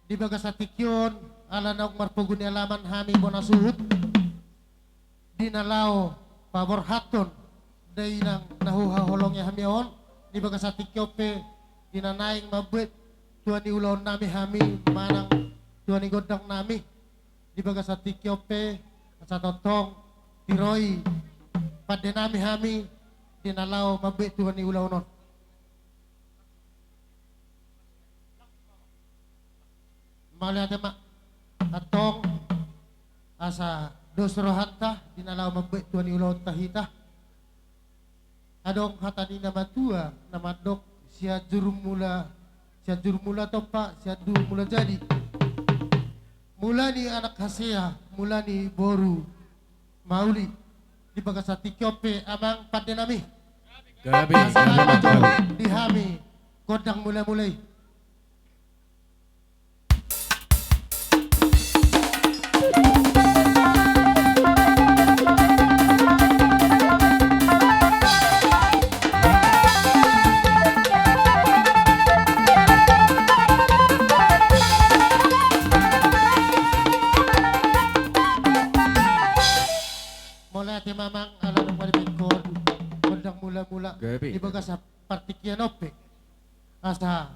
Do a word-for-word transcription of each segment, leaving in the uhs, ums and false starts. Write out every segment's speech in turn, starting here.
Di bagasan tingki on, ala naung marpogu ni alaman hami bona suhut, di na laho paborhathon dainang na huhaholongi hami on, di bagasan tingki on pe, di na naeng mambuat tua ni ulaonnami hami manang tua ni gondangnami, di bagasan tingki on pe, asa tongtong tiroi pandenami hami di na laho mambuat tua ni ulaon on. Mauliate ma. Antong, asa dos rohanta di na laho mambuat tua ni ulaonta hita. Adong hata ni na matua na mandok: Sianjur mula, Sianjur mula tompa, Sianjur mula jadi. Mula ni anak hasea, mula ni boru mauli. Di bagasan tingki on pe, amang pandenami, gabe, gabe, gabe, gabe di hami gondang mula-mula i. Mauliate ma, amang, ala naung maribengkon gondang mula-mula. Gabe. Di bagasan partingkian on pe, asa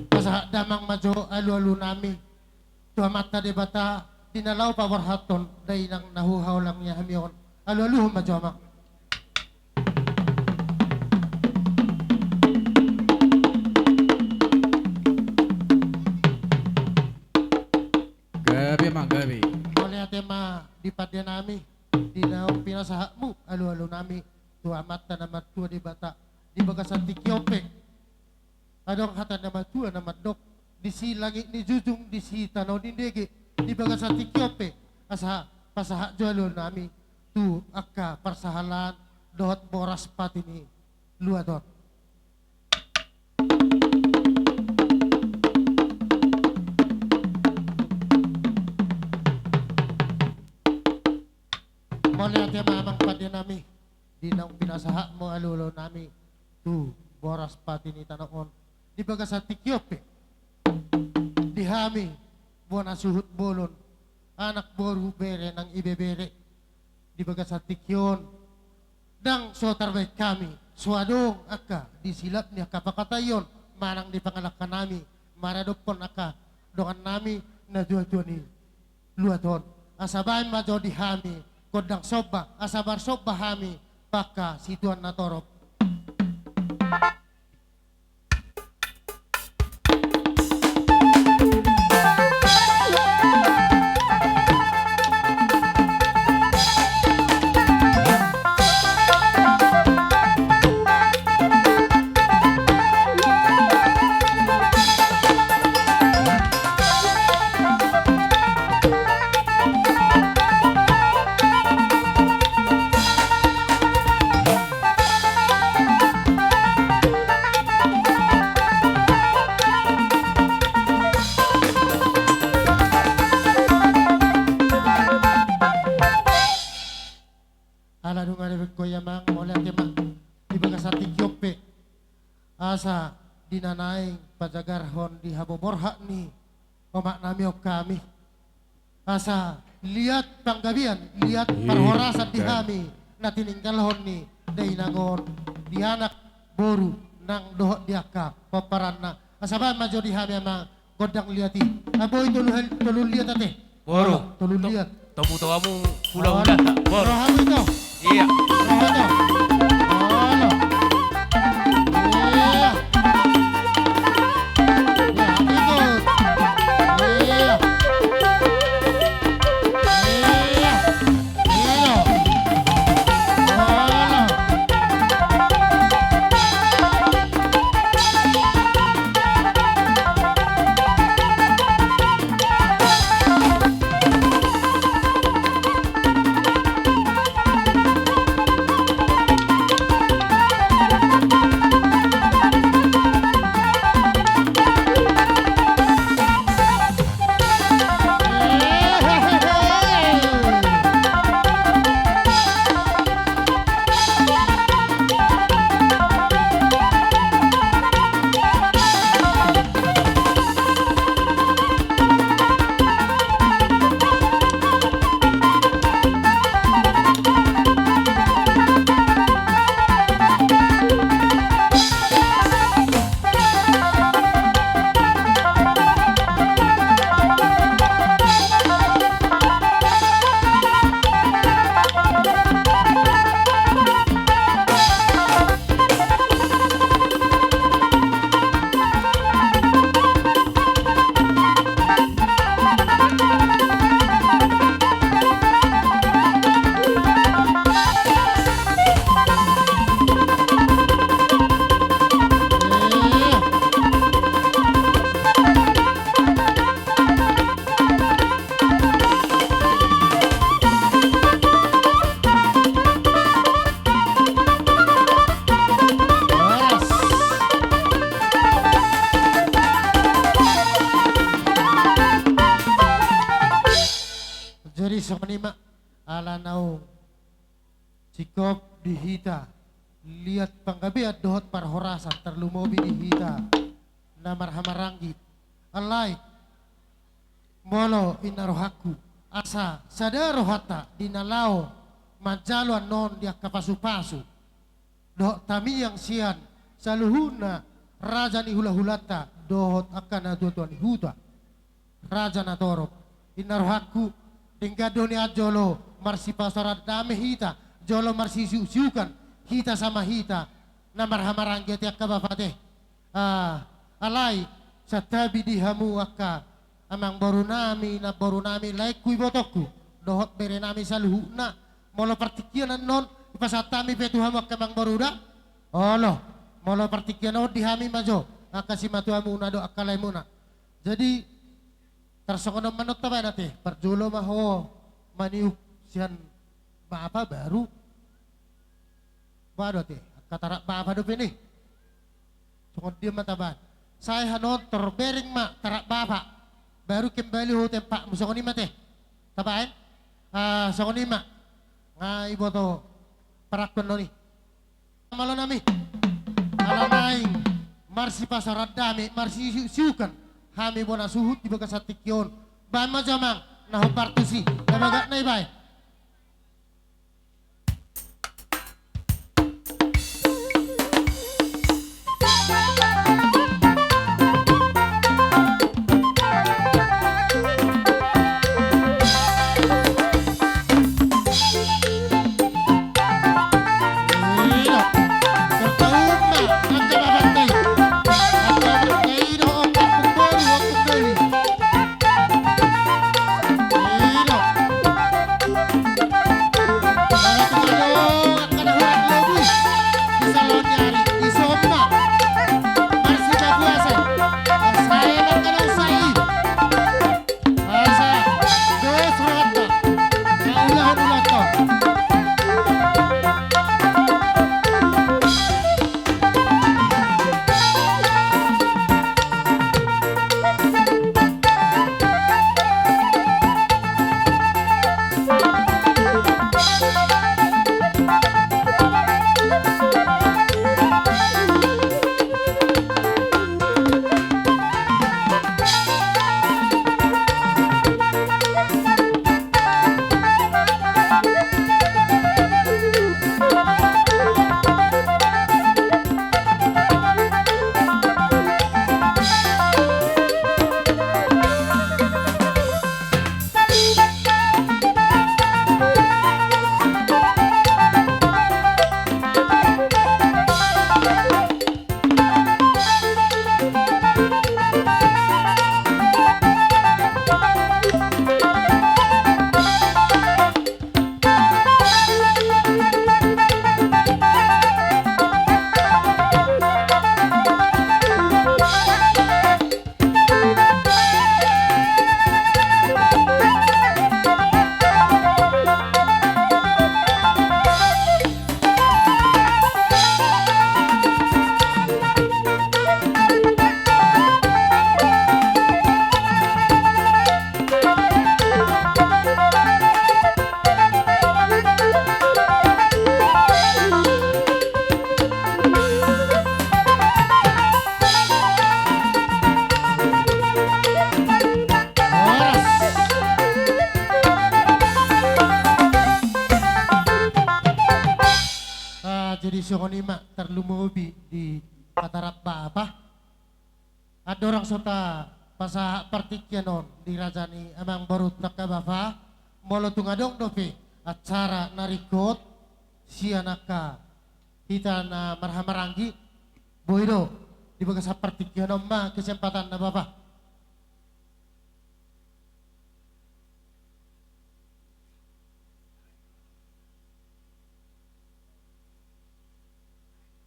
pasahat damang ma jo alu-alunami tu Amanta Debata di na laho paborhathon dainang na huhaholongi hami on. Alu-aluhon ma jo, amang. Gabe, amang, gabe. Mauliate ma di pandenami di naung pinasahatmu alu-alunami tu Amanta na martua Debata. Di bagasan tingki on pe, adong hata na matua na mandok: Disi langit ni jujung, disi tano ni dege. Di bagasan tingki on pe, asa pasahat jo alu-alunami tu angka parsahalaan dohot boras pati ni luat on. Mauliate ma, amang pandenami, di naung pinasahatmu alu-alunami tu boras pati ni tano on. Di bagasan tingki on pe, di hami bona suhut bolon, anak, boru, bere nang ibebere, di bagasan tingki on, ndang so tarbahen hami, so adong angka di silap ni angka pangkataion manang di pangalangkanami maradophon angka dongannami na tua-tua ni luat on. Asa bahen ma jo di hami gondang somba, asa marsomba hami tu angka situan na torop. Ala nunga dibengkon i, amang, mauliate ma. Di bagasan tingki on pe, asa di na naeng pajagarhon di haboborhat ni omaknami on hami, asa liat panggabean, liat parhorasan di hami na tininggalhon ni dainang on di anak, boru nang dohot di angka pomparanna. Asa bahen ma jo di hami, amang, gondang liat i. Boi tolu hal-, tolu liat ate. Boru. Tolu liat. Tobu toamu hulahulata, boru. Rohamu ito. Ia. Roha ito. Olo. Ia. Ia, ito. Ia. Ia. Ia. Olo. Singkop di hita liat panggabean dohot parhorasan, tarlumobi di hita na marhahamaranggi. Alai molo inna rohangku, asa sada rohanta di na laho manjalo annon di angka pasupasu dohot tamiang sian saluhutna raja ni hulahulanta dohot angka natuatua ni huta, raja na torop. Inna rohangku, denggan do nian jolo marsipasaor dame hita, jolo marsiusiukan hita sama hita na marhahamaranggi ate angka bapa ate. Ah, alai santabi di hamu angka amangborunami, namborunami, laengku, ibotongku dohot berenami saluhutna. Molo partingkian annon, dipasahat hami pe tu hamu angka amangboru da. Olo, molo partingkian on di hami ma jo angka simatuamuna dohot angka laemuna. Jadi tarsongon on ma annon tabaen ate, parjolo ma ho maniuk sian bapa baru. Ba do ate, angka tarap bapa dope ni. Songon dia ma tabaen? Sai hanon tor bereng ma tarap bapa, baru kembali ho tu tempatmu, songon i ma ate. Tabaen? Ah, songon i ma. Nga iboto parangkuan on i. Amang bolonami, ala naeng marsipasaor dame, marsiusiukan hami bona suhut di bagasan tingki on. Baen ma jo amang na hombar tusi, na bagak na ibaen. Ah, jadi songon i ma tarlumobi di patarap bapa. Andorang so tapasahat partingkian on di raja ni amangborunta angka bapa, molo tung adong dope acara na ringkot sian angka hita na marhahamaranggi, boi do di bagasan partingkian on ma kesempatanna bapa.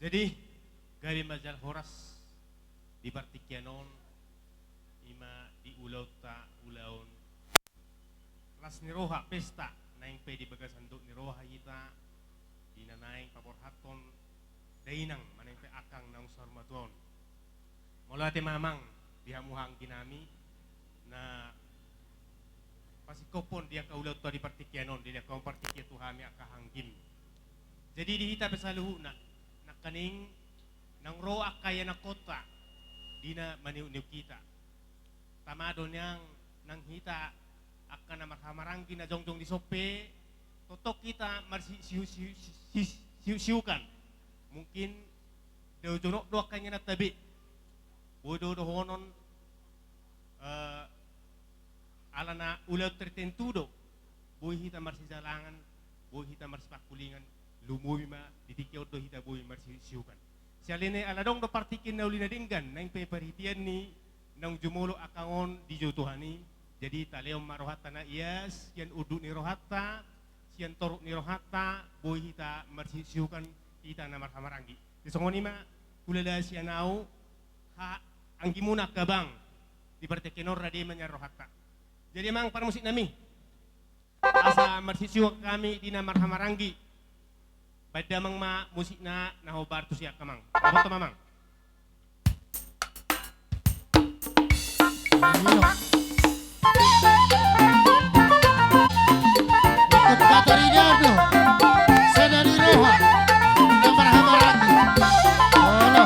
Jadi gabe ma jala horas di partingkian on, i ma di ulaonta, ulaon las ni roha, pesta, naeng pe di bagasan dok ni roha hita di na naeng paborhathon dainang, manang pe angkang naung saur matua on. Mauliate ma amang di hamu haha angginami na pasingkophon di angka ulaonta di partingkian on, dilehon hamu partingkian tu hami angka haha anggim. Jadi di hita pe saluhutna, nangkaning naung ro angka ianakhonta di na maniuk-niuk hita. Tama do nian nang hita angka na marhahamaranggi na jongjong dison pe, tongtong hita marsi-, siu-, siu-, si-, si-, siuk-siukan. Mungkin dao jonok do angka ingananta be. Boi do dohonon, eh, alana ulaon tertentu do, boi hita marsijalangan, boi hita marsipangkulingan, lumobi ma di tingki on do hita boi marsiuksiukan. Siala ni i ala adong do partingkian na uli na denggan, naeng pe parhitean ni naung jumolo angka on dijou Tuhan i, jadi talehon ma rohanta na ias, sian unduk ni rohanta, sian toruk ni rohanta, boi hita marsiuksiukan hita na marhahamaranggi. Jadi songon i ma, hulala sian ahu, ha, anggimuna angka abang, di partingkian on rade ma nian rohanta. Jadi amang parmusik nami, asa marsiuksiukan hami di na marhahamaranggi, baen damang ma musikna na hombar tusi angka amang. Dapothon ma amang. Ikut Batarida do, sada ni roha, na marhahamaranggi. Olo.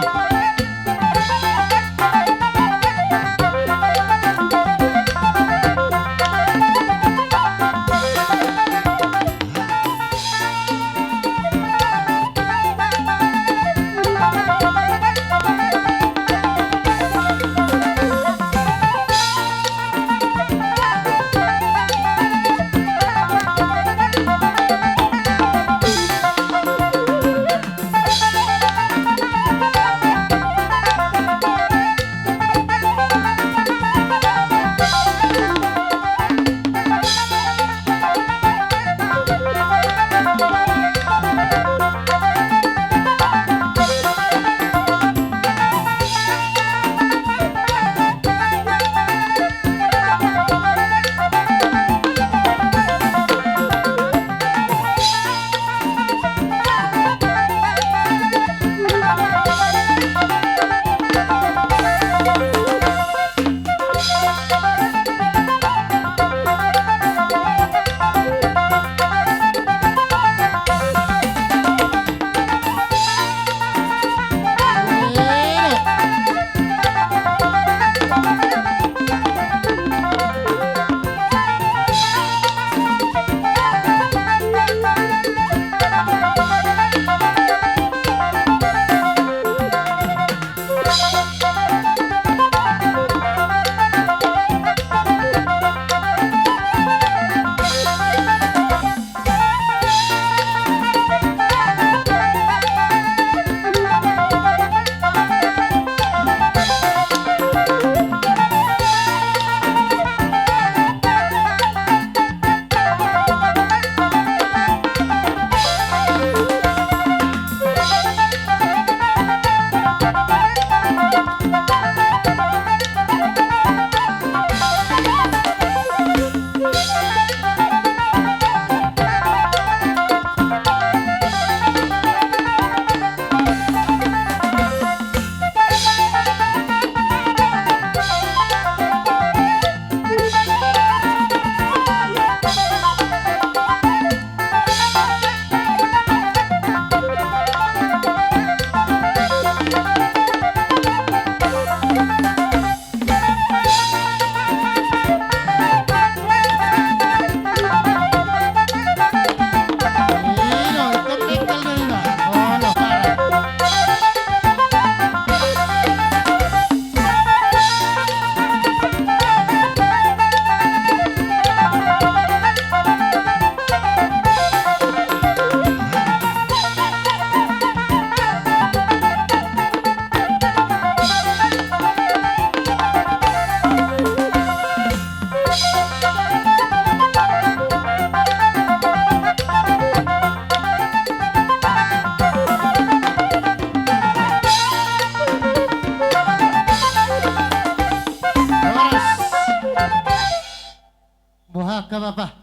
Boha angka bapa,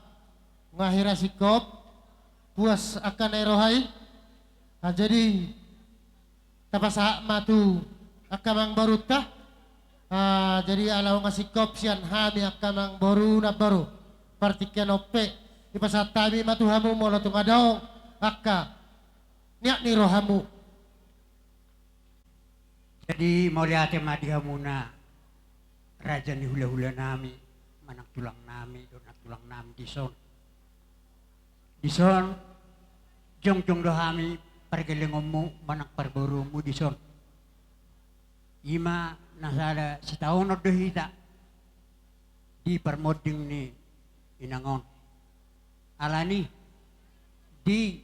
nga hira singkop, puas angka na i roha i. Ah, jadi tapasahat ma tu angka amangborunta. Ah, jadi ala nga singkop sian hami angka amangboru namboru, partingkian on pe dipasahat hami ma tu hamu molo tung adong angka Iak ni rohamu. Jadi mauliate ma di hamuna raja ni hulahulanami, manang tulangnami dohot nantulangnami dison. Dison jongjong do hami pargellengonmu manang parboruonmu dison. Ima na sada sitaonon do hita di parmonding ni inang on. Alani di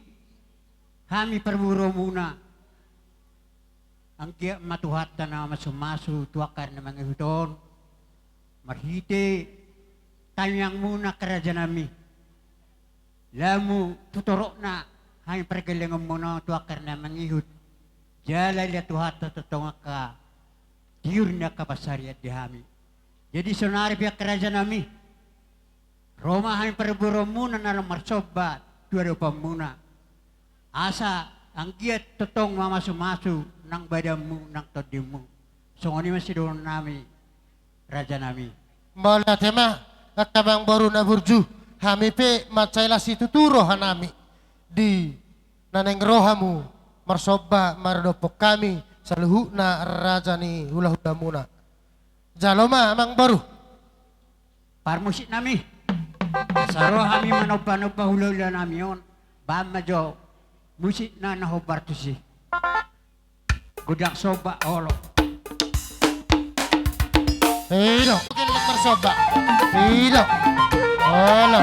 hami parboruonmuna, anggiat ma Tuhanta na mamasumasu tu angka ari na mangihut on marhite tangiangmuna angka rajanami. Lamu tu torokna hami pargellengonmuna on tu angka ari na mangihut. Jala dilehon Tuhanta tongtong angka tiur ni angka pansarian di hami. Jadi sonari pe angka rajanami, ro ma hami parboruonmuna na laho marsomba tu adopanmuna. Asa anggiat tongtong mamasumasu nang badanmu nang tondinmu. Songon i ma sidohononnami rajanami. Mauliate ma, angka amangboru na burju, hami pe mansai las situtu rohanami di na naeng ro hamu marsomba maradophon hami saluhutna raja ni hulahulamuna. Jalo ma amangboru. Parmusiknami, asa ro hami manombanomba hulahulanami on, bahen ma jo musikna na hombar tusi. Godang somba olo. I do. Godang somba. I do. Olo.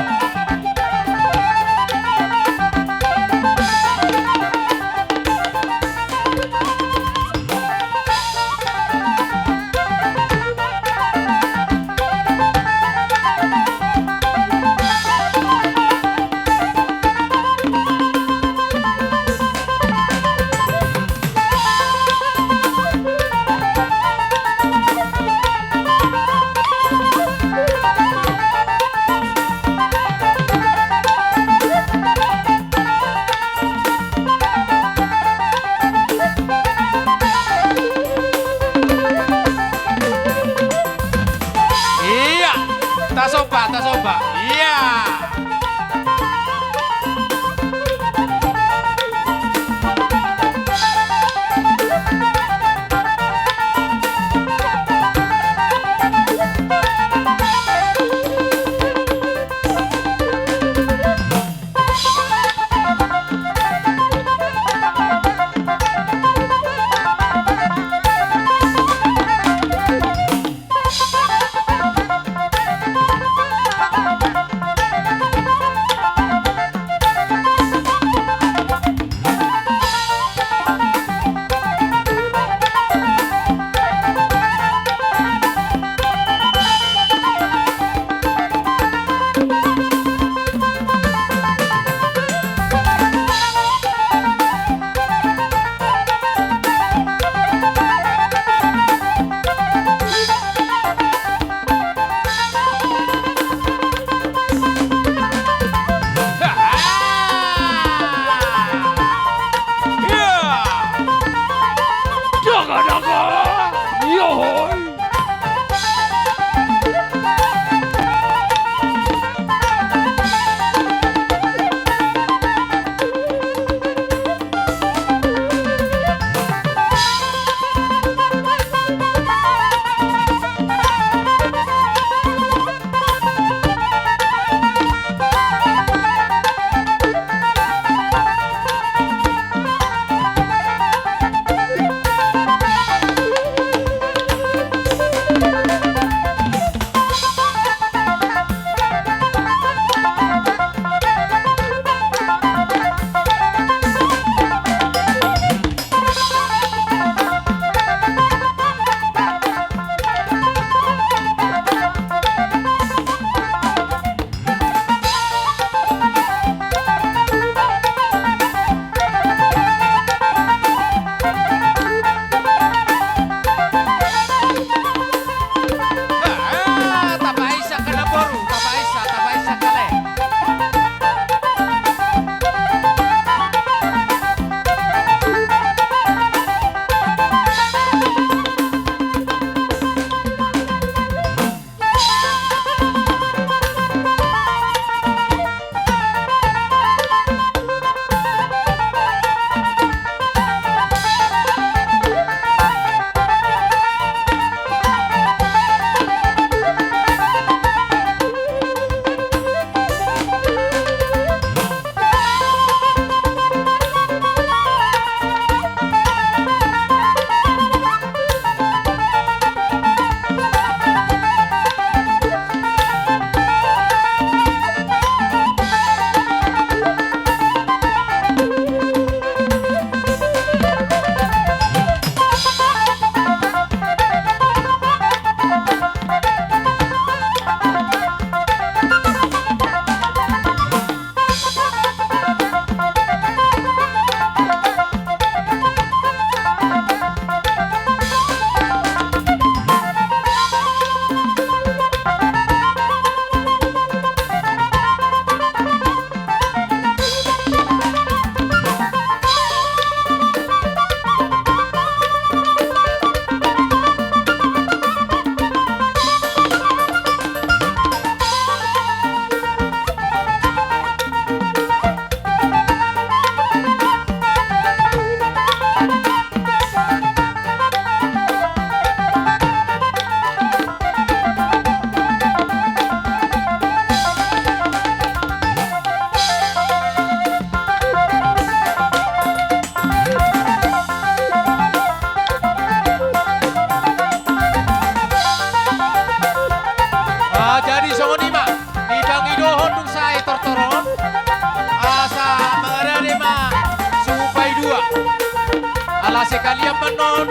Ala sekalian ma annon,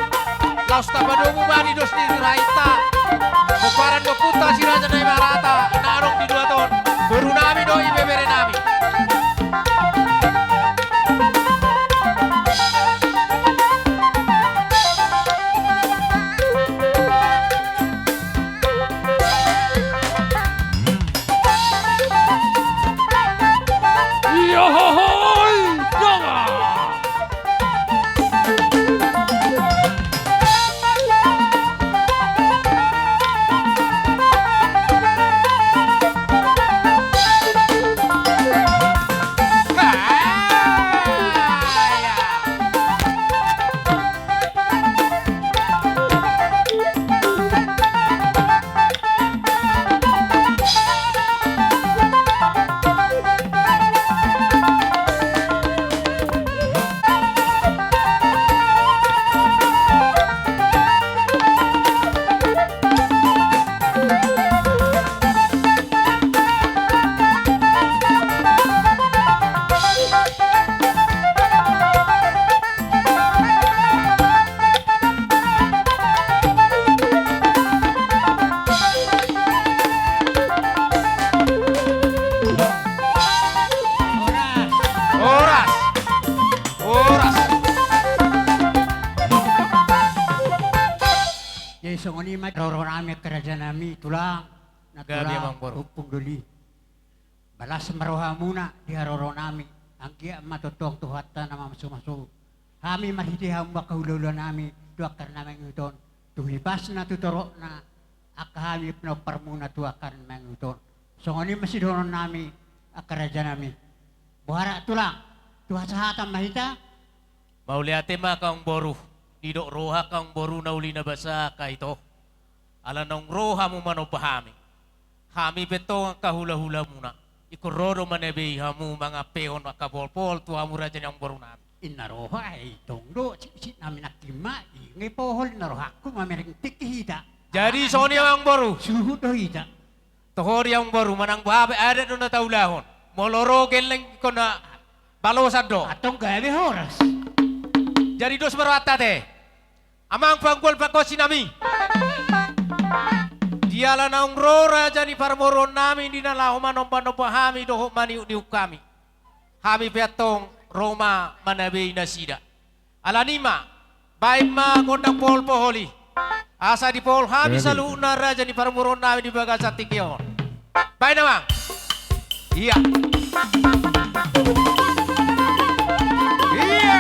laos tapadomu ma di dos ni Durhainta, pomparan ni ompunta si Raja Naimarata, na adong di luat on, borunami do i, beberenami. Horas. Horas. Jadi songon i ma roro nami angka raja nami tulang. Gabe, natulang, amang boru. Ompung doli. Balas ma rohamuna di haroro nami, anggiat ma tongtong Tuhanta na mamasumasu hami marhite hamu angka hulahula nami tu angka na mangihut on, tu hipasna tu torokna angka hami pinomparmuna tu angka na mangihut on. Songon i ma sidohonon nami angka raja nami. Boha ra tulang, tu hasahatan ma hita. Mauliate ma angka amang boru, didok roha angka amang boru na uli na basa angka ito. Ala naung ro hamu manomba hami. Hami pe antong angka hulahulamuna. Ingkon ro do manabei hamu mangampehon angka poholpohol tu hamu raja ni amang boru nami. Inna roha, eh, itong do, siksik nami nangkin ma, inge pohol inna rohangku mamereng tingki hita. Jadi songon i amang boru. Suhut do hita. Toho di amang boru, manang boha pe adat do na taulahon. Molo ro gelleng ingkon na balosan do. Antong gabe horas. Jadi dos ma rohanta ate. Amang panggual pangkosi nami. Diala naung ro raja ni parboruon nami di na laho manombanomba hami dohot maniukniuk hami. Hami pe antong ro ma manabei nasida. Alani ma, baen ma gondang poholpohol i. Asa dipohol hami saluhutna raja ni parboruon nami di bagasan tingki on. Baen amang. Ia. Ia.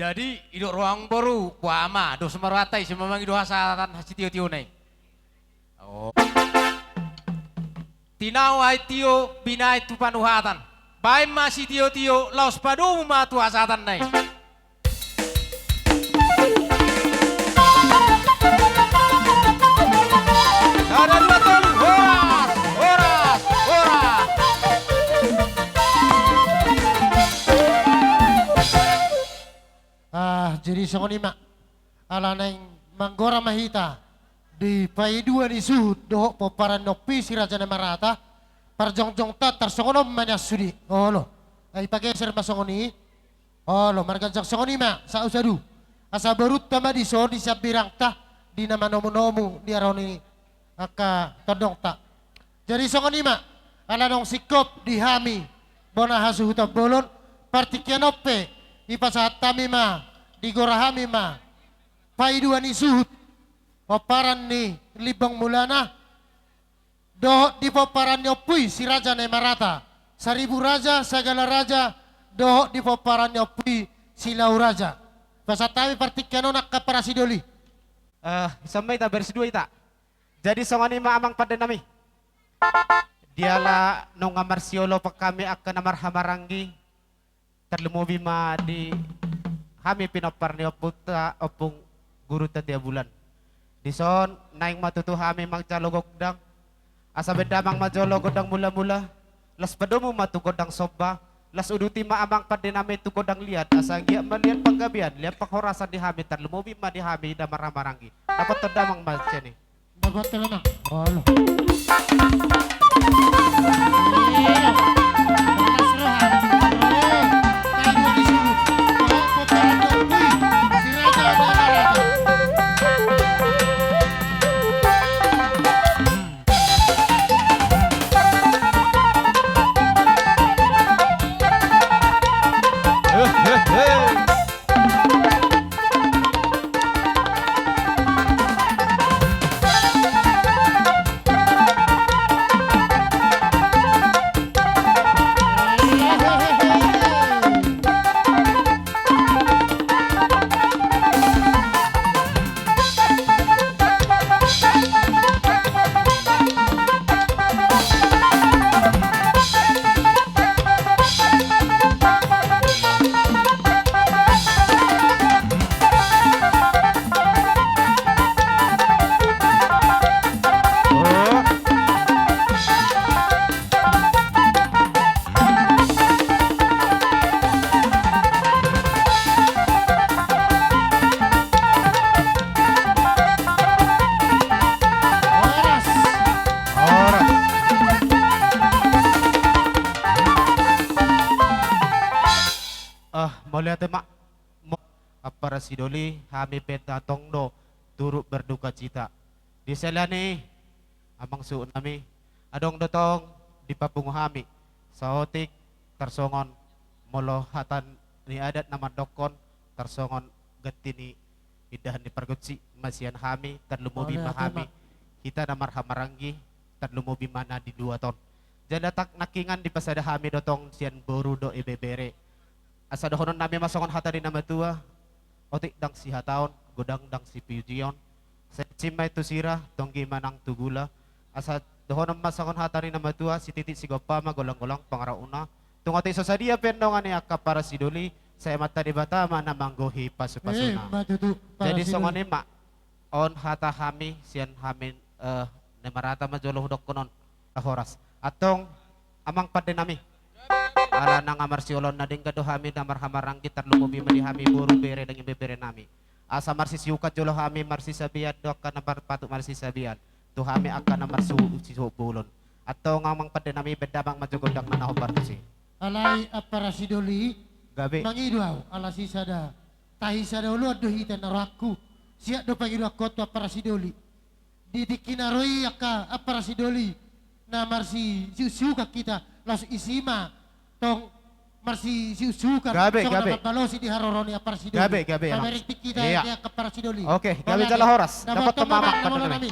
Jadi, idok roham boru, boha ma, dos ma rohanta i, sai ma mangido hasahatan sitio-tiona i. Oh. Tinau aek tio, binahen tu panuhatan. Baen ma sitio-tio, laos padomu ma tu hasahatanna i. Sada, dua, tolu, horas, horas, horas. Ah, jadi songon i ma. Ala naeng manggora ma hita di paidua ni suhut dohot pomparan ni ompu i si Raja Namarata, parjongjongta tarsongon on ma nian sude. Olo. Ai pageser ma songon i. Olo, marganjang songon i ma, saut saduhut. Asa borunta ma dison di sambirangta, di na manomu-nomu di haroro ni angka tondongta. Jadi songon i ma, ala naung singkop di hami, bona hasuhuton bolon, partingkian on pe, dipasahat hami ma, digora hami ma, paidua ni suhut, pomparan ni Limbong Mulana, dohot di pomparan ni ompu i si Raja Namarata, Saribu Raja, Sagala Raja, dohot di pomparan ni ompu i si Lau Raja. Pasahat hami partingkian on angka parasidoli. Eh, sampai ta baris dua ita. Jadi songon i ma amang pande nami. Diala nunga marsiolopan hami angka na marhahamaranggi, tarlumobi ma di hami pinompar ni ompunta, Ompung Guru Tatea Bulan. Dison naeng ma tutu hami manjalo gondang. Asa baen damang ma jolo gondang mula-mula. Laos padomu ma tu gondang somba. Laos uduti ma amang pande nami tu gondang liat. Asa anggiat ma liat panggabean, liat panghorasan di hami, tarlumobi ma di hami na marhahamaranggi. Dapothon damang ma sian i. Dapothon damang. Olo. Ah, mauliate ma. Mo-, ampara sidoli, hami pe tong do turut berdukacita. Di sela ni i, amang suhut nami, adong do tong dipapungu hami saotik tarsongon molo hata ni adat na mandokkon tarsongon ganti ni indahan ni pargonsi ma sian hami, tarlumobi ma hami, hita na marhahamaranggi, tarlumobi ma na di luat on. Jala tak nangkiningan dipasada hami do tong sian boru dohot ibebere. Asa dohonon nami ma songon hata ni na matua, otik ndang sihataon, godang ndang sipujion, sai mansai ma i tu sira, tonggi ma nang tu gula. Asa dohonon ma songon hata ni na matua, sititi sigompa ma, golang-golang pangarahutna. Tung otik so sadia pe dongan ni angka parasidoli, sai Amanta Debata ma na manggohi pasu-pasuna. Jadi songon i ma, on hata hami sian hami, eh, na marata ma jolo hudokkon on. Horas. Antong, amang pande nami. Ala nunga marsioloan na denggan do hami na marhahamaranggi, tarlumobi ma di hami boru, bere, dang ibebere nami. Asa marsisiukan jolo hami, marsisabean do angka na patut marsisabean. Tu hami angka na marsuhut, suhut bolon. Antong amang pande nami, baen damang ma jo gondang na hombar tusi. Alai ampara sidoli, gabe, mangido ahu, ala sisada tahi sada oloan do hita na rohangku. Siap do pangidoanku tu ampara sidoli. Di tingki na ro i angka ampara sidoli na marsisiuksiukan hita, laos isi ma tong marsisiuksiukan. Gabe, songon gabe. Mambalosi di haroro ni ampara sidoli. Gabe, gabe, amang. Pamereng tingki ta, iya, di angka ampara sidoli. Oke, gabe jala horas. Dapot, dapot ma amang pande nami.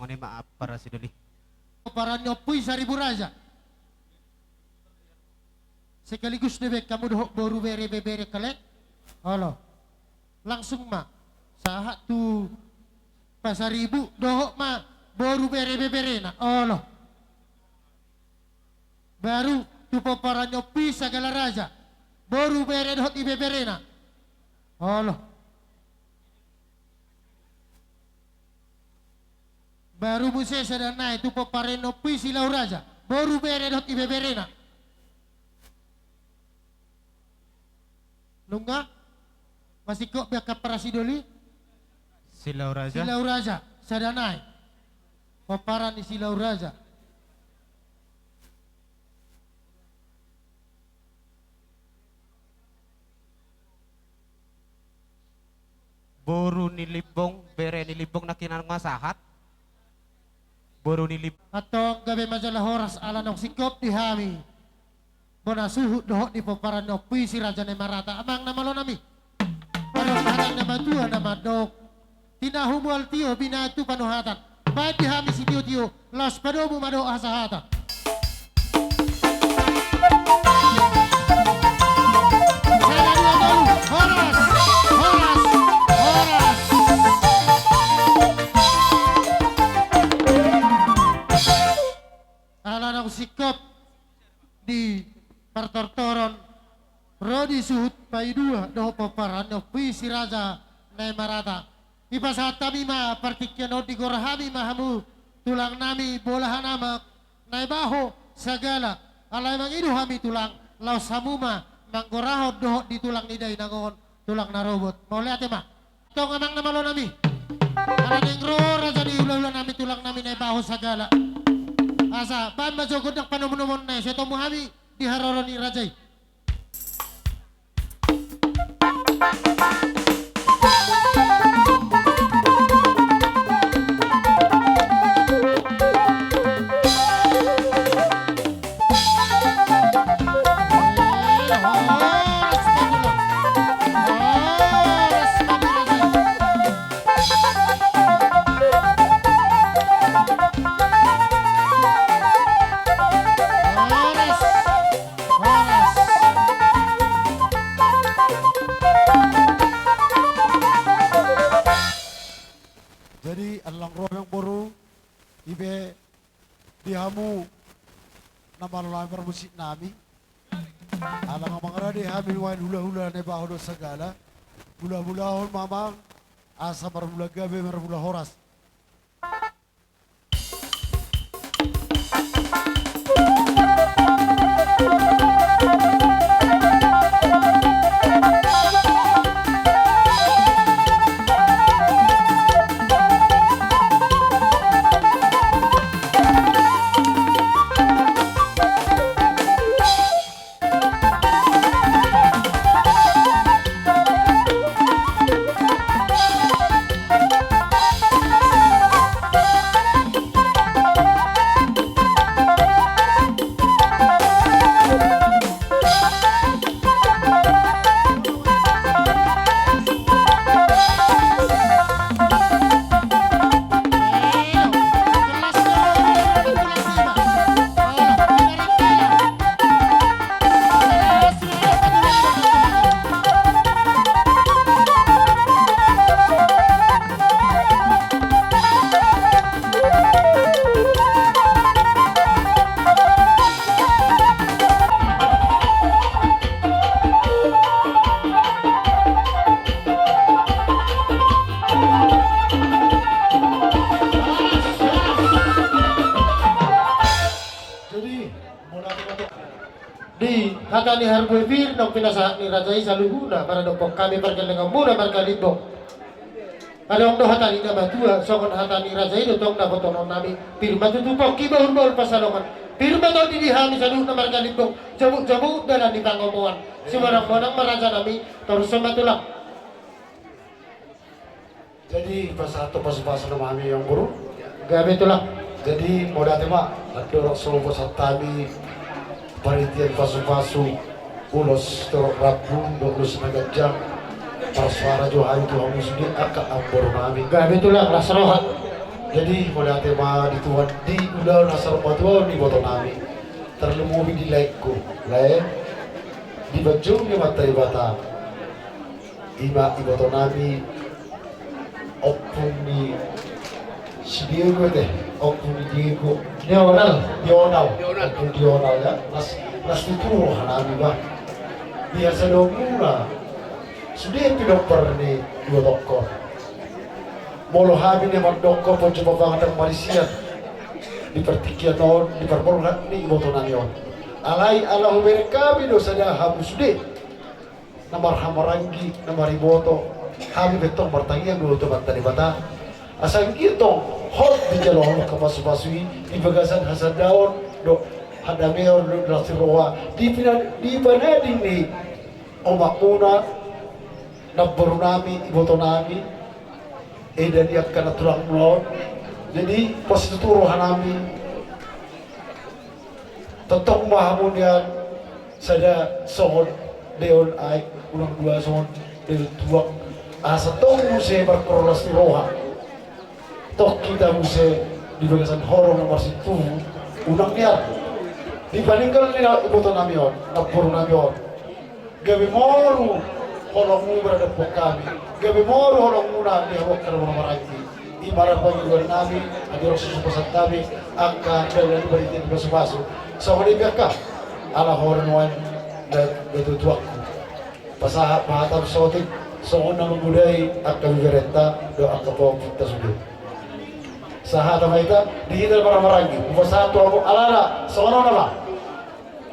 Songon i ma, Ampara Sidoli. Pomparan ni Ompu i Saribu Raja. Sekaligus do baen hamu dohot boru, bere, ibebere, kalek. Olo. Langsung ma sahat tu Pasaribu dohot ma boru, bere, ibeberena. Olo. Baru tu pomparan ni Ompu i Sagala Raja, boru, bere dohot ibeberena. Olo. Baru muse sada nai tu pomparan ni Ompu i Silau Raja, boru, bere dohot ibeberena. Nunga? Masingkop be angka Ampara Sidoli? Silau Raja. Silau Raja, sada nai. Pomparan ni Silau Raja. Boru ni Limbong, bere ni Limbong, nangkin nunga sahat. Boru ni Limbong. Antong gabe ma jala horas ala naung singkop di hami bona suhut dohot di pomparan ni Ompu i Si Raja Naimarata, amang na malo nami. Adong hata ni na matua na mandok: Tinahu mual tio, binahen tu panuhatan. Baen di hami sitiotio, laos padomu ma dohot hasahatan. Sada, dua, tolu. Horas, horas, horas. Ala naung singkop di partortoron ro di suhut paidua dohot pomparan ni Ompu i Si Raja Naimarata, dipasahat hami ma partingkian on, digor hami ma hamu tulang nami, bolahan amak Naibaho Sagala. Alai mangido hami tulang, laos hamu ma manggorahon dohot di tulang ni dainang on, tulang na robot. Mauliate ma. Antong amang na malo nami, ala naeng ro raja ni hulahula nami, tulang nami Naibaho Sagala, asa baen ma jo gondang panomunomuonna i, sai tompu hami di haroro ni raja i. Jadi, allang ro amangboru, ipe di hamu na malo nami, parmusik nami. Ala mangarade hami nuaeng hulahula Naibaho dohot Sagala. Mulamulahon ma amang, asa marmula gabe, marmula horas. Jadi, di hata ni harbue pir naung pinasahat ni raja i saluhutna maradophon hami pargellengonmuna marga Limbong. Adong do hata ni na matua, songon hata ni raja i do tong dapotonon nami. Pir ma tutu pongki, bahulbahul pansalongan. Pir ma tondi di hami saluhutna marga Limbong, jomukjomuk dalan ni pangomoan. Simonangmonang ma raja nami, torus ma tulang. Jadi, pasahat pasupasu nama hami, amangboru. Gabe tulang. Jadi, mauliate ma, andorang so pasahat hami panitian pasupasu, ulos torop rambu dohot ulos na ganjang, marsoara jo hami tu hamu sude angka amangboru nami. Gabe tulang, las roha. Jadi, mauliate ma di Tuhan di ulaon hasomatuaon ni iboto nami, tarlumobi di laengku, lae, di banjung ni Amanta Debata. Ima iboto nami, Ompu ni si Diego te, Ompu ni Diego. Dional. Dional. Dional. Ompu Dional, ya. Las, las tutu roha nami, bah. Biasa dong mula. Sude pinomparni dua toko. Molo hami na mandok poncop papangan marisian di partingkian on, di parborhat ni iboto nami on. Alai ala hubereng hami do sada hamu sude na marhahamaranggi, na mariboto, hami pe tong martangiang do tu Amanta Debata. Asa anggiat tong hot dijalo hamu angka pasupasu i di bagasan hasandaon dohot hadameon dohot las ni roha di pina-, di panading ni omakmuna, namboru nami, iboto nami, eda ni angka na tulang muna on. Jadi, pos tutu roha nami. Tongtong ma hamu nian sada songon deon aek, unang dua songon deon tuak. Asa tong muse marlas ni roha. Tong hita muse di bagasan horong na marsitumpu, unang nian dipaninggal ni iboto nami on, namboru nami on. Gabe moru holongmu maradophon hami, gabe moru holongmuna di hamu angka na marhahamaranggi. Ima pangidoan nami, hadirin susupasan nami, angka dalan parhitean ni pasupasu. Songon i pe angka, ala ho do nuaeng da, da tutuakku. Pasahat ma hata saotik, songon na mangudai angka beberenta dohot angka pahompunta sude. Sahata ma hita, di hita na marhahamaranggi, hupasahat tu hamu alana, songon on ma.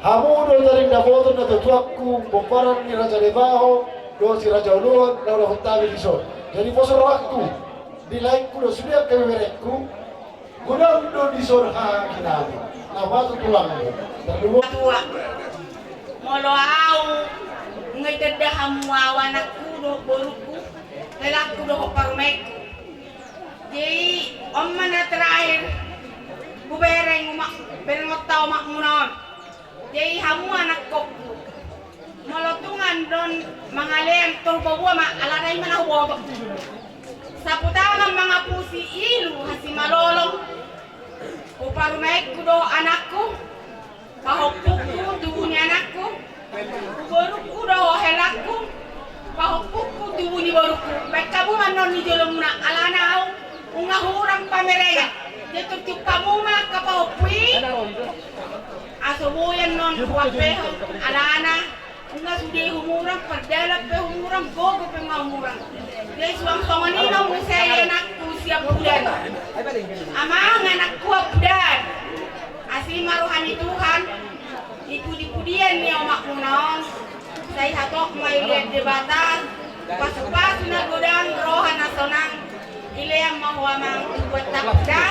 Hamu do tarindapoton na tutuakku, pomparan ni Raja Debaho dohot si Raja Oloan na ulahonon hami dison. Jadi pos rohangku, di laengku dohot sude angka beberengku, godang do dison haha hami na batu tulangmu. Tarlumobi. Tua. Molo au, nunga ditanda hamu au anakku dohot borungku, helangku dohot parumaenku. Jadi, on ma na terakhir, hubereng omak, berengonta omakmuna on. Jadi hamu anakkonku, molo tung andon mangalean, tor paboa ma, alana i ma na huboto. Saputangan mangapusi ilu hasimalolong, huparumaenku do anakku, pahompungku tubu ni anakku, huborungku do helangku, pahompungku tubu ni borungku. Baen hamu ma annon di jolomuna, alana au nunga hurang pamerengan. Jadi turjung hamu ma angka pahompu i. Asa boi annon huampehon, alana nunga sude humurang, pardalan pe humurang, gogo pe nunga humurang. Jadi suang songon i ma muse anakku siampudan. Amang anakku ampudan. Asi ma roha ni Tuhan, di pudipudian ni omakmuna on. Sai hatop ma ilean Debata, pasupasu na godang, roha na sonang. Ilean ma ho amang tu buat takuda.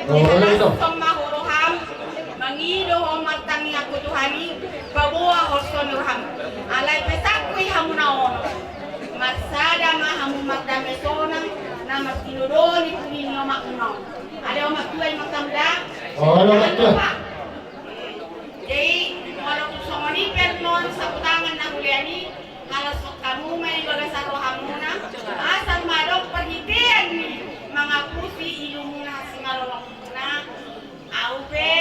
Ihalashon ma ho roham. Mangido ho martangiang tu Tuhan i, paboa holso ni roham. Alai pesanku i hamu na onom. Marsada ma hamu mardame sonang, na martinodoli pudi ni omakmuna on. Ada omak tua i martangiang. Ada omak tua. Jadi molo tung songon i pe annon saputangan na hulean i, halashon hamu ma i bagasan rohamuna, asa ma adong parhitean ni mangapusi ilumuna hasimalolongmuna, au pe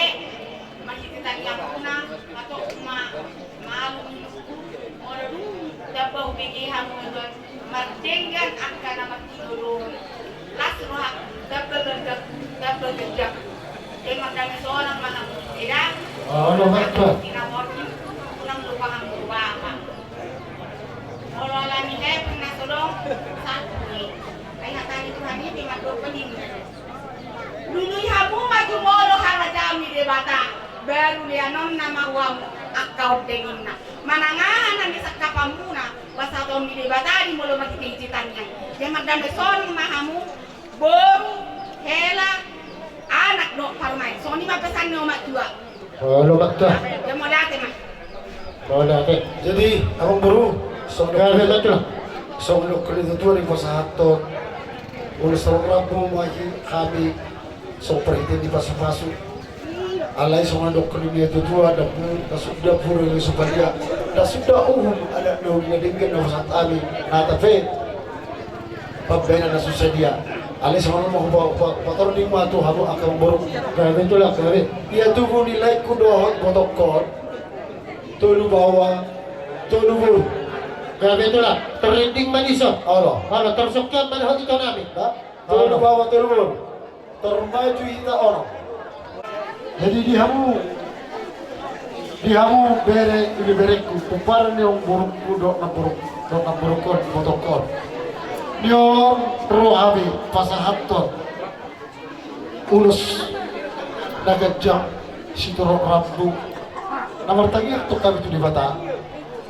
marhite tangiangmuna, hatop ma malum ilumku, molo dung tamba hubege hamu annon. Mardenggan angka na martinodoli. Las rohangku, tamba ganjangku, tamba ganjangku. Jadi mardame sonang ma hamu, eda? Olo, Bapa. Tinamorki, unang lupa hamu Bapa. Molo alani hepeng na so adong, satu i. Ai hata ni Tuhan i pe mandok paningan. Lului hamu ma jumolo harajaon ni Debata, baru leanonna ma hamu angka ondengna. Manang aha na nisangkapanmuna, pasahaton ni Debata do i molo marhitehite tangiang. Jadi mardame sonang ma hamu, boru, hela, anak dohot parumaen. Songon i ma pesan ni omak tua. Olo, Bapa. Jadi mauliate ma. Mauliate. Jadi, amangboru, songon, gabe, Bapa. Songon nidok ni natuatua, dipasahathon ulos rambu ma hami, songon parhitean ni pasupasu. Alai songon nidok ni natuatua, dapur, dapur, dapur, supaya, dapur, dapur, uhum, adat na uli na denggan na hupasahat hami, na tape pambahenan na so sadia. Alai songon on ma hupa-, hupa-, hupatorning ma tu hamu angka boru. Gabe tulang, gabe. Ia tubu ni laengku dohot botongkon. Tolu baoa, tolu boru. Gabe tulang, torrinding ma dison. Olo. Olo, torsongkian ma dohot itonami. Ba? Tolu baoa, tolu boru. Tormaju hita onom. Jadi di hamu, di hamu bere, ibeberengku, pomparan ni on borungku, dohot namborung, dohot namborungkon, botongkon. Nion ro hami pasahathon ulos na ganjang sitorop rambu na martangiang tu hami tu Debata.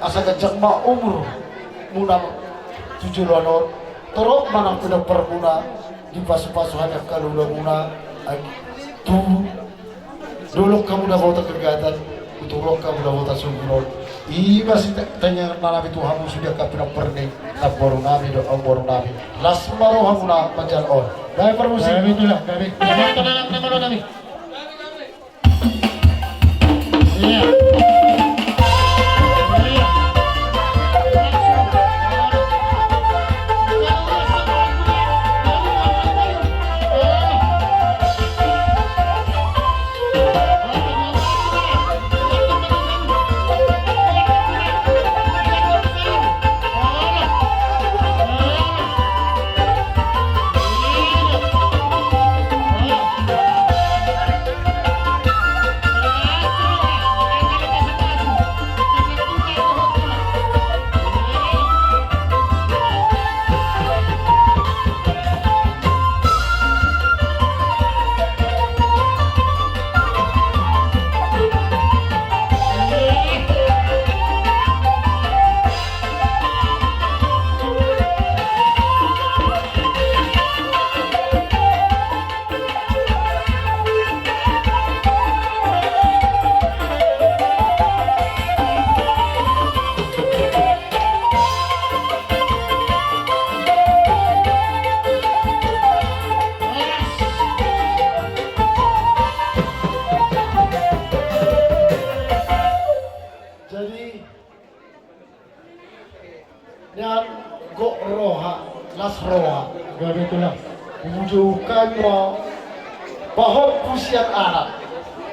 Asa ganjang ma umurmuna tu joloan on, torop ma nang pinomparmuna, dipasupasu hami angka lolamuna, ai tu dolok hamu dapotan kegatan, tu dolok hamu dapotan sumurot. I ma sitangiangan nami tu hamu sude angka pinompar ni namborunami dohot amangborunami. Las ma rohamuna manjalo on. Gabe parmusik. Gabe tulang, gabe. Gabe tulang, gabe tulang. Jadi, nian gok roha, las roha. Gabe tulang. Dibujukan ma pahompu sian anak.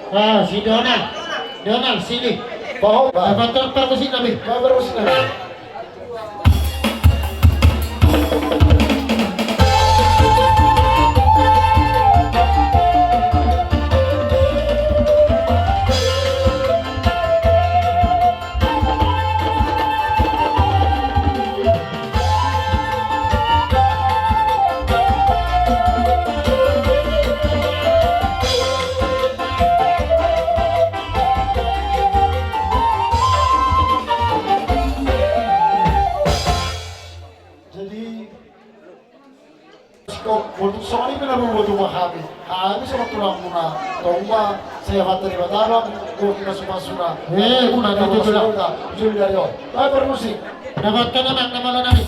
Ah, si Donal. Donal, sini. Pahompu. Dapat torpar musik nami. Torpar musik nami. Jadi, Sikok, botu songon i pe na bobotu ma hami. Hami songon tulangmuna, tong ma, sai hata ni Debata ma, gok ni pasupasuna. Eh, guna, guna, guna. Juli dari on. Baik, permusik. Dapatkan amang, nama lo nami.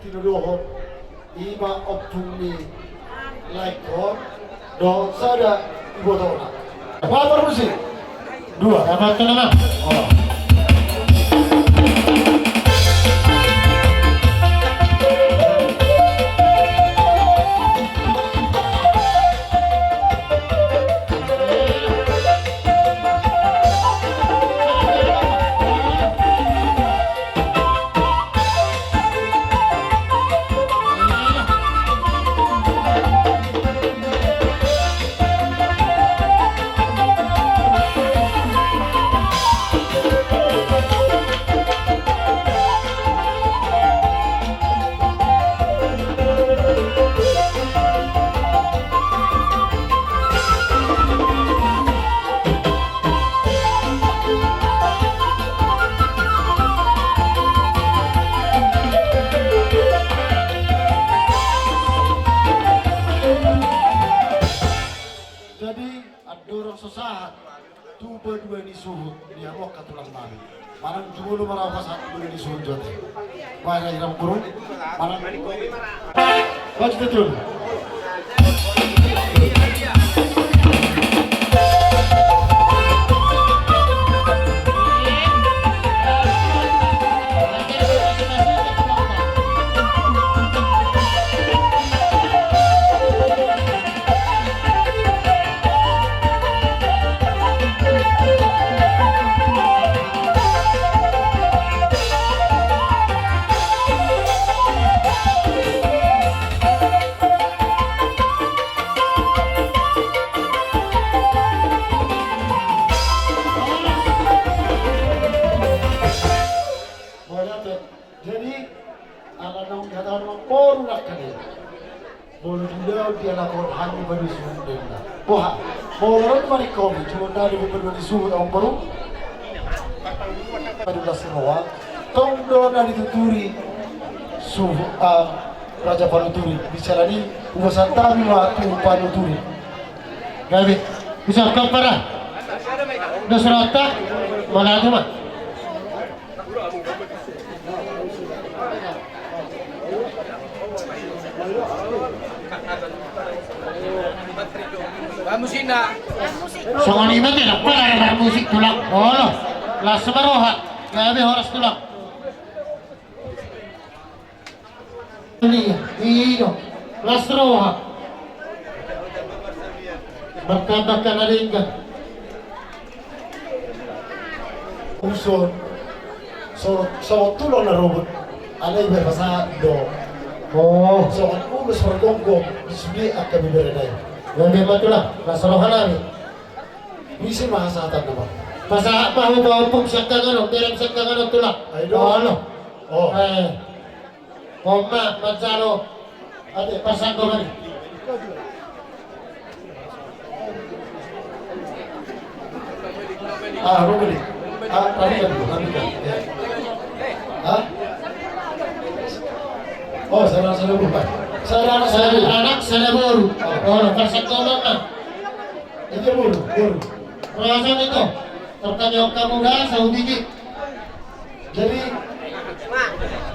Dohot ima ompung ni laengkon dohot sada ibotona. Patar musik. Dua. Dapatkan nama. Oh. Jadi, andorang so sahat tu padua ni suhut, diamok ka tulang nami. Manang jumolo ma ra pasahat tu padua ni suhut jo ate. Baen hira ma guru. Manang. Lanjut, lanjut. Jadi, ala naung dihatahon amangboru nangkin i, molo di ulaon dialapon hami ma di suhut ninna. Boha, molo ro ma ringkot i, jumolo nari di padua ni suhut amangboru. Padua las roha, tong do na dituturi suhut, ah, raja panuturi. Bicara ni, ubasan hami ma tu panuturi. Gabe, bisa kampara. Dos rata, mana tu ma. Songon i ma te, dapat ada musik tulang. Olo, las ma roha. Gabe horas tulang. Iya, i do. Las roha. Martambah kan na denggan. Uson. So, so tulang na robot. Alai berpasahat do. Oh. So, ulos margomgom. Sude angka bibere nai. Gabe ma tulang. Las roha nami. Bisa ma hasahatan nama. Pasahat ma hu ba ompung siangkangan on, bereng siangkangan on tulang. Ai do. Olo. Oh. Eh. Homa, manjalo. Ate, parsanggoman i. Ah, Romeli. Ah, tadi kan, tadi kan. Ya. Hah? Oh, sada anak sada boru, Pak. Sada anak sada boru. Sada anak sada boru. Oh. Olo, parsanggoman ma. Ito boru, boru. Raja ito. Pertanyaan kamu dah, saya uji. Jadi,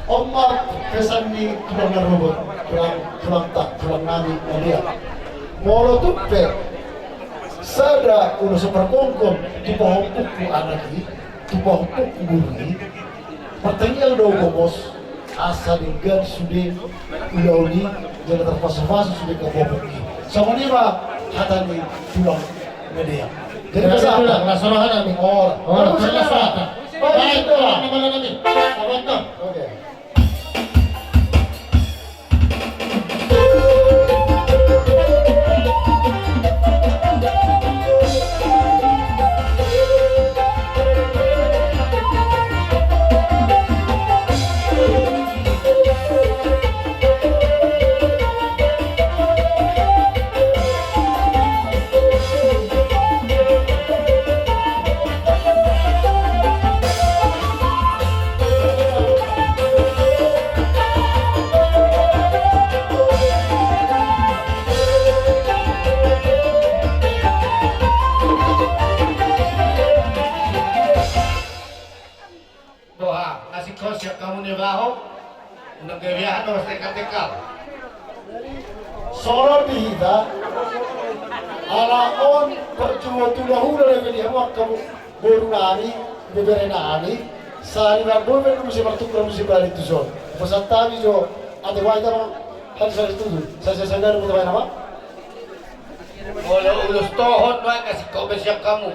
on ma pesan ni tulang na robot, tulang, tulang ta, tulang nami, na dia. Molo tung pe sada ulos so margomgom, tu pahompungku anak i, tu pahompungku boru i, martangiang do au gomos, asa denggan sude ulaon i, jala tarpasupasu sude angka pahompu i. Songon i ma hata ni tulang na dia. Jadi, jadi, pasahat. Tulang, las roha nami. Ora. Ora, las roha. Baik, tulang. Tulang nami. Oke. Songon on di hita, ala on parjolo tu hulahula dope di hamu angka boru nami, bebere nami, sari mamboban muse martungkol muse balik tu son. Pesan hami jo, ate wai tama, hadi sari tutu, sasa sadar mute wai nama. Molo ulos tohon nuaeng na singkop be sian hamu.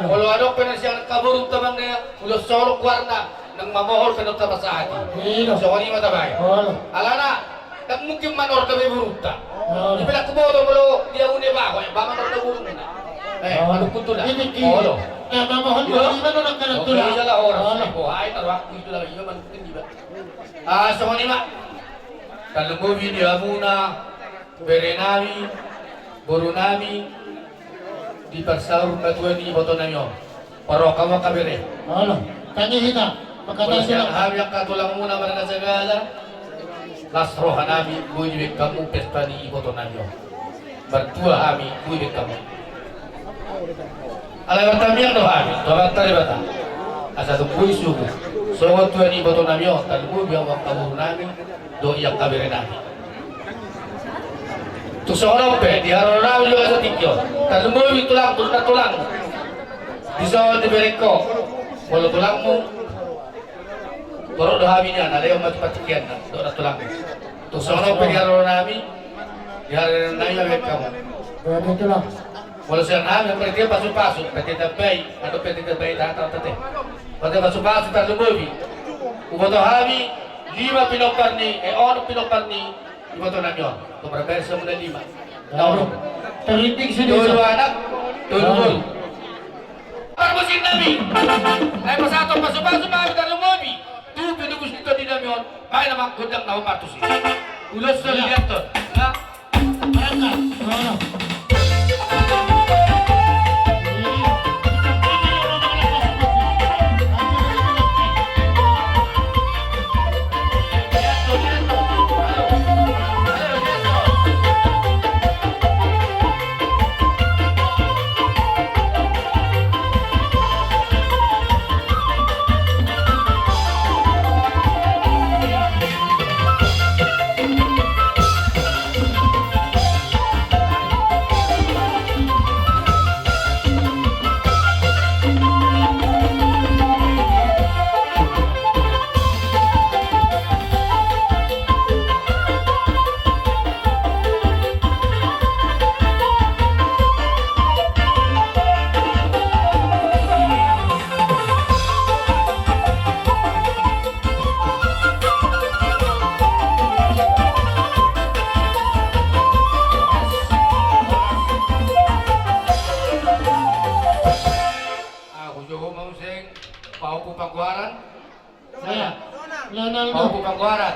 Molo adong pe na sian angka boru tama na ulos solo kuarna nang mamohol pe nang tapasahati. Songon i ma tabaen. Alana ndang mungkin manorda be borunta. Ipe na huboto molo dia une baho e ba manorda borunta. Eh, manungkun tu na. Olo. Na mamohol borunta nang kana tu na. Iyalah orang. Boha i taruhakku itu lah iba manungkun iba. Ah, songon i ma. Tarlumobi di hamuna. Bere nami, boru nami, di parsaur matua ni iboto nami on. Parroha ma angka bere. Olo, tangihon hita. Molo sian hami angka tulangmuna marga Sagala, las roha nami boi dibaen hamu pesta ni iboto nami on. Martua hami boi dibaen hamu. Alai martangiang do hami tu Amanta Debata asa tung boi suhut songon tua ni iboto nami on, tarlumobi hamu angka boru nami dohot angka bere nami. Tung songon on pe di haroro nami jala satingki on, tarlumobi tulang, tulang, tulang. Dison di berengko, molo tulangmu, borok do hami nian, alai on ma tu patingkianna dohot na tulangmu. Tung songon on pe di haroro nami, di haroro nami ma berengko. Molo sian hami, berarti pasupasu, berarti tambai, atau berarti tambai, tahan, tahan, tahan. Berarti pasupasu, tarlumobi. Huboto hami, lima pinompar ni, eh, onom pinompar ni iboto nami on. Tung marbersa muna lima. Lalu, terlindung sini. Tolu anak, tolu boru. Parmusik nami. Ai pasahathon pasupasu ma hami, tarlumobi tu pinubus ni tondi nami on. Baen ma gondang na hombar tusi. Ulos na liaton. Ahu jo ho ma muse pahompu panggoaran. Pahompu panggoaran.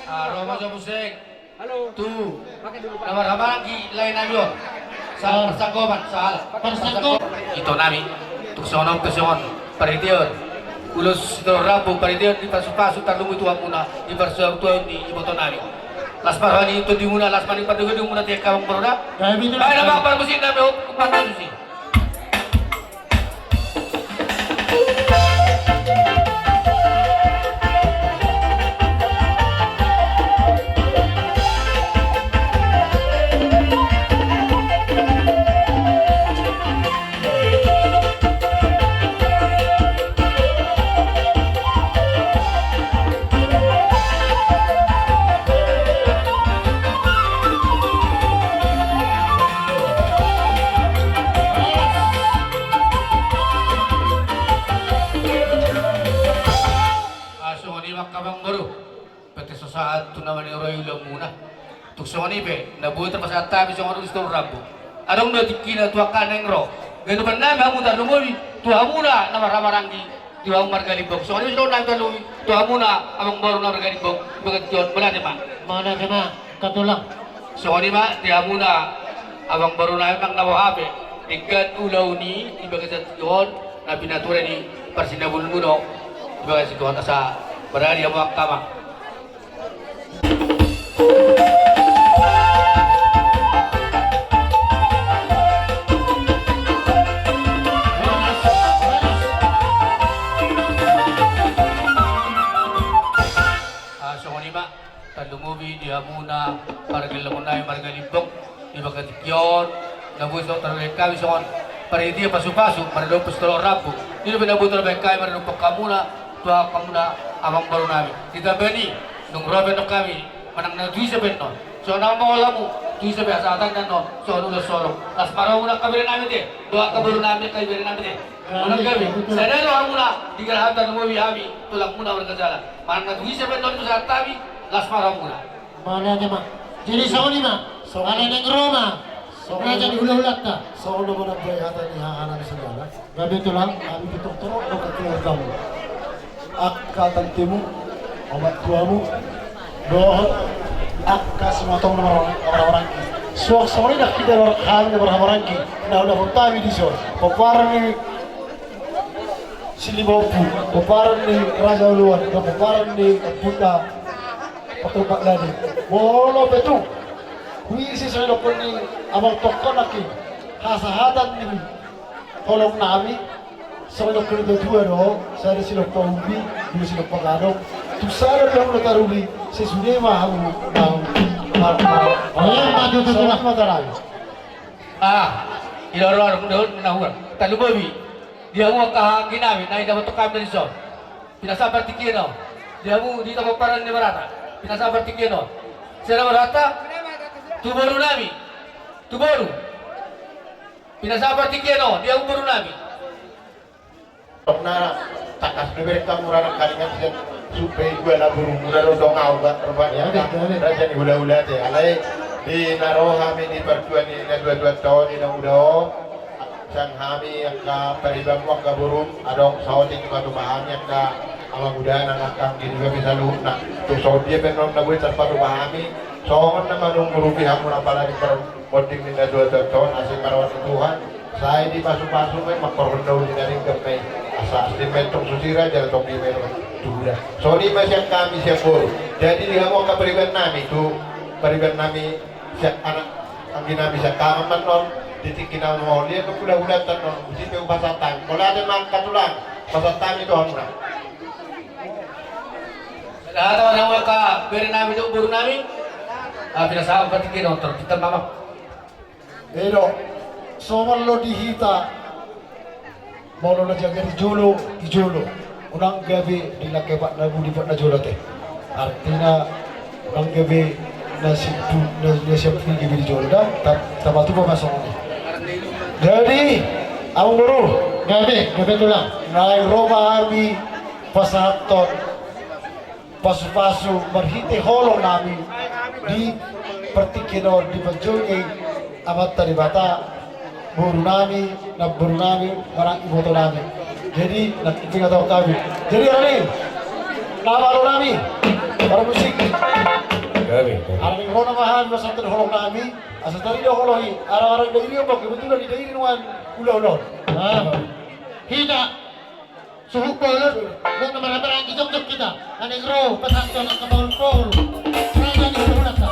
Aro ma jo muse. Halo. Tu. Pakai dulu, Pak. Nomor apa lagi lain ayo. Salah persanggoman, salah. Persanggo-. Ito nami. Tung songon on pe songon. Pariteon. Ulos sitorop rambu pariteon di pasupasu tarlumobi tu hamuna di parsaursaur ni iboto nami. Las ma roha ni tondimuna, las ma ni pardogedogemuna tu angka amang boru da. Baen ma parmusik nami, umpat tusi. Tung songon i pe na boi tarpasahat hami songon ulos tolu rambu. Adong do tingkina tu angka na naeng ro. Ganupan nami hamu tarlumobi tu hamuna na marhahamaranggi, tu hamu marga Limbong. Songon i songon nami tarlumobi tu hamuna amangboru na marga Limbong. Bagas John, mauliate ma. Mauliate ma, Katulang. Songon i ma di hamuna amangboru nami, amang na boha pe denggan ulaon i di bagasan tingki on na pinature ni parsinabulmu do di bagasan tingki on, asa berani hamu angka amang. Ah, songon i ma, tarlumobi di hamuna pargellengon nami marga Limbong. Di bagasan tingki on na boi so tarbahen hami songon panitia pasupasu maradophon ulos tolu rambu. I do pe na boi tarbahen hami maradophon hamuna tu hamuna amangboru nami. Ditambani dung ro pe annon hami manang na tu ise pe annon, songon na mangolu hamu, tu ise pe hasahatan annon songon ulos holong. Las ma rohamuna angka bere nami ate, dohot angka boru nami, angka ibebere nami ate. Manang gabe sada do hamuna, denggan hami tarlumobi hami tulangmuna marga Siala. Manang na tu ise pe annon dipasahat hami, las ma rohamuna. Mauliate ma. Jadi songon i ma. Songon i. Ala naeng ro ma. Songon i. Raja ni hulahulanta. Songon i ma na boi hata ni haha nami saudara. Gabe Tulang. Hami pe tong torop do angka keluargamu, angka tantemu, omak tuamu, dohot angka simatongmu na marhahamaranggi. Suang songon i ndang hita dohot hami na marhahamaranggi na hudapothon hami dison. Pomparan ni Silibompu, pomparan ni Raja Uluan, pomparan ni Ompunta Patumpak Lade. Molo pe tung huisi songon didokkon ni amang tongkon nangkin hasahatan ni holong nami, songon didokkon ni natuatua do, sada silompa ubi, dua silompa gadong, tung sada pe hamu na taruli, sesude ma hamu na ma- ma- ma- Songon i ma hata nami. Ah, i do roha do na hurang. Tarlumobi di hamu angka haha anggi nami na didapothon hami na dison. Pinasahat partingkian on di hamu di hita pomparan ni Barata. Pinasahat partingkian on. Sian na Barata tu boru nami. Tu boru. Pinasahat partingkian on di hamu boru nami. Tong na tangkas do bereng hamu ra nangkaningan sian supe i dua na boru muna do tong au ga rupani. Raja ni hulahula ate. Alai di na ro hami di partua ni natuatuanta on di na huda on, sian hami angka paribanmu angka borum, adong saotik dipatupa hami angka amang uda nang angka anggi di hami saluhutna. Tung songon dia pe annon na boi tarpatupa hami, songon na manungurupi hamu na pala di par- bonding ni natuatuanta on, asa diparrohahon Tuhan, sai dipasupasu ma i, mangkorhon na uli na denggan ma i, asa asli ma i tong so sira jala tong dia ma i tu huda. Songon i ma sian hami sian boru. Jadi di hamu angka pariban nami tu pariban nami sian anak anggi nami sian hamu annon, di tingki na mauliate do hulahulanta annon, di pe hupasahat hami. Mauliate ma angka tulang, pasahat hami tu hamuna. Sada hata ma di hamu angka bere nami dohot boru nami. Ah, pinasahat partingkian on, tor pinta mamang. I do, songon na di hita, molo na jagar i jolo, i jolo. Unang gabe dilangke pat na budi pat na jolo ate. Artina unang gabe na sipu na, na siap ni gabe di jolo da, ta- tapatupa ma songon i. Jadi amang boru, gabe, gabe tulang. Naeng ro ma hami pasahathon pasupasu marhite holong nami di partingkian on dipanjou ni Amanta Debata, boru nami, namboru nami, manang iboto nami. Jadi nangkin pingatan hami. Jadi ala ni na malo nami, para musik. Gabe, gabe. Ala ni ro nama hami pasahathon holong nami, asa tarida holong i, arang-arang dairi on, kebetulan di dairi nuan hulahula on. Ah. Hita. Suhut bolon, buat nama rame-rame jongjong hita. Aning ro, pasahathon angka bahul-bahul. Raja ni hulahulanta.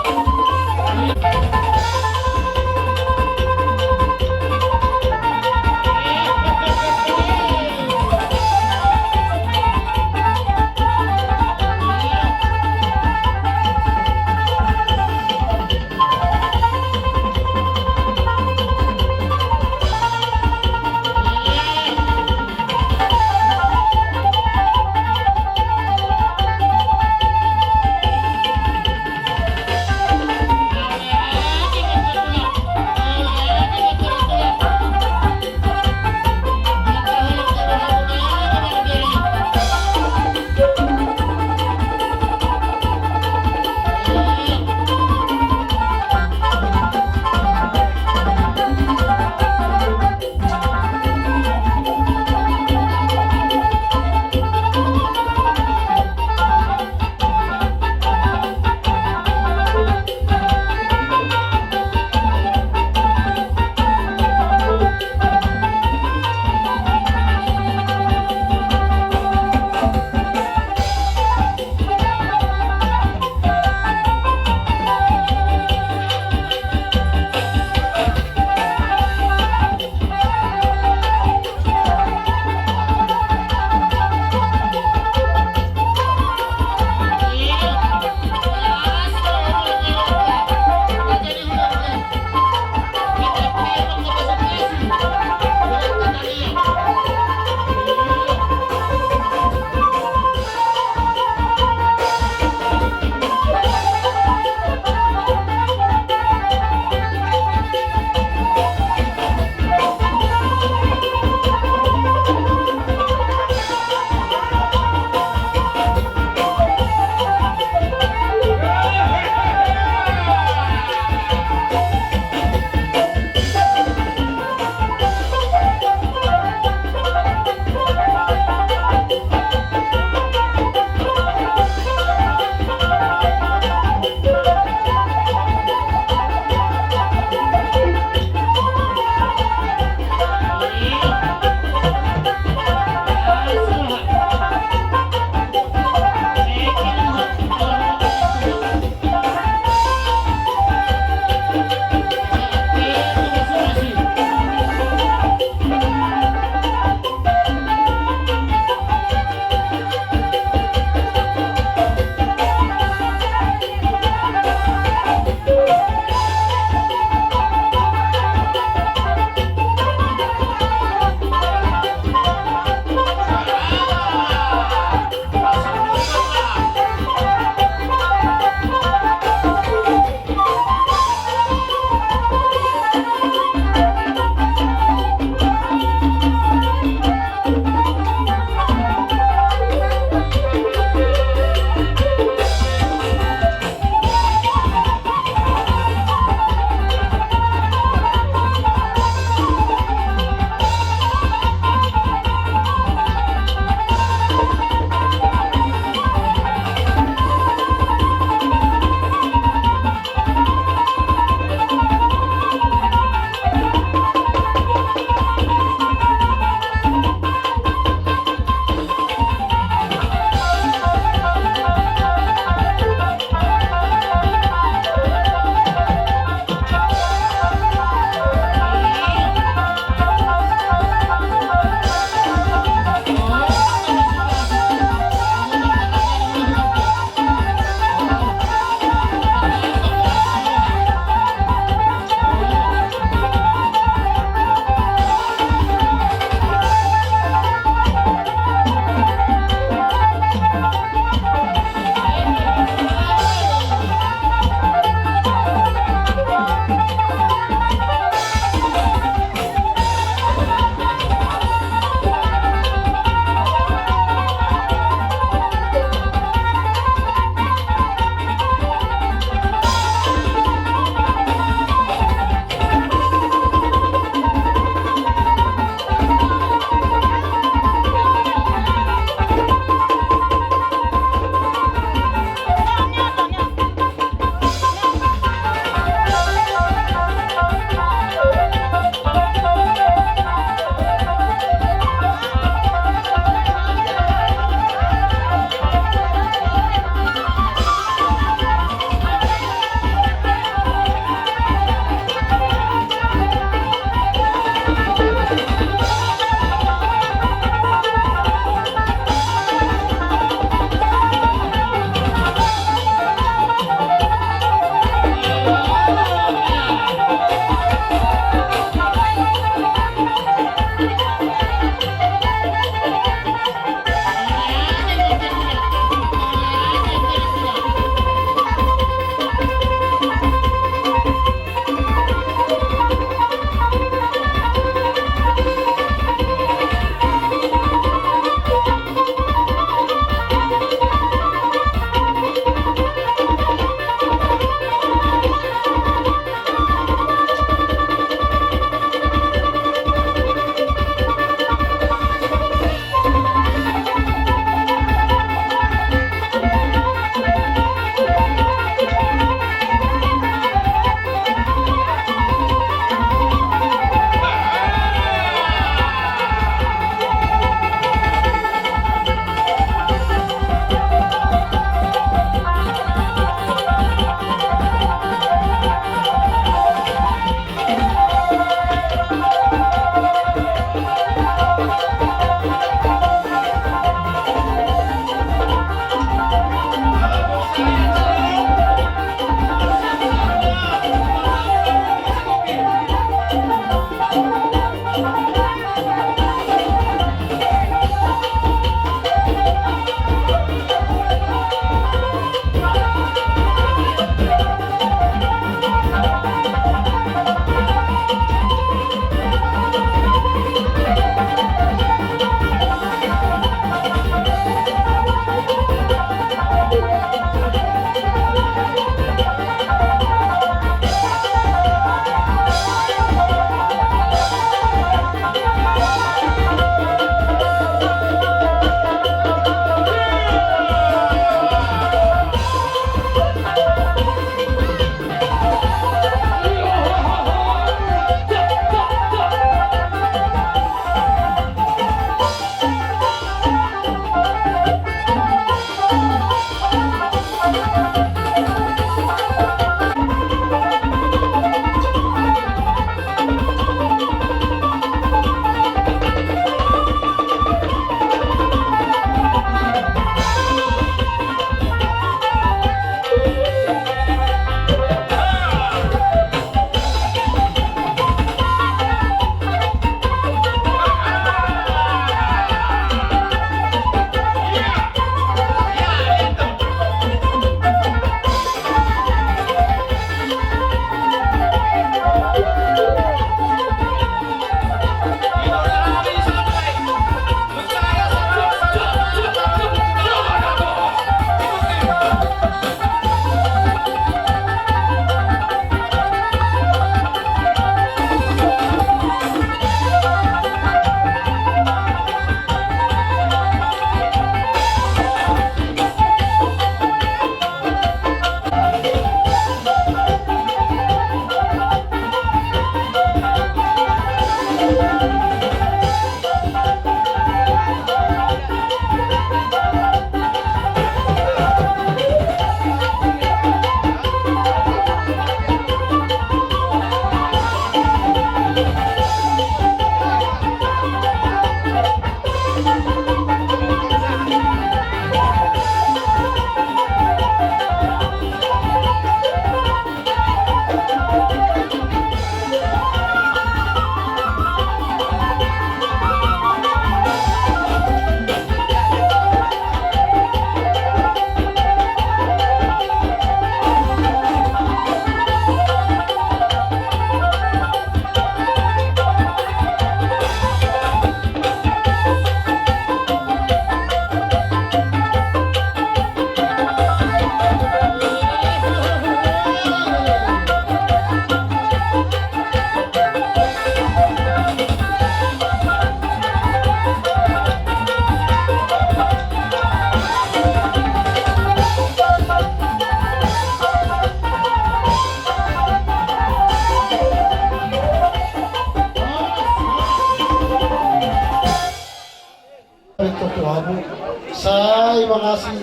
Mangasi,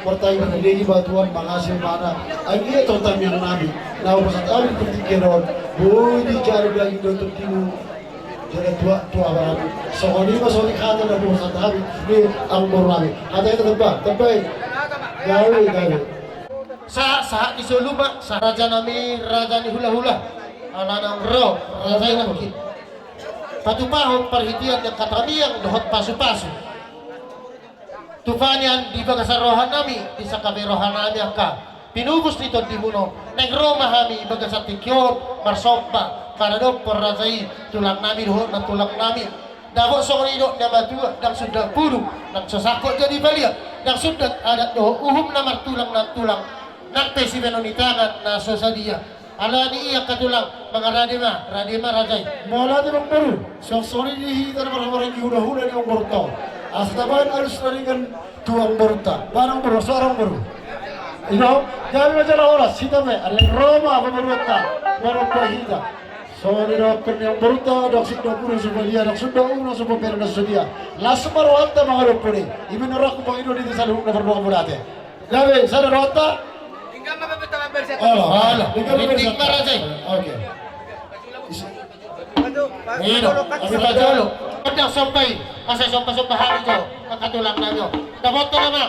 martangiang ma di Debata, Tuhan, mangasi ma Amang. Ai ia tongtong tangiang nami na hupasahat hami di tingki on, boi dijalo daging dohot tondimu jala tuak tu amanami. Songon i ma songon i hata na hupasahat hami di amangboru nami. Hata i, tamba, tamba i. Gabe, gabe. Sahat, sahat ni solu ma, sahat raja nami, raja ni hulahula. Ala naung ro raja i nangkin, patupahon parhitean ni angka tangiang dohot pasupasu. Tupa nian di bagasan roha nami, di sangkap ni roha nami angka pinupus ni tondimuna on. Naeng ro ma hami di bagasan tingki on marsomba maradophon raja i, tulang nami dohot nantulang nami. Dapot songon i do na matua, ndang sundat pudung nang so sangkot jadi balian, ndang sundat adat dohot uhum na martulang nantulang, nang pe sibahenon ni tangan na so sadia. Alani i angka tulang, mangarade ma, rade ma raja i. Mauliate amangboru, songon i di hita na marhahamaranggi hulahula ni amangboru on. Asa tabahen alus na ringan tu amangboru ta. Bahen amangboru, suara amangboru. I do, gabe ma jala horas, hita pe, ala ro ma pamoruonta, maromba hita. Songon i do angka ni amangboru ta, ndang sundat pudung so balian, ndang sundat uhum na so pambahenan na so sadia. Las ma rohanta mangadophon i. I ma na rangku pangido di hita saluhutna, mardongan mauliate. Gabe, sada rohanta. Tinggal ma bebeta mambar siapa? Alah, alah, tinggal ma bebeta. Tinggal ma raja i. Oke. Isi. Aduh, Pak. Ino, Pak. Asa pajolo. Ndang somba i, asa somba-somba hami jo, angka tulang nami on. Dapotan nama.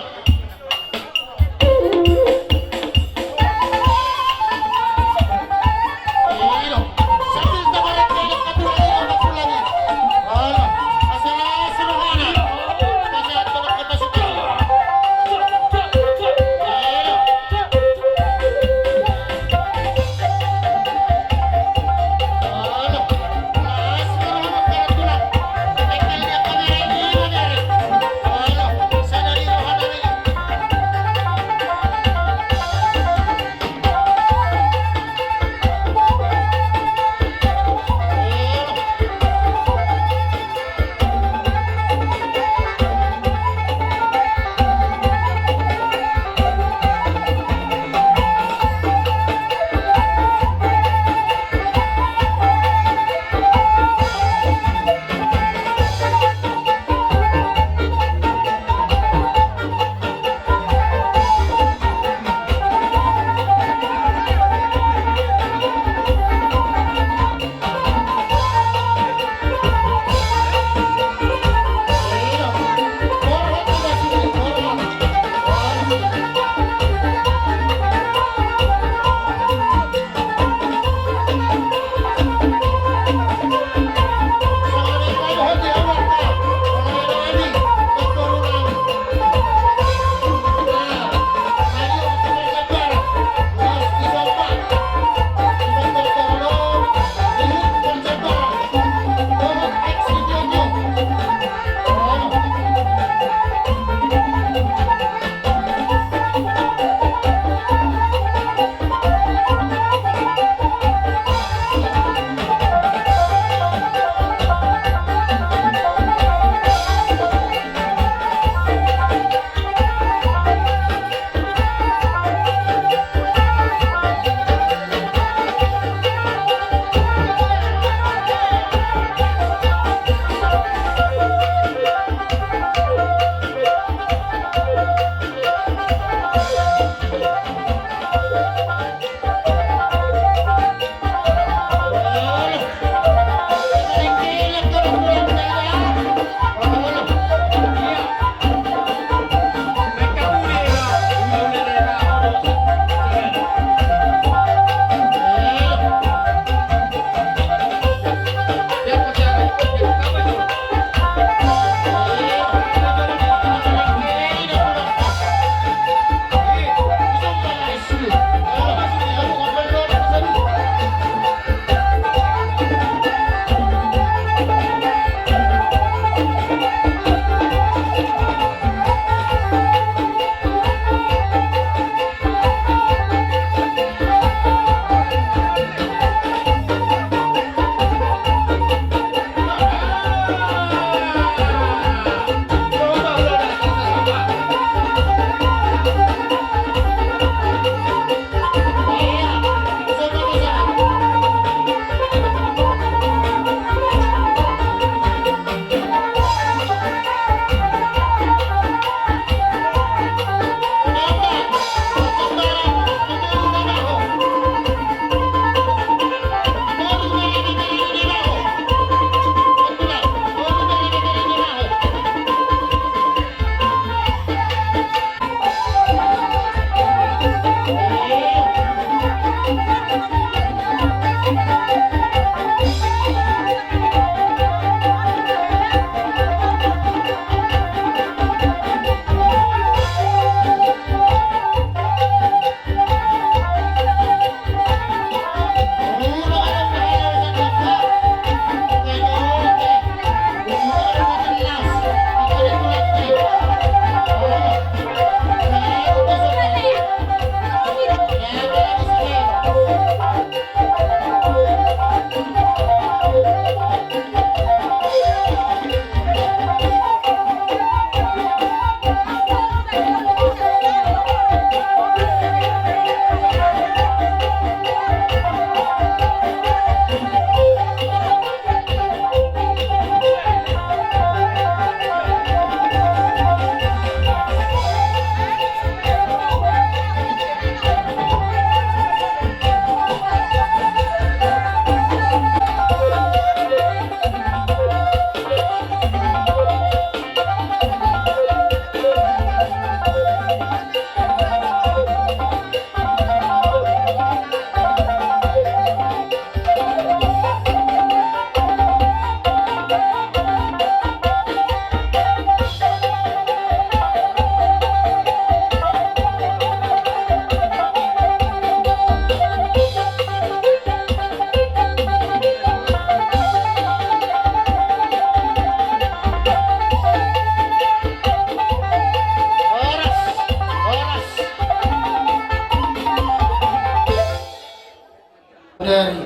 Dari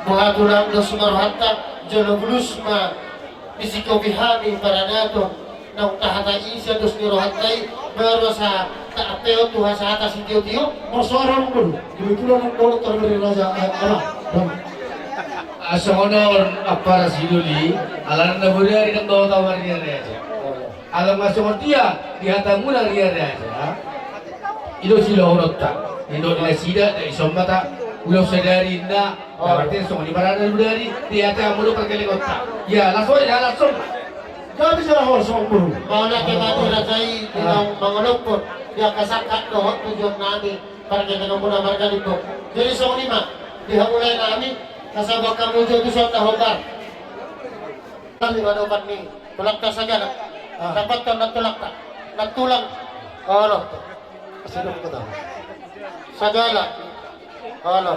boha tulang dos ma rohanta, jolo bulus ma disingkopi hami paradaton. Naung tahatai sian dos ni rohanta i, baru asa taampeon tu hasahatan sitiotio. Marsoara nang bolu, kebetulan nang bolu tar dari raja, eh, ala, bang. Asa songon on ampara sidoli, alana na bodari nang bau tau marria raja. Ala nga songon dia di hatamuna ria raja, i do sidohononta. Nidok ni nasida, da ison ma ta, ulos sadari inna. Oh. Berarti songon i marana bodari, di hatamu do parkelengonta. Ya, langsung ya, langsung. Gak bisa lah, songon bolu. Mauliate ma di raja i, di naung mangolophon, di angka sangkap dohot tujuan nami, parkelengonmuna marga Limbong. Jadi songon i ma, di hamu lae nami, asa boan hamu jo tu son na hombar. Kami manopan ni tulangta sagala. Ah. Dapothon na tulangta. Na tulang. Olo. Sidok kota. Sagala. Olo.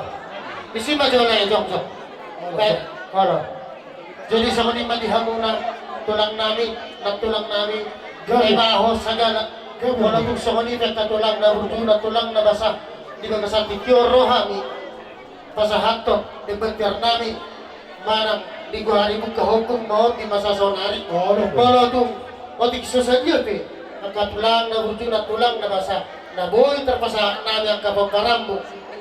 Isi ma jo lae, jong, jong. Olo. Baik. Olo. Jadi songon i ma di hamuna tulang nami, na tulang nami. Gabe. Ema ho sagala. Gabe. Olo, tung songon i pe angka tulang na burju, na tulang na basa. Di bagasan tingki on ro hami pasahathon di pentir nami manang di gohari buka hopung ma on di masa saonari. Olo, olo. Molo tung otik so sadia pe angka tulang na burju, na tulang na basa, na boi tarpasahat nami angka pomparanmu.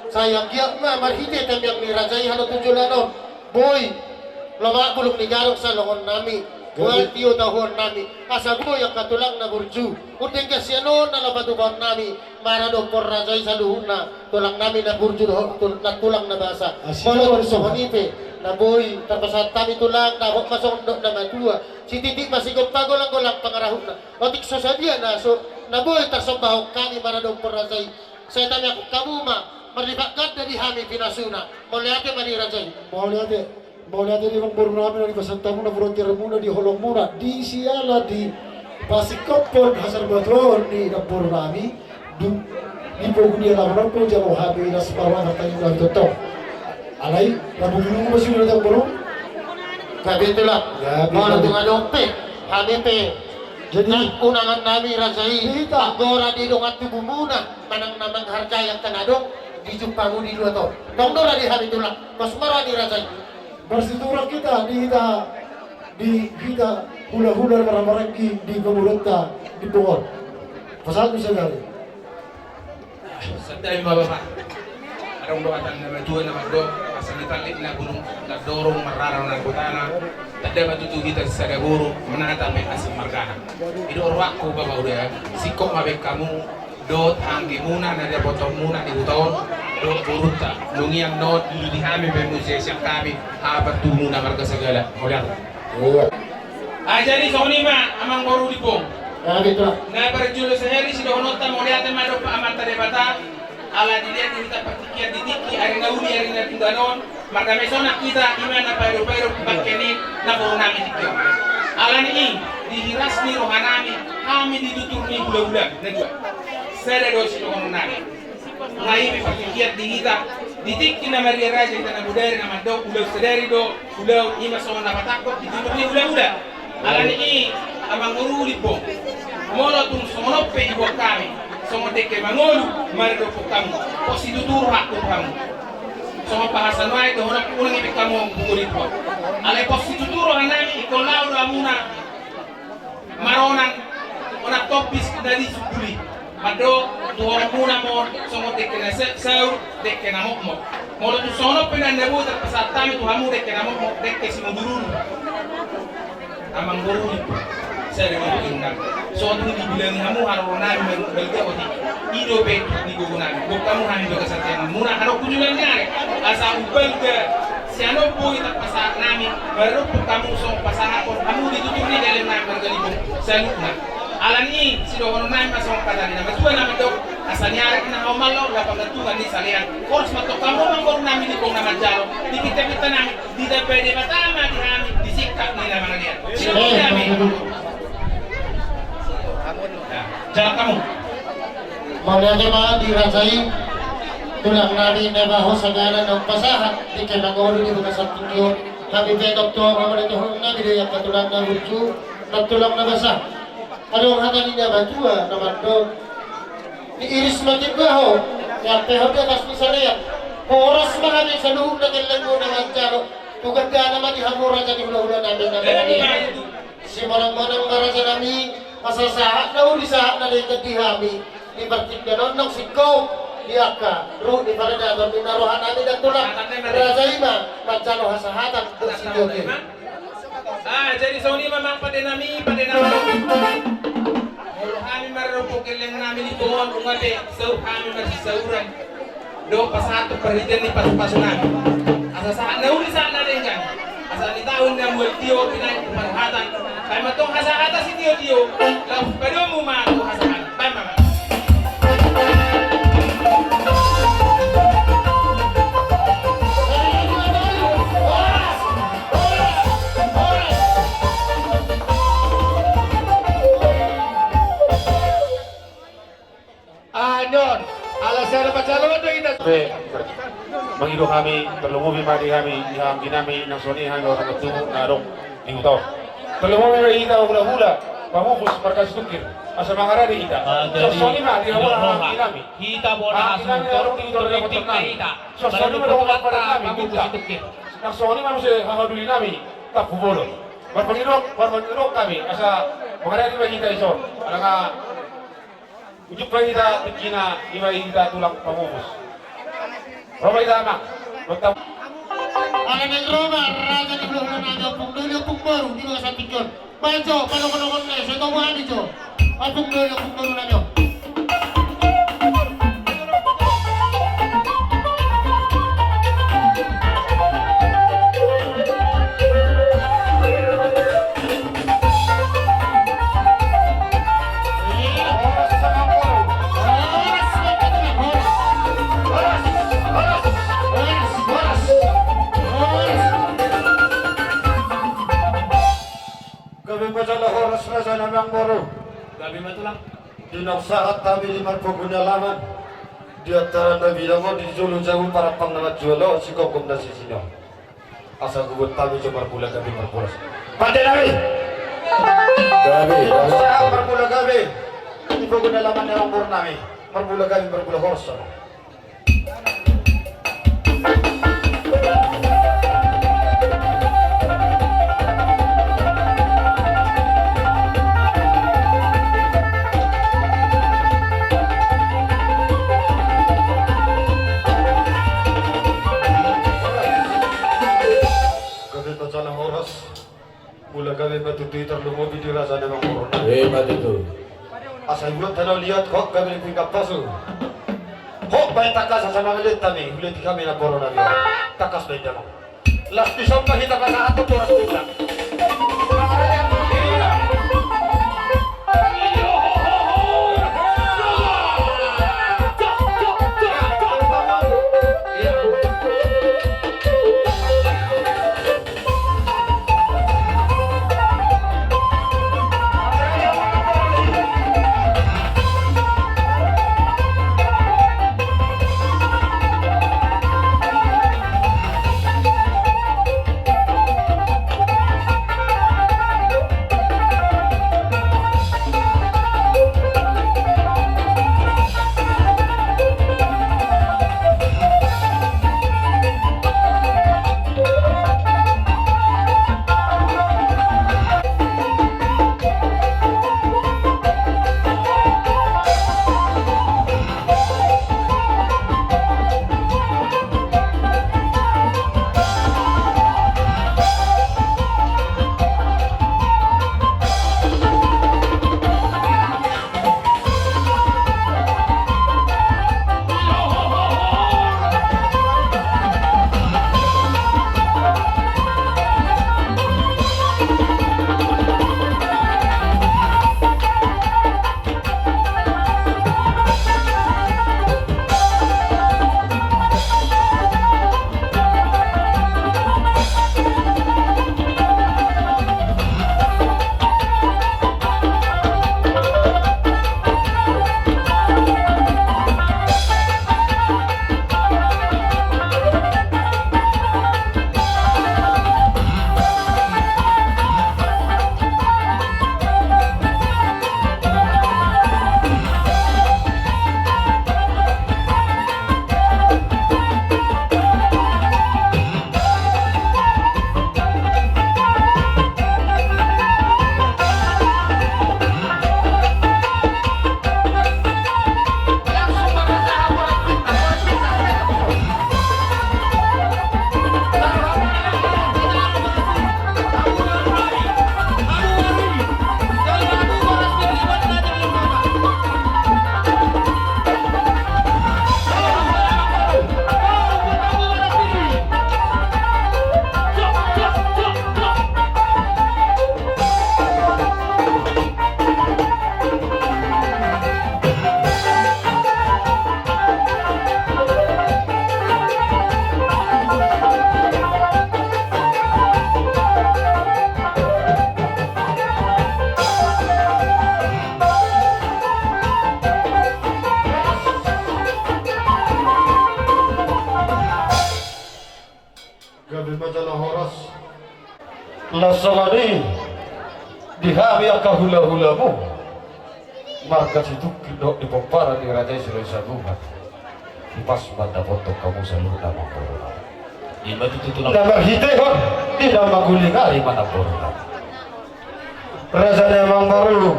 Sai anggiat ma marhite tangiang ni raja i halo tu joloan on boi lomak bulung ni gadong salongon nami. Gabe. Buat tio tahuon nami. Asa boi angka tulang na burju, undeng gasian on na laho patupaon nami. Maradophon raja i saluhutna, tulang nami na burju dohot tul-, na tulang na basa. Asi. Molo tung songon i pe, na boi tarpasahat hami tulang, na hot ma songon dok na matua. Sititi ma sigompa, golang-golang pangarahutna. Otik so sadia na so, na boi tarsombahon hami maradophon raja i. Sai tangiangkon hamu ma, marlipat ganda di hami pinasuna. Mauliate ma di raja i. Mauliate. Mauliate di amangboru nami na di pasahat hamuna, di bonteanmuna, di holongmuna, di siala di pasingkophon hasarbatuaon ni namboru nami, di, di pogu ni alaman on pe jalo hami na siparuan harta ni nami tongtong. Alai, rabu dulu ma sudah tongtong boru. Gabe tulang. Gabe, gabe. Molo tung adong pe, hami pe. Jadi, unangan nami raja i, hita. Anggora di dongan tubumuna, manang na manghargai angka na adong, di jumpamu di luat on. Tong do ra di hami tulang, pos ma ra di raja i. Bersitutur hita di hita, di hita hula-hula marhahamaranggi di pamoruonta di Limbong on. Pasahat sadari. Santabi ma bapa. Adong do hata ni na matua na mandok, asa ni tallik na bulung na dorong marrara na gotana. Tanda ma tutu hita sada boru, manata pe asing margana. I do rohangku bapa, uda, singkop ma baen hamu. Dohot anggi muna na dapothon muna di huta on, dohot borunta. Nunga annon dilului hami pe muse sian hami, haha partubu muna marga Sagala. Mauliate. Iya. Ah, jadi songon i ma amangboru Limbong. Ya, betul. Na parjolo sahali sidohononta mauliate ma dohot amanta Debata, ala dilehon hita partingkian di tingki, ari na uli, ari na dunggan on. Marga Mesonak hita, i ma na paedo-paedo bangke ni namboru nami tingki on. Alani i, di hiras ni roha nami, hami di tutur ni hula-hula na dua. Sada do sidohonon nami. Nga i pe partingkian di hita, di tingki na maria raja hita na bodari na mandok, ulaon sadari do ulaon, i ma songon na patangkok di tutur ni hula-hula. Alani i, amangboru Limbong, molo tung songon on pe diboan hami songon dengke mangolu maradophon hamu, pos situtu rohangku tu hamu. Songon bahasa nuaeng dohononku, unang ipe hamu buku Limbong. Alai pos situtu roha nami, ingkon laho do hamuna maronan onan tombis na di sumbul i. Mandok tu horong muna ma on songon dengke na sa-, saur, dengke na mokmok. Molo tung songon on pe na boi tarpasahat hami tu hamu dengke na mokmok, dengke simudur-udur. Amangboru Limbong, sada do inna. Songon tung dibilangi hamu haroro nami balga otik. I dope ni gogo nami. Boan hamu hami bagasan tangiang muna, hadok hujungan ni ari. Asa umbalga sian on boi tarpasahat nami maradophon hamu songon pasahathon hamu di tutur ni dalan nami marga Limbong saluhutna. Alani i, sidohonon nami ma songon hata ni na matua na mandok, asa niarek na haomalon, laho pangantungan ni salean. Horas ma tong hamu amangboru nami Limbong na manjalo di pinta-pinta nami, ditambai Debata ma di hami di singkat ni na mangalean. Sidohonon nami. Jalan hamu. Mauliate ma di raja i, tulang nami, na ema ho sagala naung pasahat dengke mangolu di bagasan tingki on. Hami pe tongtong, mauliate ma di ho, nami do i angka tulang na burju, na tulang na basa. Adong hata ni na matua na mandok: Niiris ma timba ho, niampe ho di atas ni salean. Horas ma hami saluhutna gellengmuna manjalo. Tu gandana ma di hamu raja ni hulahula nami na badia. Simonang-monang ma raja nami, asa sahat na uli sahat na denggan di hami. Di partingkian on nang singkop di angka ruhut ni paradaton, ninna roha nami ndang tulang. Raja i ma manjalo hasahatan dohot sitio-tio. Ah, jadi songon i ma amang pande nami, pande nami. Molo hami marrompu gelleng nami di boan, nunga pe saur hami marsisauran. Dohot pasahat tu parhitean ni pasu-pasu nami. Asa sahat na uli sahat na denggan. Asa di taon na mual tio pinaek tu parhatan. Baen ma tong hasahatan sitio-tio. Laos padomu ma tu hasahatan. Baen ma. Annon, ala sada pacalon do hita. Be, mangido hami, tarlumobi ma di hami, di hami, di hami, nang songon i hami, orang tua, na adong di huta on. Tarlumobi ma hita, hulahula pamupus marga Situngkir. Asa mangarade hita. Ah, jadi, songon i ma di hamu, di hami. Hita bona hasu, di huta on, hita. Songon i ma dohot pamupus nami, Situngkir. Nang songon i ma muse haha doli nami, Tampubolon. Marpangido, marpangido hami, asa mangarade ma hita dison. Alana ujung pe hita tingkina, i ma hita tulang pamupus. Ro ma hita amang. Ala naeng ro ma raja ni hulahula nami, ompung doli ompung boru di bagasan tingki on. Baen jo panongkononkon na i, sai tabo hami jo. Ompung doli ompung boru nami on. Gabe ma jala horas raja nami amang boru. Gabe ma tulang. Di naung sahat hami di marpogu ni alaman, di antara na bidang on di jolo jabu parampang na manjual on, sigomgom na sisina. Asa gogot hami jo marmula gabe marbolas. Pande nami. Gabe, gabe. Sahat marmula gabe. Di pogu ni alaman ni amang boru nami. Marmula gabe, marmula horas. Gabe ma jala horas. Mula gabe ma tutu i, tarlumobi di raja ni amang boru nami. Ima tutu. Asa ibuat tano liat hok gabe ni pinggan pasu. Hok baen tangkas asa mangaliat hami, huletik hami na boru nami. Tangkas baen damang. Las dison ma hita pasahat tu boras tulang. Gabe ma jala horas. Las songon i di hami angka hulahulamu, marga Situngkir dohot di pomparan ni Raja i Silahisabungan. Di pas ma dapothon hamu saluhutna amangboru nami. Ima tutu tulang. Na marhitehon di na mangulingari ma amangboru nami. Raja ni amangboru,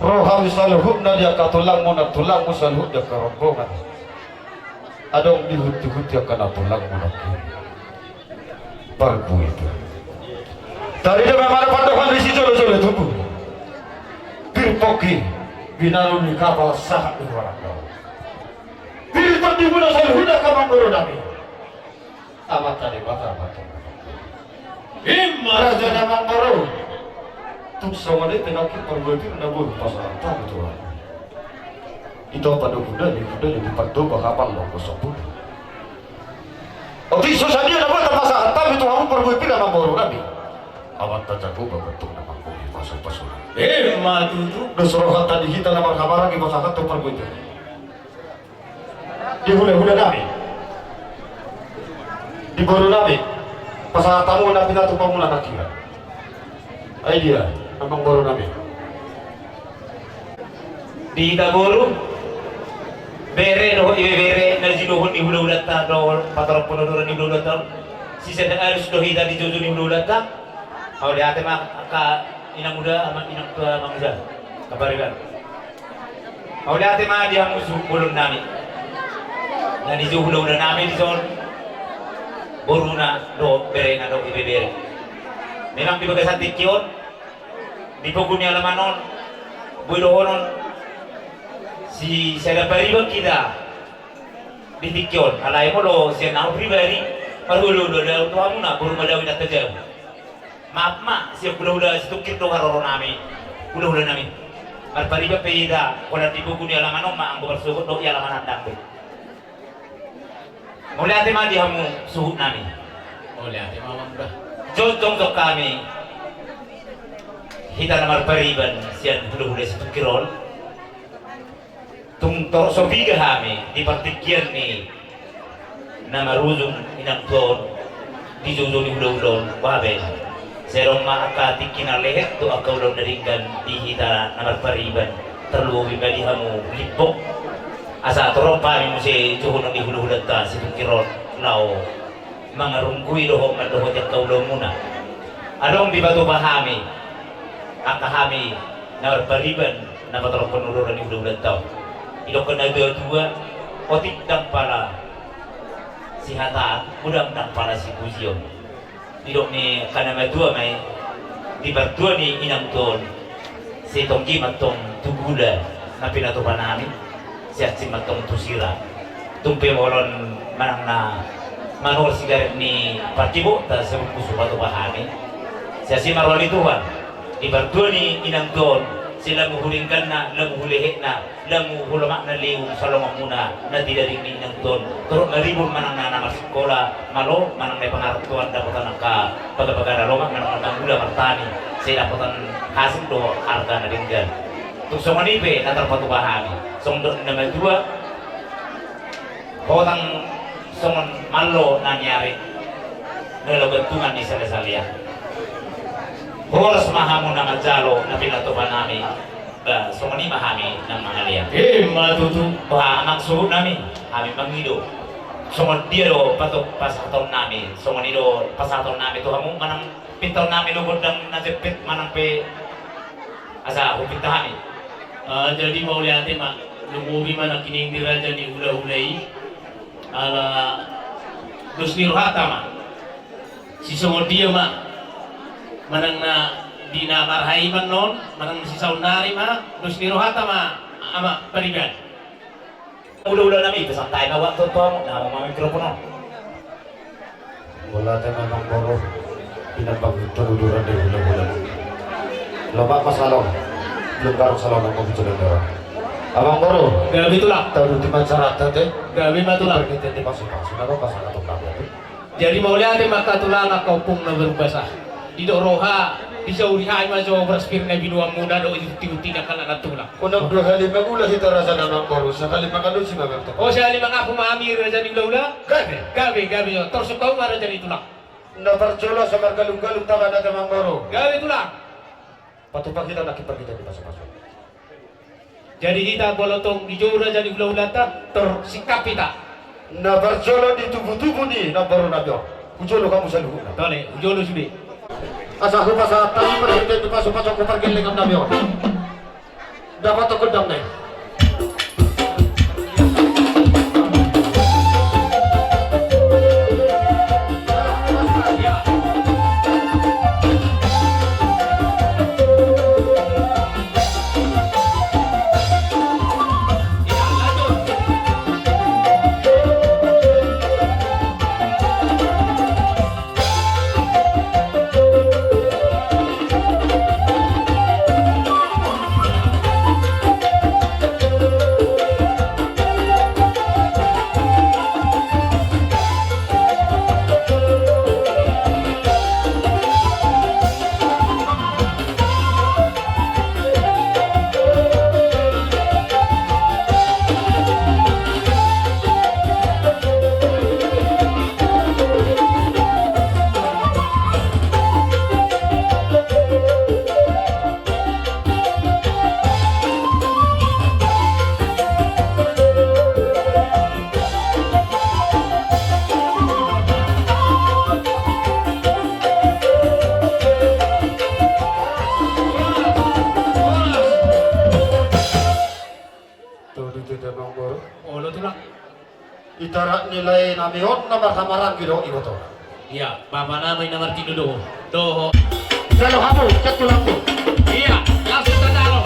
ro hami saluhutna di angka tulangmu, nantulangmu saluhut di angka rombongan. Adong dihutihut angka nantulangmu nangkin. Parbue pe. Tarida ma pandohan ni sijolojolo tubu. Pir pongki, binaru ni kapal sahat di warangkau. Pir tondimuna saluhutna amangboru nami. Amanta Debata ma tong. Ima. Raja ni amangboru. Tung songon i pe nangkin parbue pir na boi pasahat hami tu hamu. Ito pado kuda ni kuda ni di pandoba kapal longgo sampulu. Otik so sadia na boi pasahat hami tu hamu parbue pir amangboru nami. Amanta Jahowa bentuk na manggohi pasu-pasu. Ima tutu. Dos rohanta di hita na marhamaranggi pasahat tu parbue pir. Di hulahula nami, di boru nami, pasahat hamu na pinatupa muna nangkin. Ai dia amangboru nami. Di hita boru, bere dohot ibebere na jinuhon ni hulahulanta dohot patorop ni roha ni hulahulanta. Sisada arus do hita dijouhon ni hulahulanta. Mauliate ma angka inang muda, amang inang tua, amang muda. Kapariban. Mauliate ma di hamu suhut bolon nami. Na dijou hulahula nami dison. Boruna dohot berena dohot ibebere. Memang di bagasan tingki on, di pogu ni alaman on, boi dohonon sisada pariban hita di tingki on. Alai molo sian ahu pribadi, marhulahula do ahu tu hamuna, boru Malawi na tajam. Maaf ma, sian hulahula Situngkir do haroro nami, hulahula nami. Marpariban pe hita, holan di pogu ni alaman on ma anggo marsogot dohot i alaman andang be. Mauliate ma di hamu suhut nami. Mauliate ma amang da. Jongjong do hami hita na marpariban sian hulahula Situngkir on. Tung torop so piga hami di partingkian ni na marujung inang tua on, dijouhon ni hulahula on, babe. Sai adong ma angka tingki na lehet tu angka ulaon na denggan di hita na marpariban, tarlumobi ma di hamu Limbong. Asa torop hami muse jouhonon ni hulahulanta Situngkir on laho mangarunggui dohot mandohoti angka ulaonmuna. Adong dipatupa hami angka hami na marpariban na patorophon ururan ni hulahulanta on. Didok angka na tuatua, otik ndang pala sihataan, godang ndang pala sipujion. Didok ni angka na matua ma i, di partua ni inang tua on, sai tonggi ma tong tu gula na pinatupa nami, sai hansit ma tong tu sira. Tung pe molo manang na manuhor sigaret ni parkibokta, sai bungkus hupatupa hami. Sai asi ma roha ni Tuhan di partua ni inang tua on, sai lamu hudengganna, lamu hulehekna, lamu hulomakna lehon salonganmuna na di daging ni inang tua on. Torop maribur manang na, na marsikola malo, manang na i pangarantoan dapotan angka paga-paga na lomak, manang na manggula martani, sai dapotan hasil do arta na denggan. Tung songon i pe na tarpatupa hami, songon dok ni na matua, hotang songon mallo na niari, na laho gantungan ni sale-salean. Horas ma hamu na manjalo na pinatupa nami. Ba, songon i ma hami na mangalean. Ima tutu. Ba, amang suhut nami, hami mangido songon dia do patok pasahaton nami, songon i do pasahaton nami tu hamu, manang pintaon nami do gondang na jempek, manang pe asa hupinta hami. Ah, jadi mauliate ma, lumobi ma nangkining di raja ni hulahula i, ala dos ni rohanta ma. Sisongon dia ma, manang na di na marhaiman on, manang na sisaonnari ma, dos ni rohanta ma, amang pariban. Hulahula nami, pesan tai ma wak tonton, na ma mikrofon on. Mauliate ma amangboru, pinambang tolu duran di hulahula. Lomak ma salon, belum garuk salon, amang boru. Amang boru. Gabe tulang. Tahu di masyarakat te. Gabe ma tulang. Pergi te di pasu-pasu, nama pasangan tulang ya. Jadi mauliate ma angka tulang, angka ompung na berbasa. Didok roha Disauri hami ma jo boras pir na binuanmuna dohot itiuti na halak na tulang. Unang dua hali mangula hita raja na amangboru, sahali mangalusi ma bertemu. O, sahali mangaku ma hami raja ni hulahula. Gabe. Gabe, gabe jo. Torsuk hamu ma raja ni tulang. Na parjolo asa margalung-galung tangan ate amangboru. Gabe tulang. Patupa hita nangkin parhitean ni pasupasu. Jadi hita molo tong dijou raja ni hulahulanta, tor singkap hita. Na parjolo di tubutubu ni namboru nami on. Hujolo hamu saluhutna. Tole, hujolo sude. Asa hupasahat hami parhitean ni pasupasu tu pargellengan nami on. Dapothon gondang na i. Tolu tu damang boru. Olo tulang. Itarak ni lae nami on na marhamaranggi do ibotona. Ia, bapa nama i na martindo do. Doho. Jalo hamu, cek tulangku. Ia, langsung ta jalo.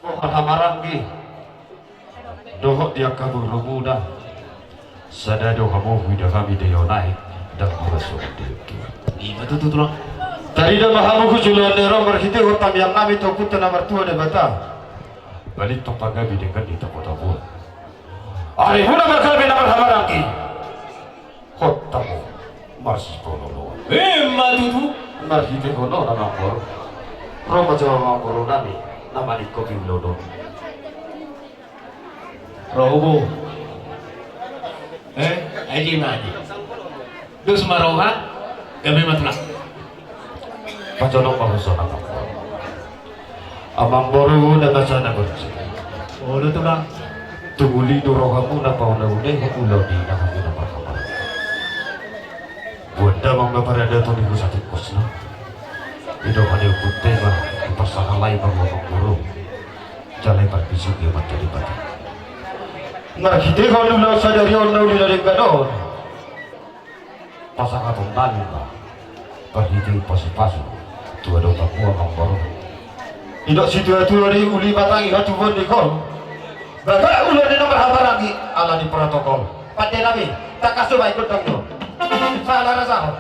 Boha hamaranggi dohot di angka borumuna. Sada do hamu huida hami Deyo Naek, ndang mura songon Deyo Tuan. Ima tutu tulang. Tarida ma hamu tu joloan ni ari on marhitehon tangiang nami tu Ompunta na martua Debata. Balintang panggabean denggan ni tabo-taboan. Arimuna margabe na marhamaranggi. Hot hamu marsipaolooloan. Ima tutu. Marhitehon on amangboru, ro ma jo amangboru nami na maningkopi ulaon on. Ro hubo. Eh, aji ma aji. Dos ma roha. Gabe ma tulang. Pajonok ma hosona amangboru. Amangboru na masa na borju. Olo tulang. Tung uli do rohamuna pauna-unahon ulaon i na hamu na marhamaranggi. Buat damang ma paradaton i husa tingkosna. I do hane Ompunta i ma, huparsahalai ma amangboru. Jala i parpisik i ma jadi pati. Marhitehon ulaon sadari on na uli na denggan on. Pasahaton nami ma. Parhite pasupasu. Tu adopanmu amangboru. Didok situa-tua di uli batang i hatubuan ni kol. Bagak ulaon na marhahamaranggi ala ni protokol. Pande nami, tangkas do baen gondang do. Salah rasa ho.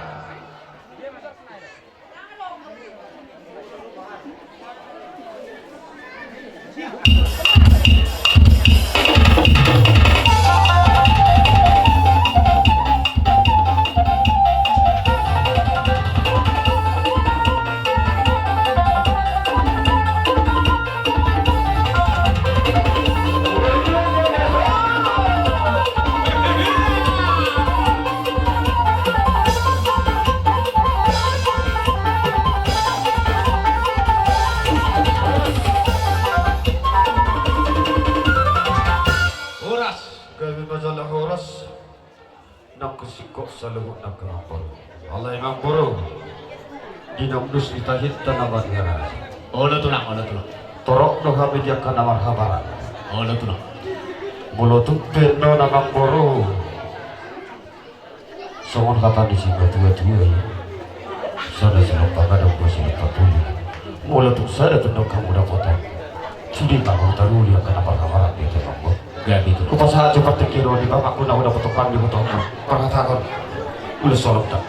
Horas. Gabe ma jala horas. Nang singkop saluhutna amangboru. Alai amangboru, di na umdos ni tahinta na marnera. Olo tulang, olo tulang. Torop do hami di angka na marhahamaranggi. Olo tulang. Molo tung pe annon amangboru, songon hata ni sipatua-tua i. Sada silompa gadang, dua silompa tuli. Molo tung sada pe annon hamu dapotan, sude ma hamu taruli angka na marhahamaranggi, amangboru. Gabe tutu. Hupasahat jo partingkian on di pamanku na hudapothon di huta on. Parhatahon. Ulos solop ta.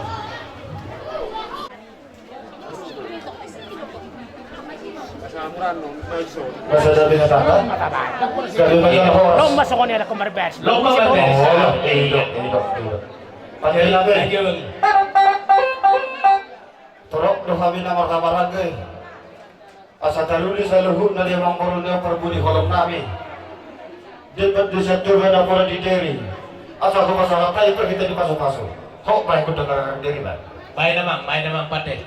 Masa da binatang. Gabe ma jala horas. Lomba songon i, ada kembar bes. Lomba songon i. Oh, iya, iya, iya. Pande nami. Torop do hami na marhahamaranggi. Asa taruli saluhutna di amangboru na parbue ni holong nami. Di Batu Satoba na pola di Deri. Asa hupasahat hami parhite ni pasupasu. Ho, baen gondang na Deri, baen. Baen amang, baen amang, pande.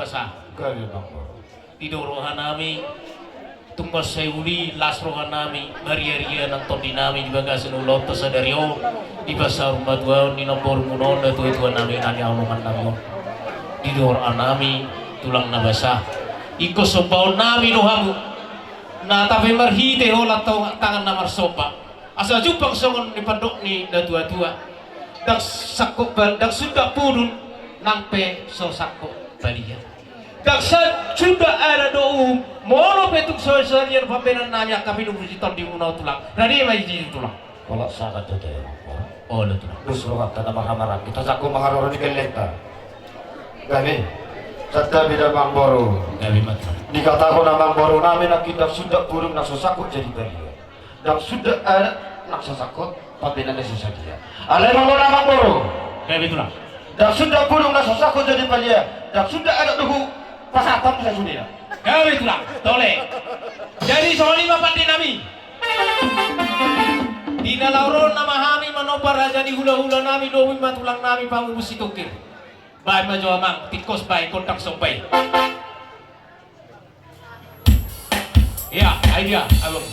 Sa. Gabe, Amangboru. Didok rohanami, tung mansai uli las rohanami, marria-ria nang tondinami di bagasan ulaonta sadari on, dipasahat ma tu ahu ni namborumuna on, natua-tuanami, na niaulungannami on. Didok rohanami, tulang na basa. Ingkon sombaonnami do hamu. Na tape marhite holan tong-, tangan na marsomba. Asa jumpang songon ni pandok ni natua-tua. Ndang sangkot ba-, ndang sundat pudun, nang pe so sangkot balian. Ndang sa-, sundat adat dohot uhum, molo pe tung so salian pambahenannami angka pinuji tondimuna on, tulang. Rade ma i, tulang. Olo, sahat do, tulang. Olo, tulang. Dos rohanta na marhamaranggi, tasangkup ma haroro ni gellengta. Gabe. Santabi da, Amangboru. Gabe ma, tulang. Dihatahon amangborunami nangkin, ndang sundat pudun, nang so sangkot jadi balian. Ndang sundat adat, nang so sangkot pambahenan na so sadia. Alai molo na, Amangboru. Gabe, tulang. Ndang sundat pudun, nang so sangkot jadi balian. Ndang sundat adat dohot uhum, pasahat hamu sasudena. Gabe, tulang. Tole. Jadi songon i ma pandenami. Di na laho ro nama hami manomba raja ni hula-hulanami, lobi ma tulangnami Pamungpung Situngkir. Baen ma jo, Amang, tingkos baen gondang somba i. Ia, ai dia, Amang.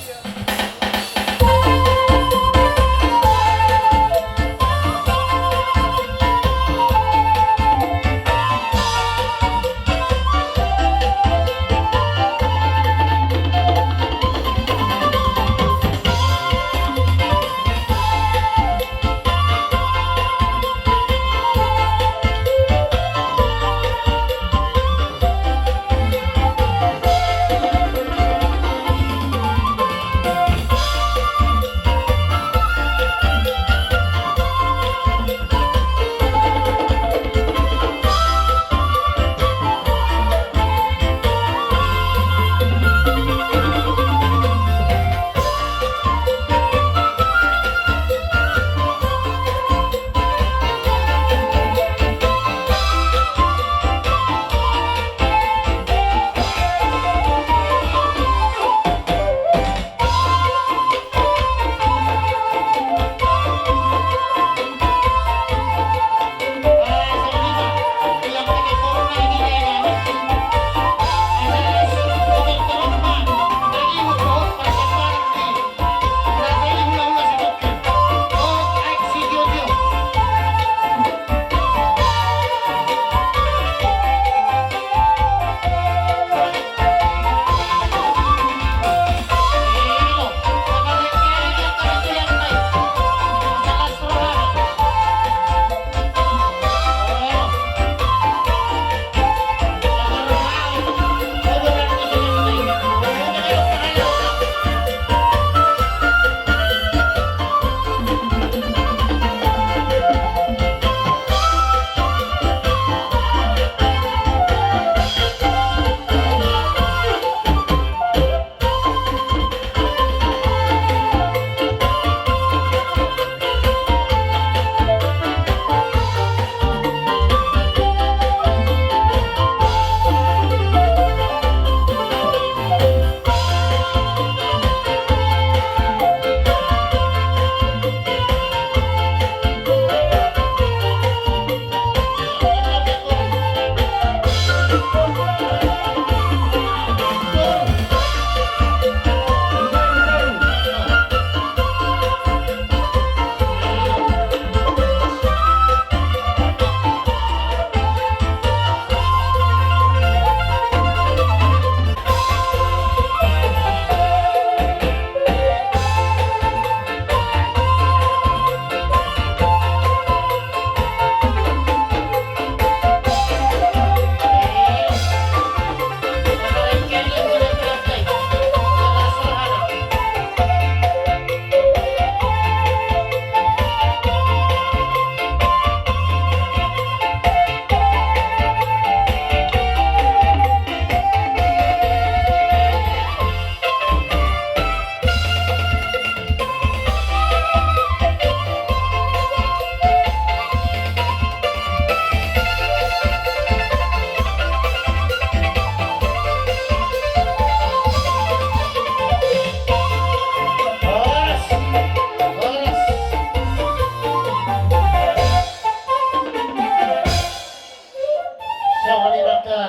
Songon i ma angka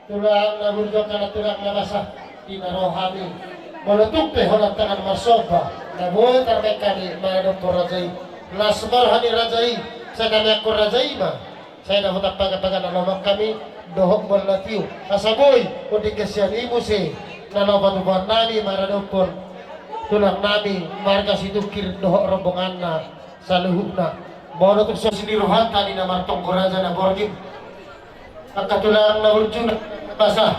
Tulang na burju, angka tulang na basa, di na ro hami. Molo tung pe holan tangan marsomba na boi tarbaen hami maradophon raja i, las ma roha ni raja i. Sai tamiangkon raja i ma. Sai dapotan paga-paga na lomak hami dohot mual na tio, asa boi undingkan sian i muse na laho patupaonnami maradophon tulangnami marga Situngkir dohot rombonganna saluhutna. Molo tung so sini rohanta di na martonggo raja na borngin. Angka tulang na burju, na basa.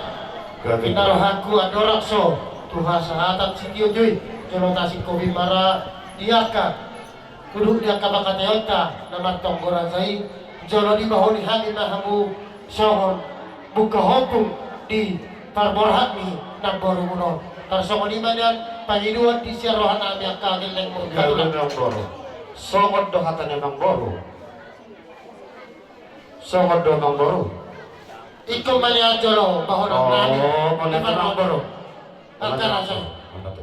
Gabe. Di na rohangku andorang so tu hasahatan sitiotio i, jolo tasingkopi ma ra di angka, tu di angka pangkataionta na martonggo raja i, jolo dibahoni hami ma hamu songon buka ompung di parborhat ni namborumuna on. Tarsongon i ma nian pangidoan di sian rohanami angka gellengmuna. Gabe, tulang. Amangboru. Songon do hata ni amangboru. Songon do amangboru. Ingkon ma nian jolo bahononnami. Oh, mauliate amangboru. Angka raja. Mantap.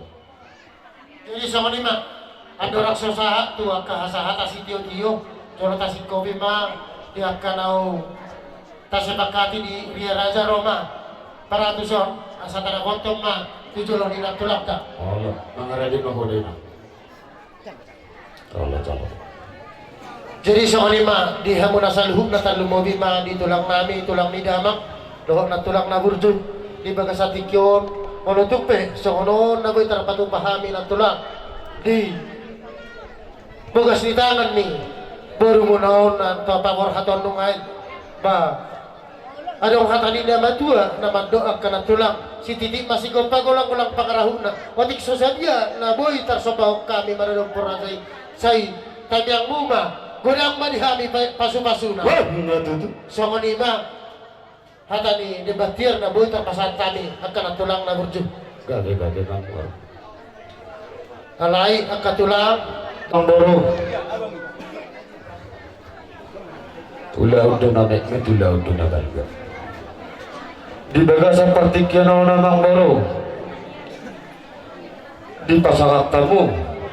Jadi songon i ma, andorang so sahat tu angka hasahatan sitiotio, jolo tasingkopi ma di angka naung tasepakati di ria raja ro ma paratuson, asa tadapothon ma tu jolo ni nantulangta. Olo, mangarade ma ho da i ma. Olo, jolo. Jadi songon i ma di hamuna saluhutna, tarlumobi ma di tulangnami, tulang ni damang dohot nantulang na burju, di bagasan tingki on. Molo tung pe songon on na boi tarpatupa hami nantulang di bogas ni tangan ni borumuna on na tapaborhat on nunga i. Ba, adong hata ni na matua na mandok, angka nantulang: Sititi ma sigompa, golang-golang pangarahutna. Otik so sadia na boi tarsombahon hami maradophon raja i, sai tamiang muna, godang ma di hami pa-, pasu-pasuna. Wah, na tutu. Songon i ma hata ni demban tiar na boi tarpasahat hami, angka nantulang na burju. Gabe, gabe, amangboru. Alai angka tulang. Amangboru. Ulaon do na metmet, ulaon do na balga. Di bagasan partingkian on, amangboru, dipasahat hamu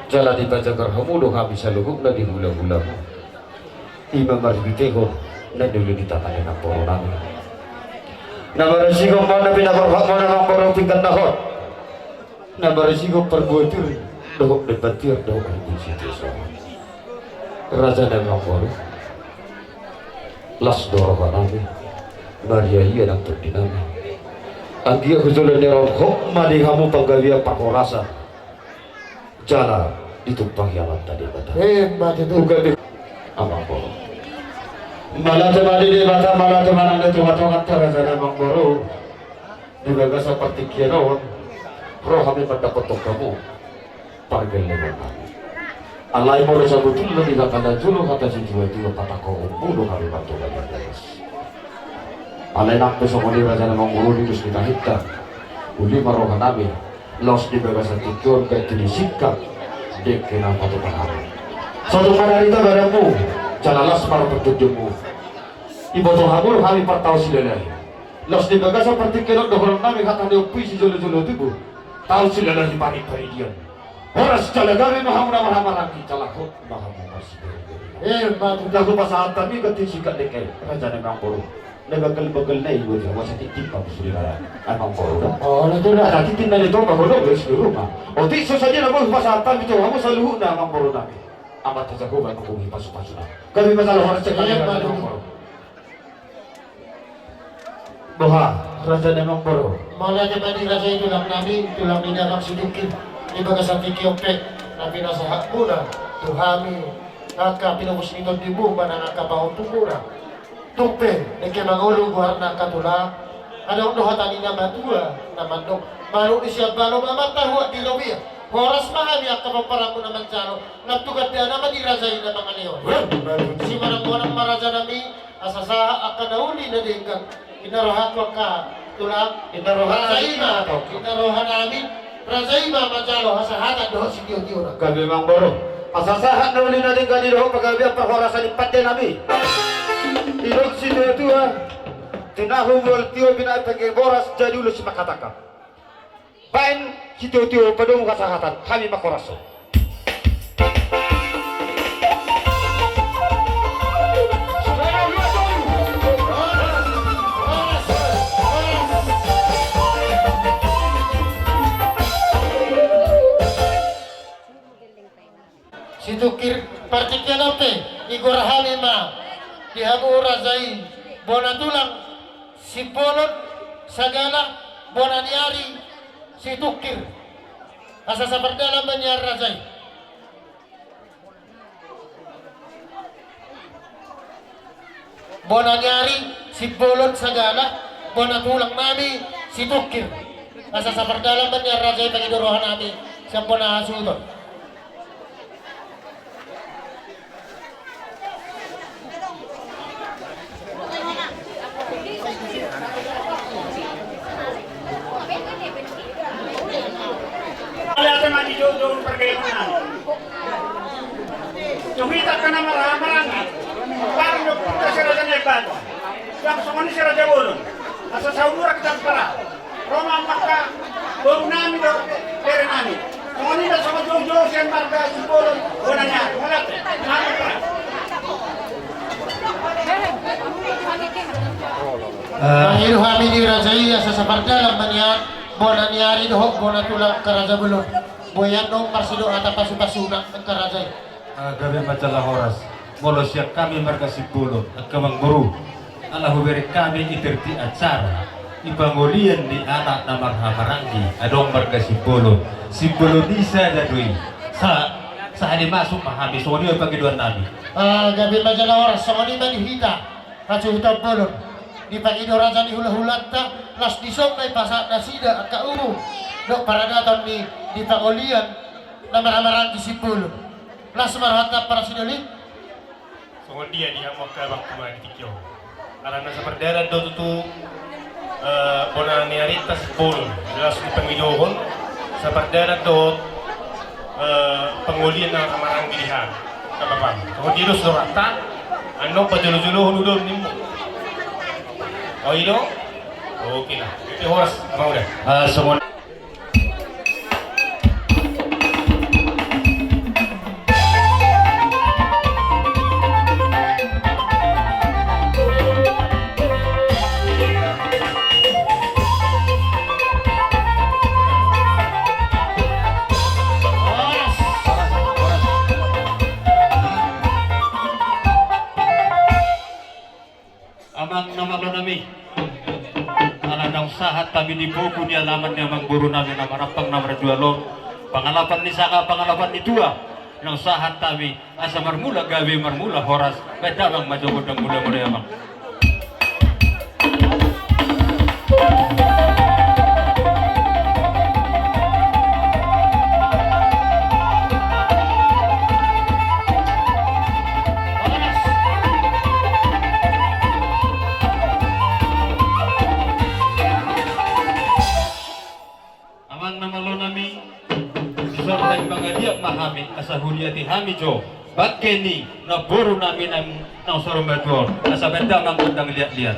jala dipajagar hamu do hami saluhutna di hula-hulamu. I ma marhitehon na niuli ni tangan ni namborunami. Na marsigompa na pinaborhatmuna, amangboru, pinggan na hot. Na marsigompa parbuatur dohot demban tiar dohot harbin sitio songon. Raja nami, amangboru, las do rohanami, marhia-hia nang tondinami. Anggiat tu joloan ni ari on hot ma di hamu panggabean parhorasan jala ditumpangi Amanta Debata. Emma tutu. Uga di amangboru. Mauliate ma di Debata, mauliate ma nang di tonga-tonganta, raja nami, amangboru. Di bagasan partingkian on ro hami mandapothon hamu pargellengon nami. Alai molo sabotulna di hata na jolo, hata situa-tua, patangkohonmu do hami martoba di atas. Alai nang pe songon i, raja nami, amangboru, di dos ni tahinta, uli ma rohanami, laos di bagasan tingki on baen tu di singkat dengke na patupa hami. Sotung ma na rita badanmu jala las ma roha tondinmu. Diboto hamu do hami partaon silalahi. Laos di bagasan partingkian on dohononnami hata ni ompu i sijolo-jolo tubu: Taon silalahi, panik panidian. Horas jala gabe ma hamu na marhahamaranggi, jala hot ma hamu marsiboribori. Emma tutu. Laho pasahat hami ganti singkat dengke, raja nami, amangboru. Na banggal-banggal na i boti hamu, asa tintin ma musuli raya, amangboru, da. Olo, tutu da. Asa tintin na ni toba, godang do i di rumah. Otik so sadia na boi hupasahat hami tu hamu saluhutna, amangboru nami. Amanta Jahowa ma nangkok i pasu-pasuna. Gabe ma jala horas jala gabe, amangboru. Boha, raja nami, amangboru? Mauliate ma di raja i, tulang nami, tulang ni damang Situngkir. Di bagasan tingki on pe na pinasahatmuna tu hami angka pinobus ni tondimuna manang angka pahompumuna. Tung pe dengke mangolu goarna, angka tulang. Adong do hata ni na matua na mandok: Manuk ni siambalo ma mantahuak di lobia. Horas ma hami angka pomparanmuna manjalo, nang tu gandana ma di raja i na mangalehon. Simonang-monang ma, raja nami, asa sahat angka na uli na denggan. Inna rohangku, angka tulang. Inna roha nami. Raja i ma, inna roha nami, raja i ma manjalo hasahatan dohot sitio-tiona. Gabe, amangboru. Asa sahat na uli na denggan i dohot panggabean parhorasan i, pande nami. Didok situa-tua: Tinahu mual tio, binahen pangge boras, jadi ulos si manghatangkang. Baen sitio-tio padomu hasahatan, hami mangkorashon. Dope, igor hami ma di hamu raja i, bona tulang Simbolon Sagala, bona ni ari Situngkir. Asa sapardalan ma nian raja i. Bona ni ari Simbolon Sagala, bona tulang nami Situngkir. Asa sapardalan ma nian raja i, pangido roha nami sian bona hasuhuton. Alai ate ma di joujou pargelengan. Jomita kana marhaha maranggi. Parno puta si Raja Nabatua. Yang songon i si Raja Bolon. Asa saumuran kita para. Ro ma angka boru nami dohot bere nami. Songon i ma songon joujou sian marga Simbolon bona ni ari. Mauliate. Mauliate. Pangido hami di raja i asa sapardalan ma nian bona ni ari dohot bona tulang angka raja bolon. Boi annon marsidohot hata pasupasuna angka raja i. Ah, gabe ma jala horas. Molo sian hami marga Simbolon, angka amangboru, ala hubereng hami i tertib acara, i pangolian ni anak na marhaha maranggi, adong marga Simbolon. Simbolon i sada do i. Sa, sahali masuk ma hami, songon i ma pangidoan nami. Ah, gabe ma jala horas, songon i ma di hita hasuhuton bolon. Dipangido raja ni hulahulanta, las dison ma i pasahat nasida angka urup dohot paradaton ni di pangolian na marhaha maranggi Simbolon. Las ma rohanta, Amang Sidoli. Songon dia di hamu angka abangku ma di tingki on. Alana sapardalan do tutu, eh, bona ni arinta Simbolon. Jelas dipangidohon sapardalan dohot, eh, pangolian na marhaha maranggi di hami. Angka bapam. Songon dia do rohanta, annon pajolo-jolohon do on nimmu. Oh, i do? Oke lah. Oke, horas, Amang Uda. Ah, songon Amang na malo nami, ala naung sahat hami di pogu ni alaman ni amangboru nami na marampang na marjual on, pangalapan ni sanga, pangalapan ni tua, naung sahat hami, asa marmula gabe, marmula horas, baen damang ma jo gondang mula-mula i, Amang. Amang na malo nami, dison naeng mangaliat ma hami, asa huliati hami jo bangke ni namboru nami na, naung saur matua on, asa baen damang gondang liat-liat.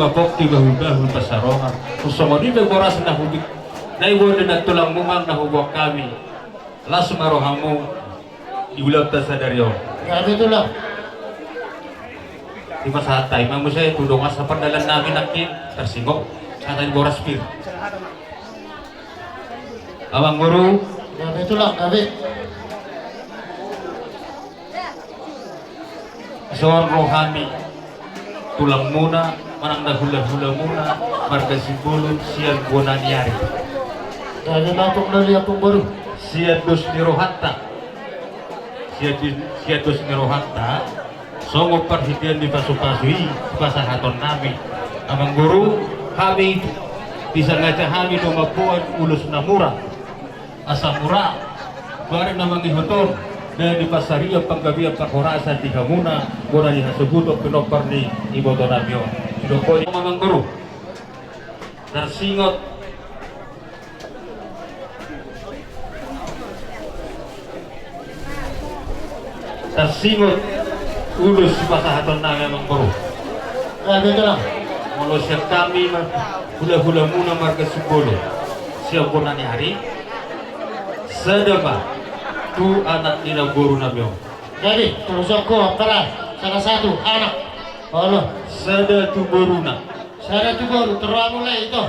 Pokki bahul-bahul pansamotan. Songon i pe boras na hubege, na iboan ni tulang muna na huboan hami. Las ma rohamu di ulaonta sadari on. Gabe tulang. Dipasahat hami ma muse tu dongan sapandalan nami nangkin, tarsingot hata ni boras pir. Amang guru. Gabe tulang, gabe. Dison ro hami tulang muna manang na hula-hula muna marga Simbolon sian bona ni ari. Gabe ma, Ompung Doli, Ompung Boru. Sian dos ni rohanta. Sian di, sian dos ni rohanta. Songon parhitean ni pasu-pasu i pasahaton nami. Amang guru, hami disangaja hami do mamboan ulos na mura. Asa mura, barang na mangihut on, na dipasahat panggabean parhorasan di hamuna, bona ni hasuhuton pinompar ni iboto nami on. Didok i ma, Amang guru. Tarsingot. Tarsingot ulos sipasahaton nami, Amang guru. Gabe tulang. Molo sian hami ma hula-hula muna marga Simbolon sian bona ni ari. Sada ma tu anak ni namboru nami on. Jadi, terus aku, apa, salah satu anak. Olo. Sada tu boruna. Sada tu boru, terus mulai itu.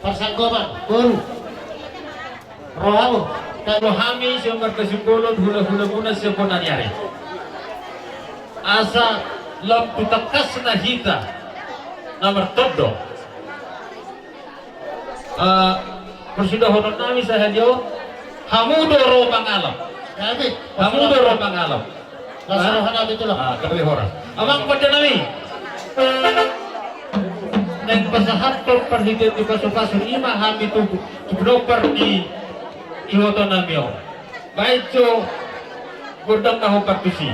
Parsanggoman, boru. Rohamu. Tano hami sian marga Simbolon, hula-hula muna sian bona ni ari. Asa lam tu tangkasna hita na martondong. Eh, parsidohonon nami sahali on, hamu do ro mangalap. Gabe. Hamu do ro mangalap. Las roha nami tulang. Ah, gabe horas. Amang pande nami. Naeng pasahathon parhitean ni pasu-pasu i ma hami tu, tu pinompar ni iboto nami on. Baen jo gondang na hombar tusi.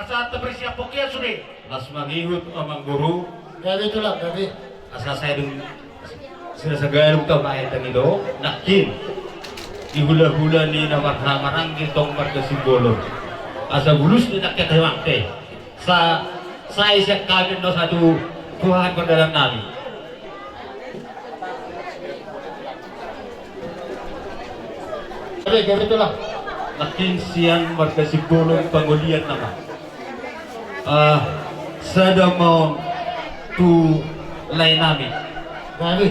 Asa tabersi apok ia sude. Las mangihut, Amang guru. Gabe tulang, gabe. Asa sai dung sina sagadung tabaen tangi do nangkin di hula-hula ni na marhaha maranggi tong marga Simbolon. Asa bulus ni nangkin hewang te. Sa, sai sian hami do satu Tuhan pardalan nami. Gabe, gabe tulang. Nangkin sian marga Simbolon pangolian nama. Ah, sada ma on tu lae nami. Gabe.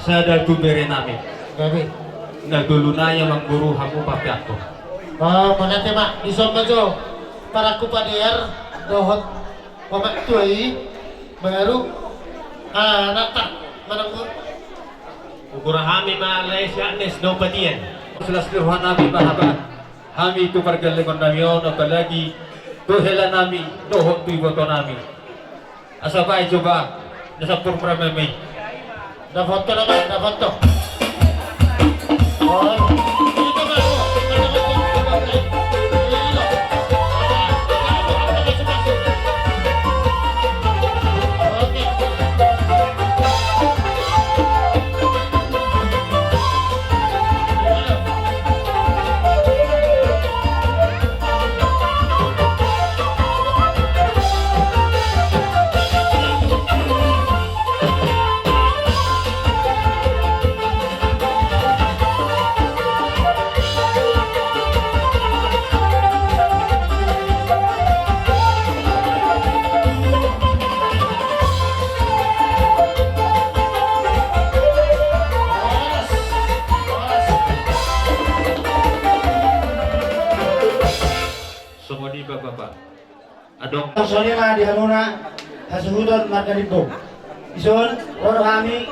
Sada tu bere nami. Gabe. Na tolu nai, Amang guru, hamu papeakhon. Ah, mauliate ma, dison ma jo parangku padear dohot omak tua i, baru, ah, anakta manang. Ukur hami ma lae si Agnes do patian. Las ni roha nami ma hamu, hami tu pargellengon nami on, apalagi tu hela nami dohot tu iboto nami. Asa baen jo ba na sampur mura meme. Dapothon, dapothon. Songon i ma, Bapak. Adong. Songon i ma di hamuna hasuhuton marga Limbong. Dison ro do hami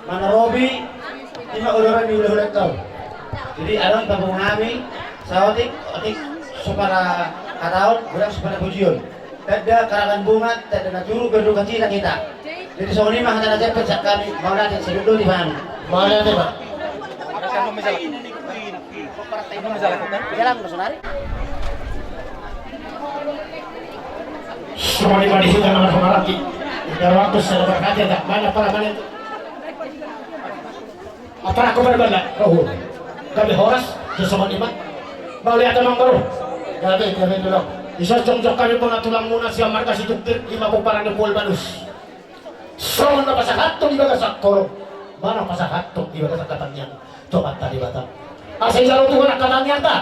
manoropi, ima odoran ni hulahula i. Jadi adong tapungu hami saotik, otik sopara hataon, godang sopara pujion. Tanda karangan bunga, tanda na turut berduka cita hita. Jadi songon i ma hata na jempek sian hami, mauliate, sidok do di hami. Mauliate ma. Jalan, Mas Nari. Songon i ma di hita na marhahamaranggi. Di ruangku sada marhata, tak banyak para mana itu. Apa aku berbalik? Oh, kami horas, sesama iman. Mauliate, Amangboru. Jadi, jadi dulu. Dison jongjong hami bona tulangmuna sian marga Situmorang, ima pomparan ni Pol Banus. Songon na pasahathon di bagasan holong, manang pasahathon di bagasan angka tangiang tu Amanta Debata. Asa ijalo Tuhan angka tangiangta,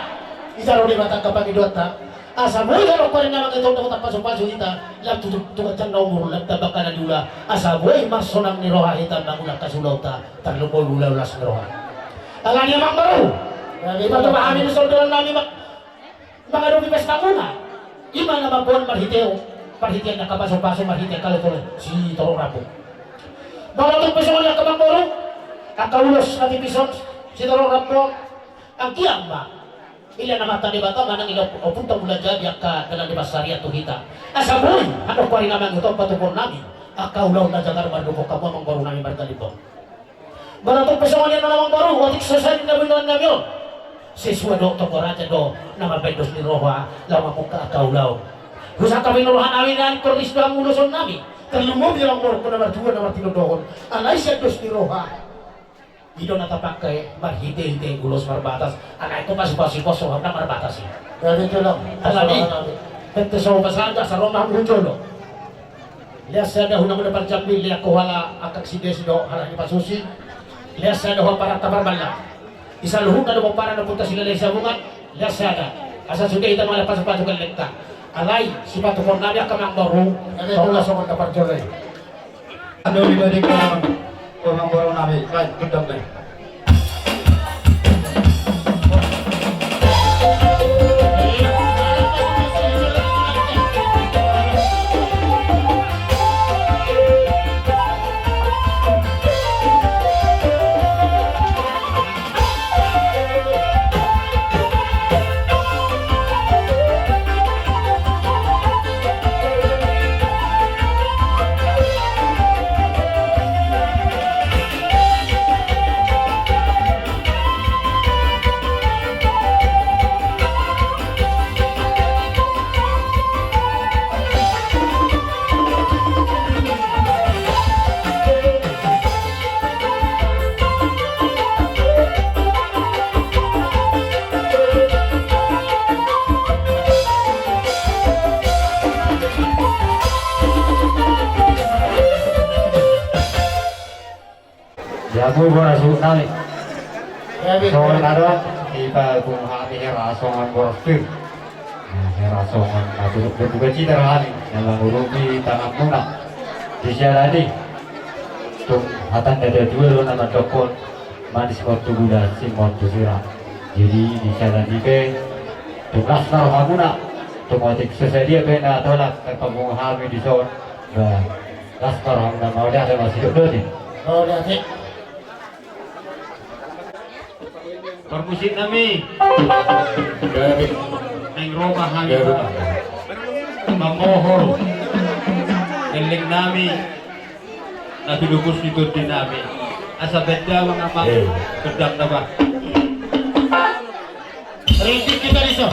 ijalo Debata angka pangidoanta. Asa boi adong parindaman, asa boi adong pasupasu hita, lam tu, tu, tu ganjang na umur, lam tamba angka na niula. Asa boi marsonang ni roha hita mangula angka sulaonta, tarlumobi ulaon las ni roha. Alani, Amangboru, ima tutu hami di songon nami ma-, mangadopi pestamuna. Ima na mamboan marhite, marhite angka pasupasu, marhite angka letole sitorop rambu. Molo tung pe songon i, angka Amangboru, angka ulos na tipis on sitorop rambu, anggiat ma ila Amanta Debata manang ila Ompunta Mulajadi angka dalan ni pansarian tu hita. Asa boi adong parindaman tu patupaon nami angka ulaon na jagar mandongani hamu, Amangboru nami marga Limbong. Molo tung pe songon i, Amangboru, otik so sadia na binoan nami on, sesuai dohot tonggo raja do na mambahen dos ni roha laho mamungka angka ulaon. Husangkap ni roha nami na ingkon ris do hamu uloson nami, tarlumobi Amangboru na martua na martinodohon, alai sian dos ni roha i do na tapangke marhitehite ulos marbatas. Alai ingkon pasupasu i, pos roham na marbatas i. Jadi tulang. Alani, tete so pasahat, asa ro ma hamu tu jolo. Lean sada hu na muna parjambi, lean huhut ala angka sidesi dohot ala ni pasusi. Lean sada hu amparanta parbalga. Di saluhutna do pomparan ni Ompunta Silalahi Siabungan, lean sada. Asa sude hita mangalap pasupasu gellengta. Alai sipatupaon nami, angka Amangboru, paula songon na parjolo i. Ando di badingkon, Amangboru nami, baik, gundam deh. Di hamu bona suhut nami. Songon na adong, dipapungu hami hera songon boras pir. Hera songon na turut berduka cita rohami na mangurupi tanganmuna. Di siala ni i, tung hata ni natuatua do na mandokkon, manis ma tu guda, sin ma tu sira. Jadi di siala ni i pe, tung las ma rohamuna, tung otik so sadia pe na tolap tarpapungu hami dison, ba, las ma rohamuna. Mauliate ma, sidok do di. Mauliate. Parmusik nami. Gabe. Naeng ro ma hami, gabe, mamohor gelleng nami na pinupus ni tondi nami. Asa benda ma, eh, benda na ba. Rintik kita di so.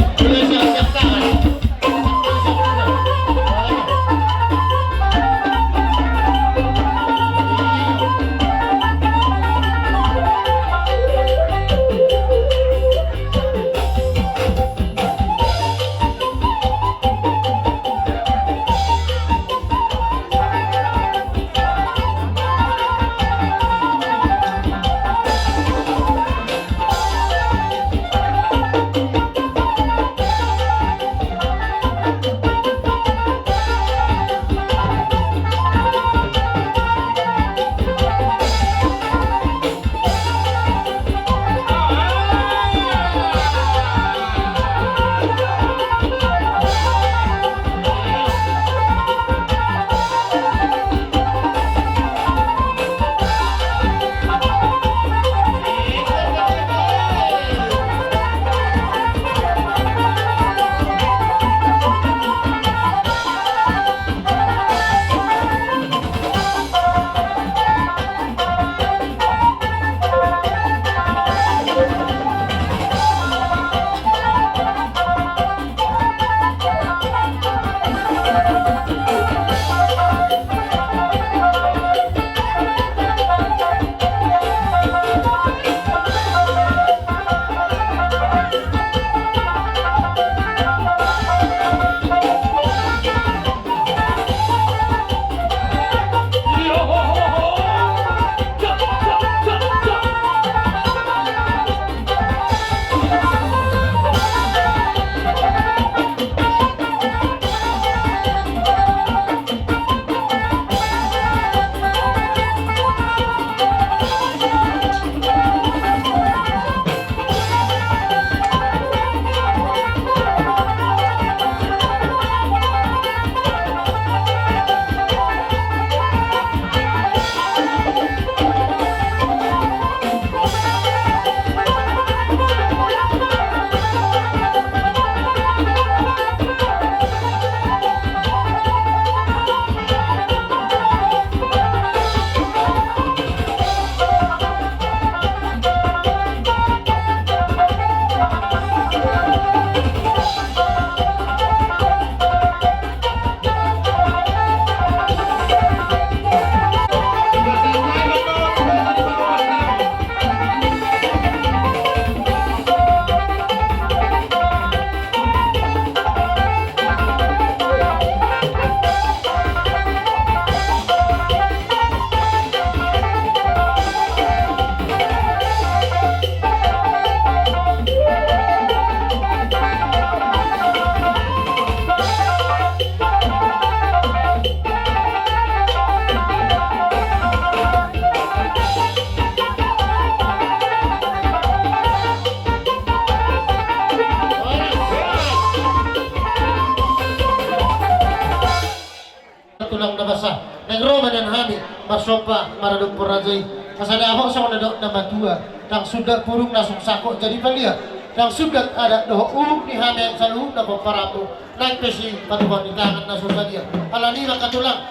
Ndang na basa, naeng ro ma nian hami marsomba maradophon raja i. Asa dapot songon na didok na matua, ndang sundat pudung na sungsangkot jadi palia, ndang sundat adat dohot uhum ni hami saluhutna pomparanmu, naeng pe sipatupaon ni tangan na so sadia. Alani i ma tulang,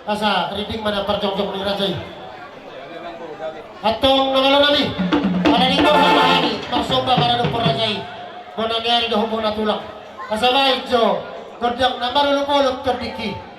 asa rinding ma nian parjongjong ni raja i. Antong na malo nami, alani i ma hami marsomba maradophon raja i, bona ni ari dohot bona tulang. Asa baen jo gondang na marolopolop tondingki.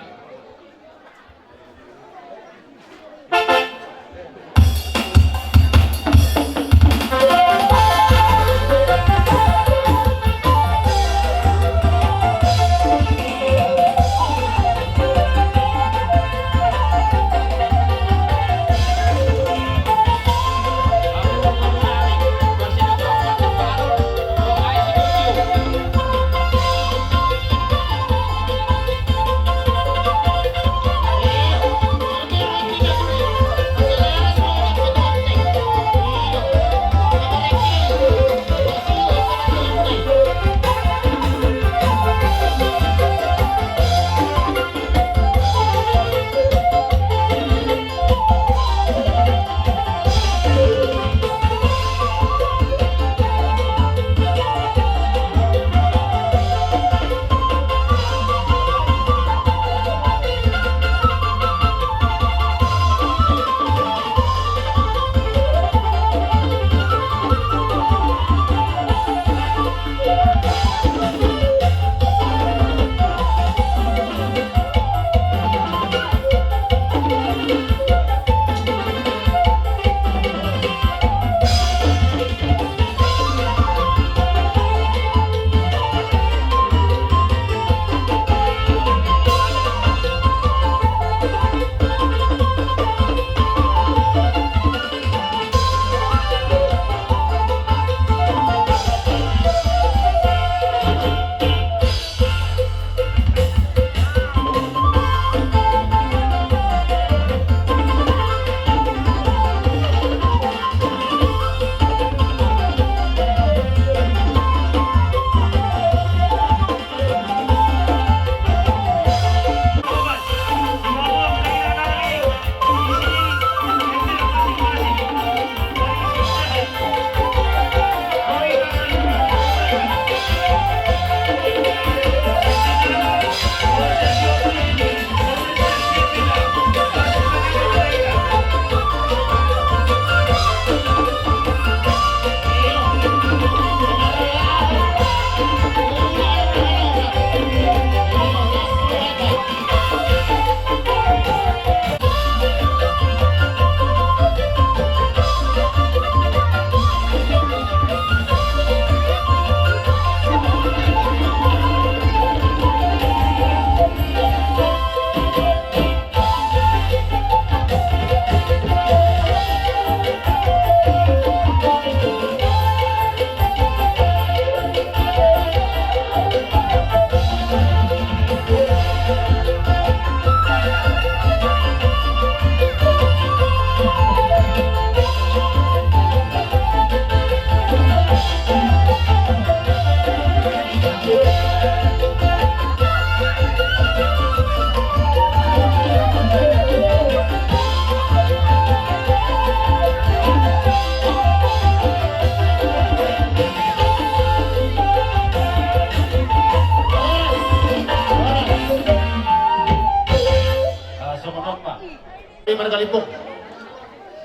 Margalimbong.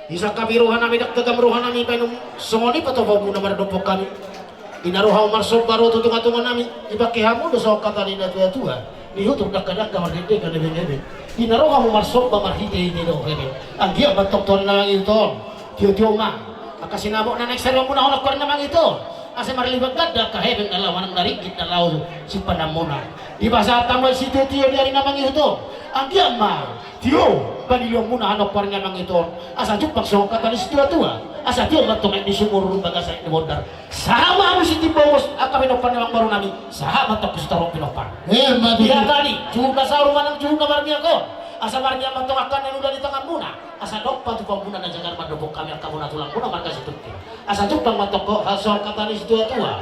Disangkapi roha nami, ndang gegam roha nami baenon songon i patupaonmuna maradophon hami. Di na ro hamu marsomba ro tu tongatonga nami, dipangke hamu do songon hata ni natuatua: Ni hutur dangkadangka, mardendengan ebeng-ebeng. Di na ro hamu marsomba marhitehite dohot hepeng, anggiat ma antong tu ari na mangihut on tiotio ma angka sinamot na naeng saruanmuna honok tu ari na mangihut on, asa marlipat ganda angka hepeng na laho manang na ringgit na laho sipananmuna. Dipasahat hamu sitiotio di ari na mangihut on, anggiat ma tio panilionmuna honok tu ari na mangihut on, asa jumpang songon hata ni situatua: Asa tio ma antong aek ni sumur, ruru bagasan aek ni bondar. Sahat ma hamu sitimbobos angka pinompar ni amangboru nami, sahat ma antong tu sitaruhon pinompar. Emma tutu. Di hata ni juhut na saur manang juhut na marmiak on, asa marmiak ma antong angka na niluluan ni tanganmuna, asa adong patupaonmuna na jagar mandophon hami angka bona tulangmuna marga Situnting. Asa jumpang ma antong songon hata ni situatua: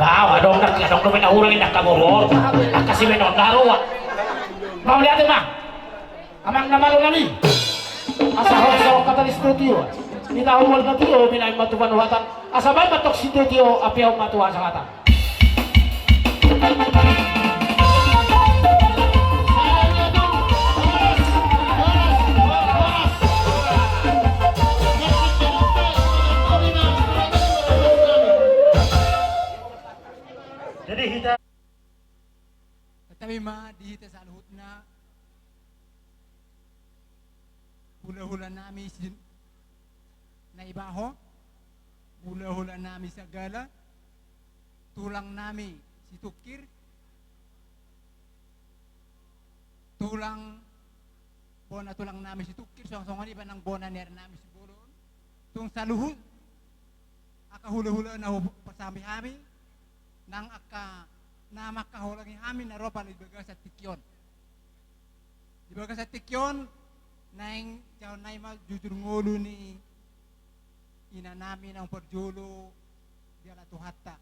Bawa dong, nak, dong, dong, na hurang, nak, kamu ruor. Angka si Benon, daroa. Mauliate ma. Amang na malo nami. Asa hosa hata ni sitio-tio. Ita hubal na tio, binaen ma tu panuhatan. Asa baen ma tong sitio-tio, apiahon ma tu hasahatan. Jadi hita. Tetapi ma di hita saluhutna, hula-hula nami si Naibaho, hula-hula nami Sagala, tulang nami Situngkir, tulang, bona tulang nami Situngkir, songon-songon i pe nang bona ni ari nami Simbolon, tung saluhut angka hula-hula na hupasahat hami, nang angka na mangkaholongi hami na ro pala di bagasan tingki on. Di bagasan tingki on, naeng jahaon nami ma jujur ngolu ni ina nami naung parjolo diala Tuhanta.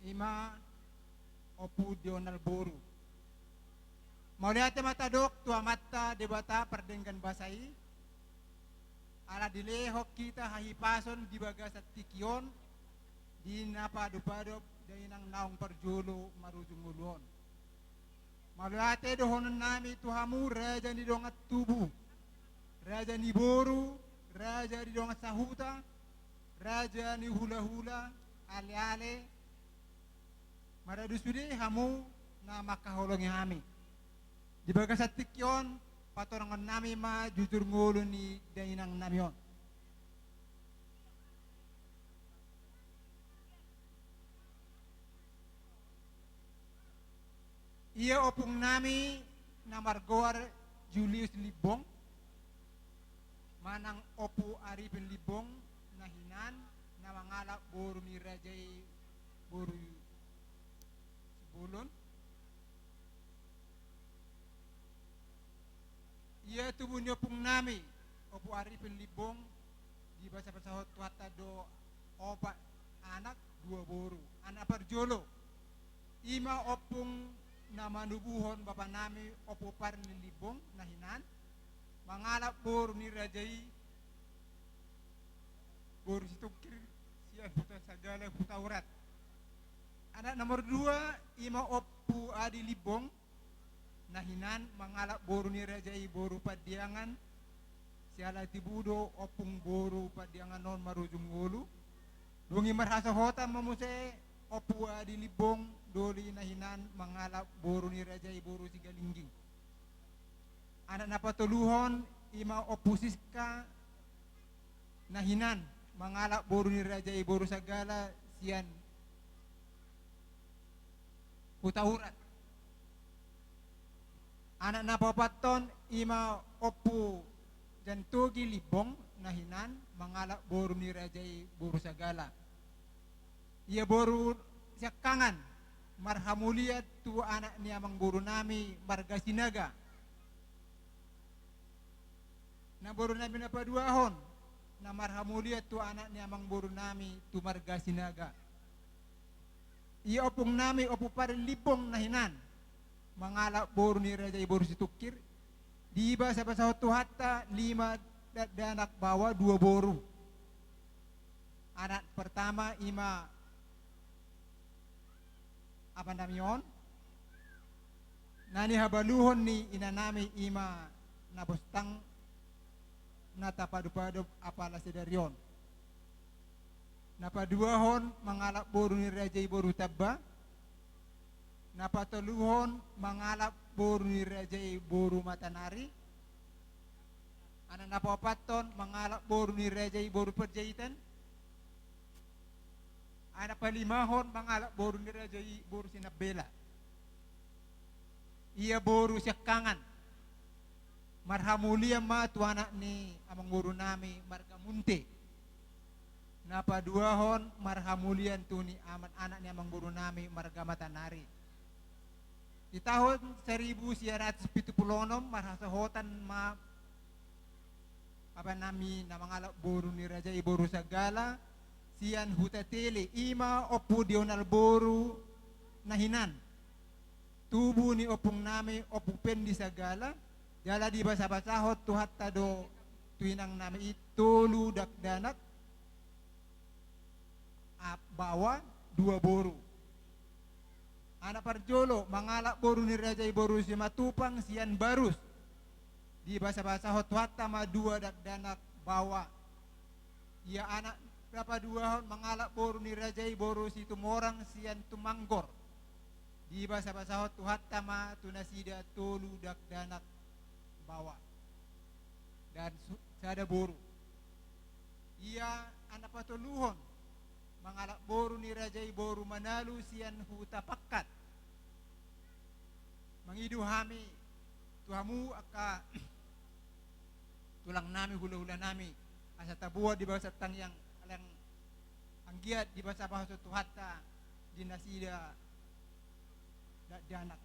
I ma Ompu Dional boru. Mauliate ma tadok tu Amanta Debata pardenggan basa i, ala dilehon hita hahipason di bagasan tingki on, di na padup-adup dainang naung parjolo marujung ngolu on. Mauliate dohonon nami tu hamu raja ni dongan tubu, raja ni boru, raja ni dongan sahuta, raja ni hula-hula, ale-ale, maradu sude hamu na mangkaholongi hami. Di bagasan tingki on, patoranghon nami ma jujur ngolu ni dainang nami on. Ia ompung nami na margoar Julius Limbong, manang Ompu Arifin Limbong na hinan, na mangalap boru ni raja i boru Simbolon. Ia tubu ni ompung nami, Ompu Arifin Limbong, dibasabasahon Tuhanta do opat anak, dua boru. Anak parjolo, i ma ompung na manubuhon bapa nami, Ompu Parli Limbong na hinan, mangalap boru ni raja i boru Situngkir, sian Huta Sagala, Hutaurat. Anak nomor dua, i ma Ompu Adi Limbong na hinan, mangalap boru ni raja i boru Pandiangan, siala tibu do ompung boru Pandiangan on marujung ngolu. Dung i marhasohotan ma muse Ompu Adi Limbong doli na hinan, mangalap boru ni raja i boru Sigalingging. Anak na patoluhon, i ma Ompu Siska na hinan, mangalap boru ni raja i boru Sagala sian Hutaurat. Anak na paopathon, i ma Ompu Jantogi Limbong na hinan, mangalap boru ni raja i boru Sagala. Ia boru siangkangan, marhamulian tu anak ni amangboru nami marga Sinaga. Na boru nami na paduahon, na marhamulian tu anak ni amangboru nami tu marga Sinaga. Ia ompung nami Ompu Parli Limbong na hinan, mangalap boru ni raja i boru Situngkir, dibasabasahon Tuhanta lima da-, dakdanak baoa dua boru. Anak pertama i ma amanami on, na nihabaluhon ni inanami i ma Nabostang, na tapadupadup apala sadari on. Na paduahon mangalap boru ni raja i boru Tamba, Na patoluhon mangalap boru ni raja i boru Matanari. Anak na paopathon mangalap boru ni raja i boru Panjaitan. Anak palimahon mangalap boru ni raja i boru Sinambela. Ia boru siangkangan. Marhamulian ma tu anak ni amangboru nami marga Munte. Na paduahon marhamulian tu ni aman anak ni amangboru nami marga Matanari. Di tahun seribu sia ratus pitu pulu onom marhasohotan ma bapa nami na mangalap boru ni raja i boru Sagala sian Huta Tele, i ma Ompu Dional boru na hinan. Tubu ni ompung nami Ompu Pendi Sagala, jala dibasabasahon Tuhanta do tu inang nami i tolu dakdanak, a, baoa, dua boru. Anak parjolo mangalap boru ni raja i boru Simatupang sian Barus. Dibasabasahon Tuhanta ma dua dakdanak baoa. Ia anak na paduahon mangalap boru ni raja i boru Situmorang sian Tumanggor. Dibasabasahon Tuhanta ma tu nasida tolu dakdanak baoa dan su-, sada boru. Ia anak patoluhon mangalap boru ni raja i boru Manalu sian Huta Pakkat. Mangido hami tu hamu angka tulang nami, hulahula nami, asa taboan di bagasan tangiang, alai anggiat dibasabasahon Tuhanta di nasida dakdanak.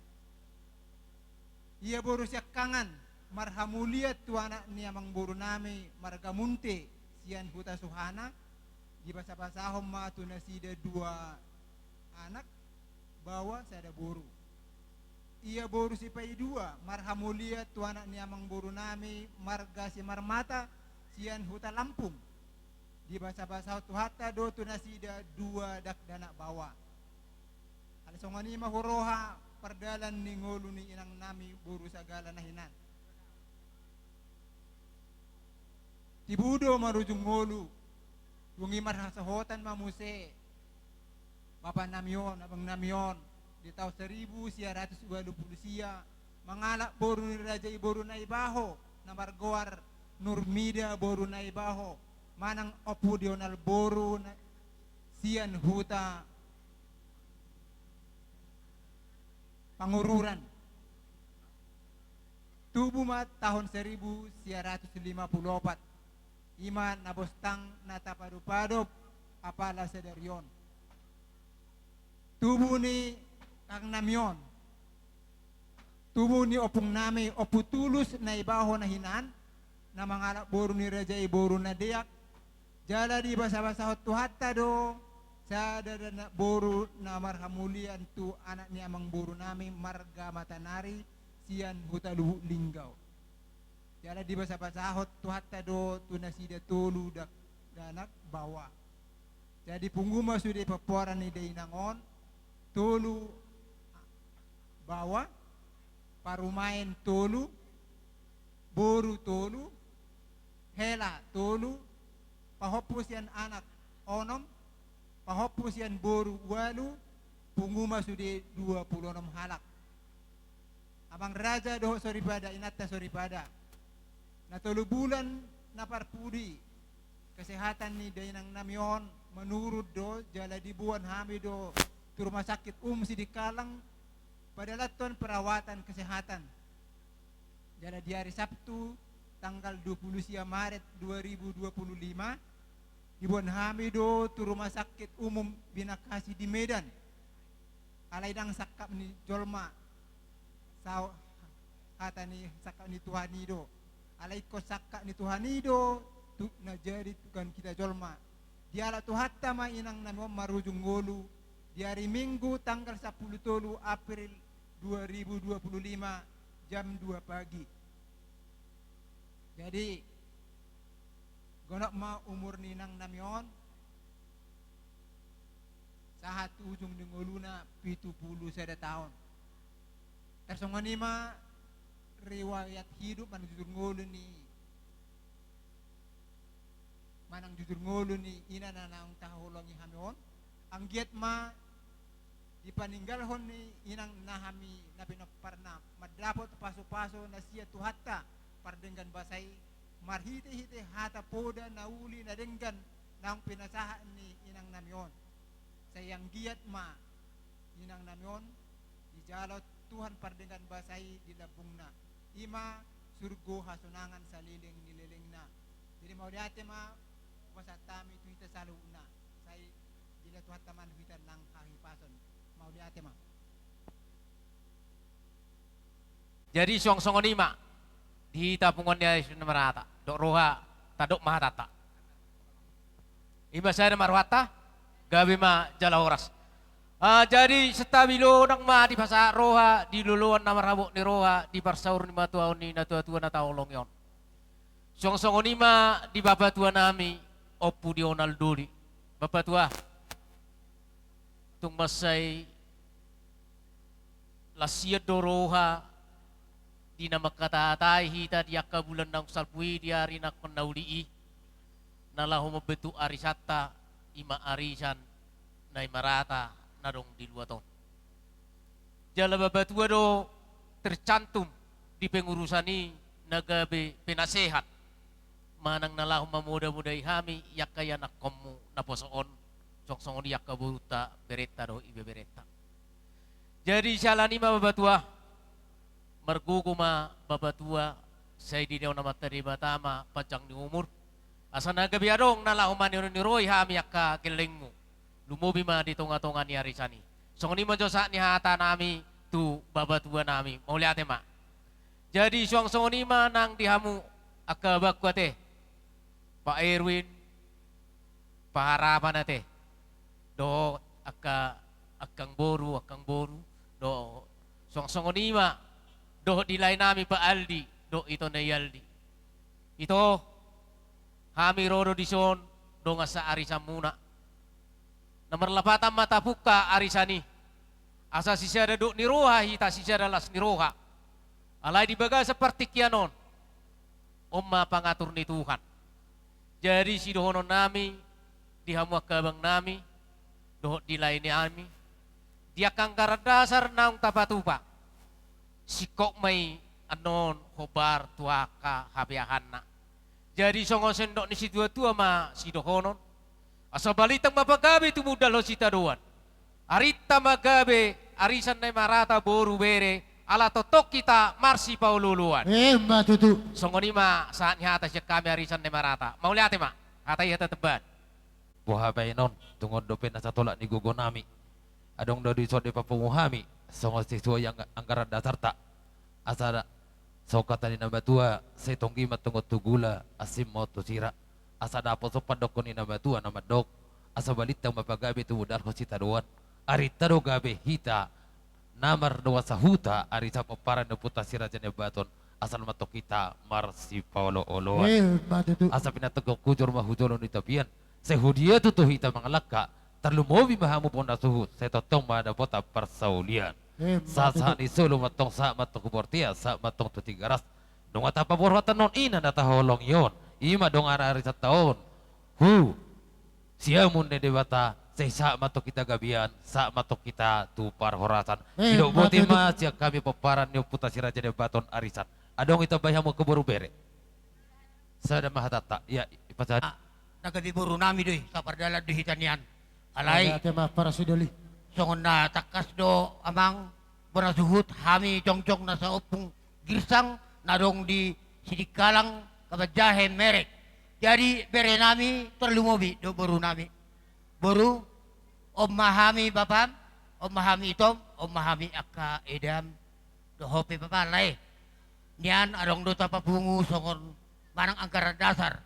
Ia boru siangkangan marhamulian tu anak ni amangboru nami marga Munte sian Huta Suhana, dibasabasahon ma tu nasida dua anak, baoa sada boru. Ia boru sipaidua marhamulian tu anak ni amangboru nami marga Simarmata sian Huta Lampung. Dibasabasahon Tuhanta do tu nasida dua dakdanak baoa. Alai songon i ma huroha pardalan ni ngolu ni inang nami boru Sagala na hinan. Tibu do marujung ngolu, dung i marhasohotan ma muse bapa nami on, abang nami on, di tahun seribu sia ratus ualu pulu sia, mangalap boru ni raja i boru Naibaho, na margoar Nurmida boru Naibaho, manang Ompu Dional boru na, sian Huta Pangururan. Tubu ma tahun seribu sia ratus lima pulu opat. I ma na bostang na tapadop-adop apala sadari on. Tubu ni inang nami on. Tubu ni ompung nami Ompu Tulus Naibaho na hinan, na mangalap boru ni raja i boru Nadeak, jala dibasabasahon Tuhanta do sada dakdanak boru na marhamulian tu anak ni amangboru nami marga Matanari sian Huta Lubuk Linggau. Jala dibasabasahon Tuhanta do tu nasida tolu dakdanak baoa. Jadi pungu ma sude pomparan ni dainang on, tolu baoa, parumaen tolu, boru tolu, hela tolu, pahompu sian anak onom, pahompu sian boru ualu, pungu ma sude dua pulu onom halak. Amang raja dohot soripada, inanta soripada. Na tolu bulan na parpudi kesehatan ni dainang nami on menurun do, jala diboan hami do tu rumah sakit umum Sidikalang, padalanhon perawatan kesehatan. Jala di hari Sabtu tanggal dua puluh sia Maret dua ribu dua puluh lima, diboan hami do tu rumah sakit umum Binakasi di Medan. Alai ndang sangkap ni jolma, sao hata ni sangkap ni Tuhan i do. Alai ingkon sangkap ni Tuhan i do, tu na jadi tukang hita jolma. Dialap Tuhanta ma inang nami on marujung ngolu di hari Minggu tanggal sampulu tolu April dua ribu dua puluh lima jam dua pagi. Jadi, gonop ma umur ni inang nami on, sahat tu ujung ni ngoluna pitu pulu sada taon. Tarsongon i ma riwayat hidup manang jujur ngolu ni, manang jujur ngolu ni ina na naung tahaholongi hami on. Anggiat ma Dipaninggalhon ni inang nami na pinomparna mandapot pasupasu na sian Tuhanta pardenggan basa i, marhitehite hata poda na uli na denggan naung pinasahat ni inang nami on. Sai anggiat ma inang nami on dijalo Tuhan pardenggan basa i di lambungna, i ma surgo hasonangan saleleng ni lelengna. Jadi mauliate ma hupasahat hami tu hita saluhutna, sai dilehon Tuhanta ma tu hita nang hahipason. Mauliate ma. Jadi suang songon i ma di hita punguan ni Ari Sande Marata, dok roha, tadok ma hatanta. I ma sada ma rohanta, gabe ma jala horas. Ah, jadi santabi lonang ma dipasahat roha, di loloan na marhabot ni roha, di parsaur ni matuaon ni natuatua na taholongi on. Suang songon i ma di bapatua nami, Ompu Dionald Doli. Bapatua, tung mansai las hian do roha di na mangkatahatai hita di angka bulan naung salpu i, di ari naung na uli i, na laho mambentuk arisanta, i ma Arisan Nai Marata na adong di luat on. Jala bapatua do tercantum di pengurusan i na gabe penasehat manang na laho mamodamodai hami i angka ianakhonmu naposo on, suang songon i angka borunta, berenta dohot ibeberenta. Jadi siala ni i ma bapatua, margogo ma bapatua, sai dilehon Amanta Debata ma panjang ni umur, asa na gabe adong na laho maniroi hami angka gellengmu, lumobi ma di tongatonga ni arisan i. Songon i ma jo sahat ni hata nami tu bapatua nami, mauliate ma. Jadi suang songon i ma nang di hamu angka abangku ate, Pak Erwin, Pak Harapan ate, dohot angka, angkang boru, angkang boru, dohot suang songon i ma dohot di lae nami Pak Aldi dohot ito Nai Aldi. Ito, hami ro do dison dongan saarisanmuna. Na marlapatan ma tapungka arisan i, asa sisada dok ni roha hita, sisada las ni roha. Alai di bagasan partingkian on, on ma pangatur ni Tuhan. Jadi sidohonon nami di hamu angka abang nami dohot di lae nami, di angka anggaran dasar naung tapatupa, singkop ma i annon hombar tu angka habeahanna. Jadi songon sendok ni situatua ma sidohonon, asa balintang ma pagabe tumundalhon sitadoan. Arinta ma gabe arisan Nai Marata boru bere, ala tongtong hita marsipaolooloan. Emma tutu. Songon i ma sahat ni hata sian hami arisan Nai Marata. Mauliate ma. Hata i hata tebban. Boha baenon, tung on dope na satolap ni gogo nami. Adong do dison dipapungu hami songon sesuai angga-, anggaran dasarta. Asa da-, songon hata ni na matua, sai tonggi ma tung on tu gula, asing ma on tu sira. Asa dapot sopan dokkon ni na matua na mandok, asa balintang ma pagabe tumundalhon sitadoan. Arinta do gabe hita na mardoa sahuta, arisan pomparan ni Ompunta Si Raja Nai Ambaton, asal ma tong hita marsipaolooloan. Emma tutu. Asa pinantikhon hujur ma tu jolo ni tapian, sai hudia tutu hita mangalangka, tarlumobi ma hamu bona suhut, sai tongtong ma dapotan parsaulian. Emma tutu. Sahat-sahat ni solu ma tong, sahat ma tong tu bontean, sahat ma tong tu Tigaras. Nunga tapaborhat annon ina na taholongi on, i ma dongan arisanta on. Hu siamun ni Debata, sai sahat ma tong hita gabean, sahat ma tong hita tu parhorasan. Emma tutu. Sidok botima sian hami pomparan ni Ompunta Si Raja Nai Ambaton arisan. Adong ditambai hamu angka boru bere? Sada ma hatanta. Ia, ipasahat. Ah, na gabe boru nami do i, sapardalan do hita nian. Alai, mauliate ma, parsidoli. Songon na tangkas do amang bona suhut, hami jongjong na saompung girsang na adong di Sidikalang, Kabanjahe, Merek. Jadi bere nami tarlumobi dohot boru nami. Boru, on ma hami bapam, on ma hami itom, on ma hami angka edam. Dohot pe bapa lae. Nian adong do tapapungu songon manang anggaran dasar.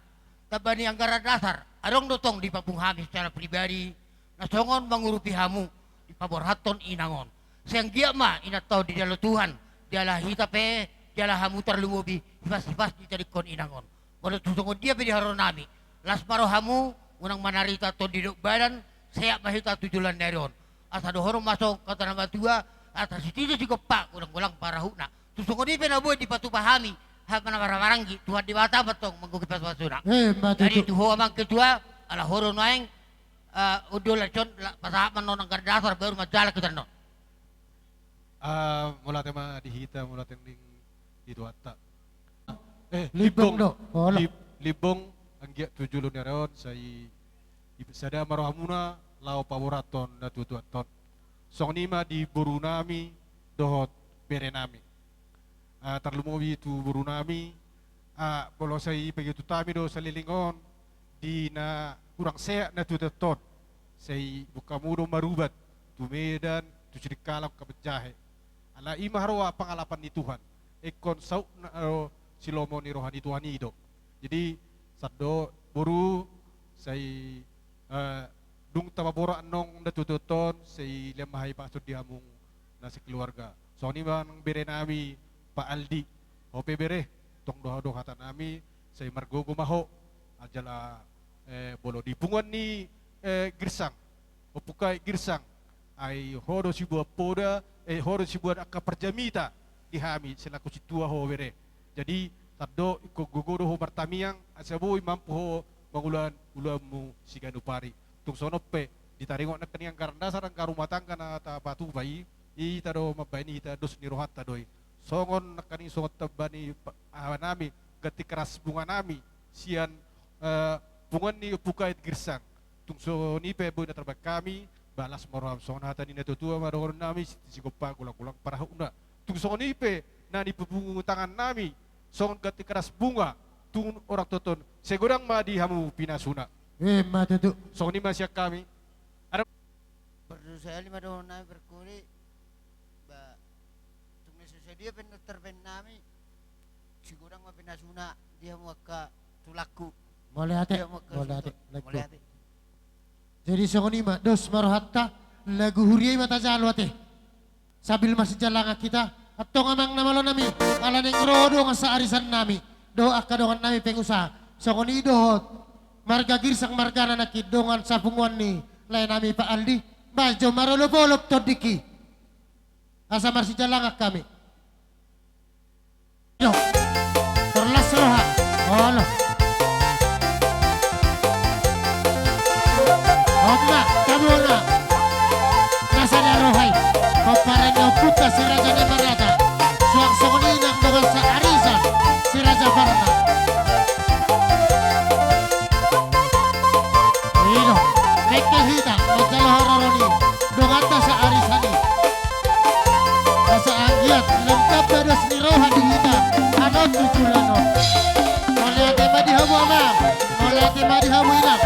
Tamba ni anggaran dasar, adong do tong dipapungu hami secara pribadi, na songon mangurupi hamu, dipaborhathon inang on. Sai anggiat ma inanta on dijalo Tuhan, jala hita pe, jala hamu tarlumobi, hipas-hipas ditadingkon inang on. Molo tung songon dia pe di haroro nami, las ma rohamu, unang manarita tondi dohot badan, sehat ma hita tu joloan ni ari on. Asa dohonon ma songon hata na matua, asa sititi sigompa, godang-godang pangarahutna. Tung songon i pe na boi dipatupa hami, hami na marhahamaranggi, Tuhan Debata ma tong manggohi pasupasuna. Emma tutu. Jadi tu ho amang ketua, ala ho do nuaeng, eh, undian on, la-, pasahat ma annon anggaran dasar, baru manjalang hita annon. Ah, mauliate ma di hita, mauliate ning di Tuhanta. Eh, Limbong Limbong. do. Olo. Lib-, Limbong, anggiat tu jolo ni ari on, sai i-, sada ma rohamuna, laho paborathon na tuatua on. Songon i ma di borunami, dohot berenami. Ah, tarlumobi tu borunami, ah, molo sai paihutihut hami do saleleng on, di na hurang sehat na tuatua on. Sai boan hamu do marubat, tu Medan, tu Sidikalang, angka manjahe. Ala i ma haroa pangalapan ni Tuhan. Ingkon saut na, eh, silomo ni roha ni Tuhan i do. Jadi, sandok boru, sai, eh, dung tapaborat annon na tuatua on, sai lean ma hami pasahathon di hamu na sekeluarga. Songon i ma nang berenami, Pak Aldi. Ho pe bere, tong do hata-hatanami, sai margogo ma ho. Ajala, eh, molo di punguan ni, eh, Girsang. Ompu Kait Girsang, ai ho do siboan poda, eh, ho do siboan angka parjamita di hami selaku sintua ho bere. Jadi, sandok ingkon gogo do ho martamiang, asa boi mampu ho mangula ulaonmu siganup ari. Tung songon on pe, di taringot nangkin anggaran dasar angka rumah tangga na tapatupa i, hita do mambahen i, hita dos ni rohanta do i. Songon nangkin songon tamba ni pa-, ahanami, ganti keras bunganami, sian, eh, punguan ni Ompu Kait Girsang. Tung songon i pe boi na tarbahen hami, balas ma roham, songon hata ni na tuatua ma dohononnami, sititi sigompa, golang-golang pangarahutna. Tung songon i pe na nipungu tangannami, songon ganti keras bunga, tu orang tuatua on, sai godang ma di hamu pinasuna. Ima tutu. Songon i ma sian hami. Ada. Berdosa ma dohononnami berkuli, ba, tung na so sadia pe na tarbahen nami, sai godang ma pinasuna di hamu angka tulangku. Mauliate, di hamu angka mauliate, suhut. Laengku. Mauliate. Jadi songon i ma, dos ma rohanta, lagu huria i ma tajalo ate. Sambil marsijalangan hita, antong amang na malonami, ala naeng ro dongan saarisan nami, dohot angka dongan nami pengusaha. Songon i dohot marga Girsang margana nangkin dongan sapunguan ni lae nami Pak Aldi, ba jom marolop-olop tondingki. Asa marsijalangan hami. Yo. Torlas roha. Olo. Oma, tabona. Na sada roha i. Pomparan ni ompunta si Raja Namarata. Suang songon i nang dongan saarisan si Raja Parna. I do, nangkin hita manjalo haroro ni donganta saarisan i. Asa anggiat lam tamba dos ni roha di hita, annon tu joloan on. Mauliate ma di hamu amang, mauliate ma di hamu inang.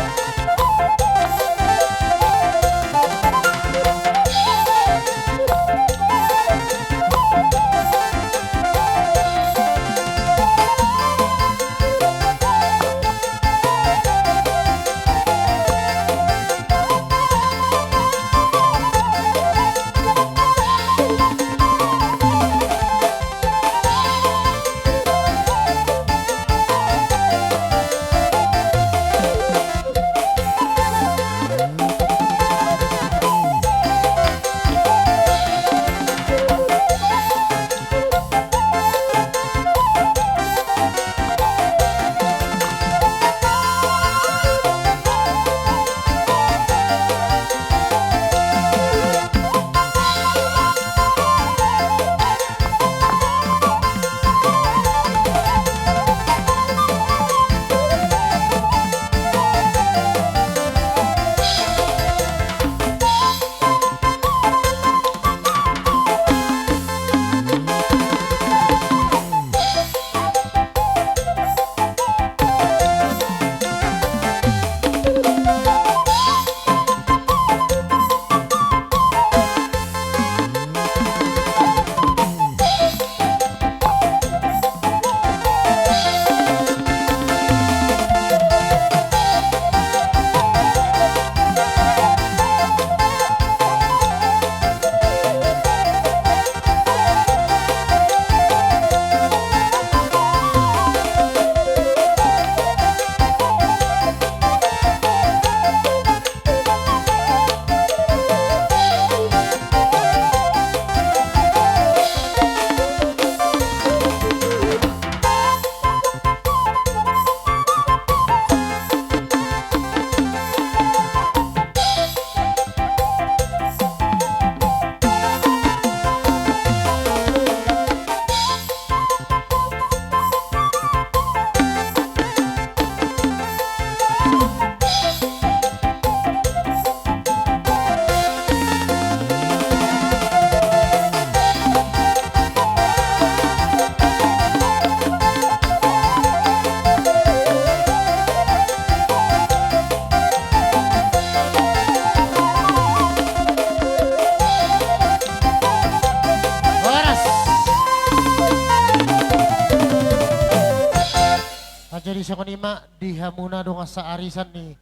Jadi songon i ma di hamuna dongan saarisan ni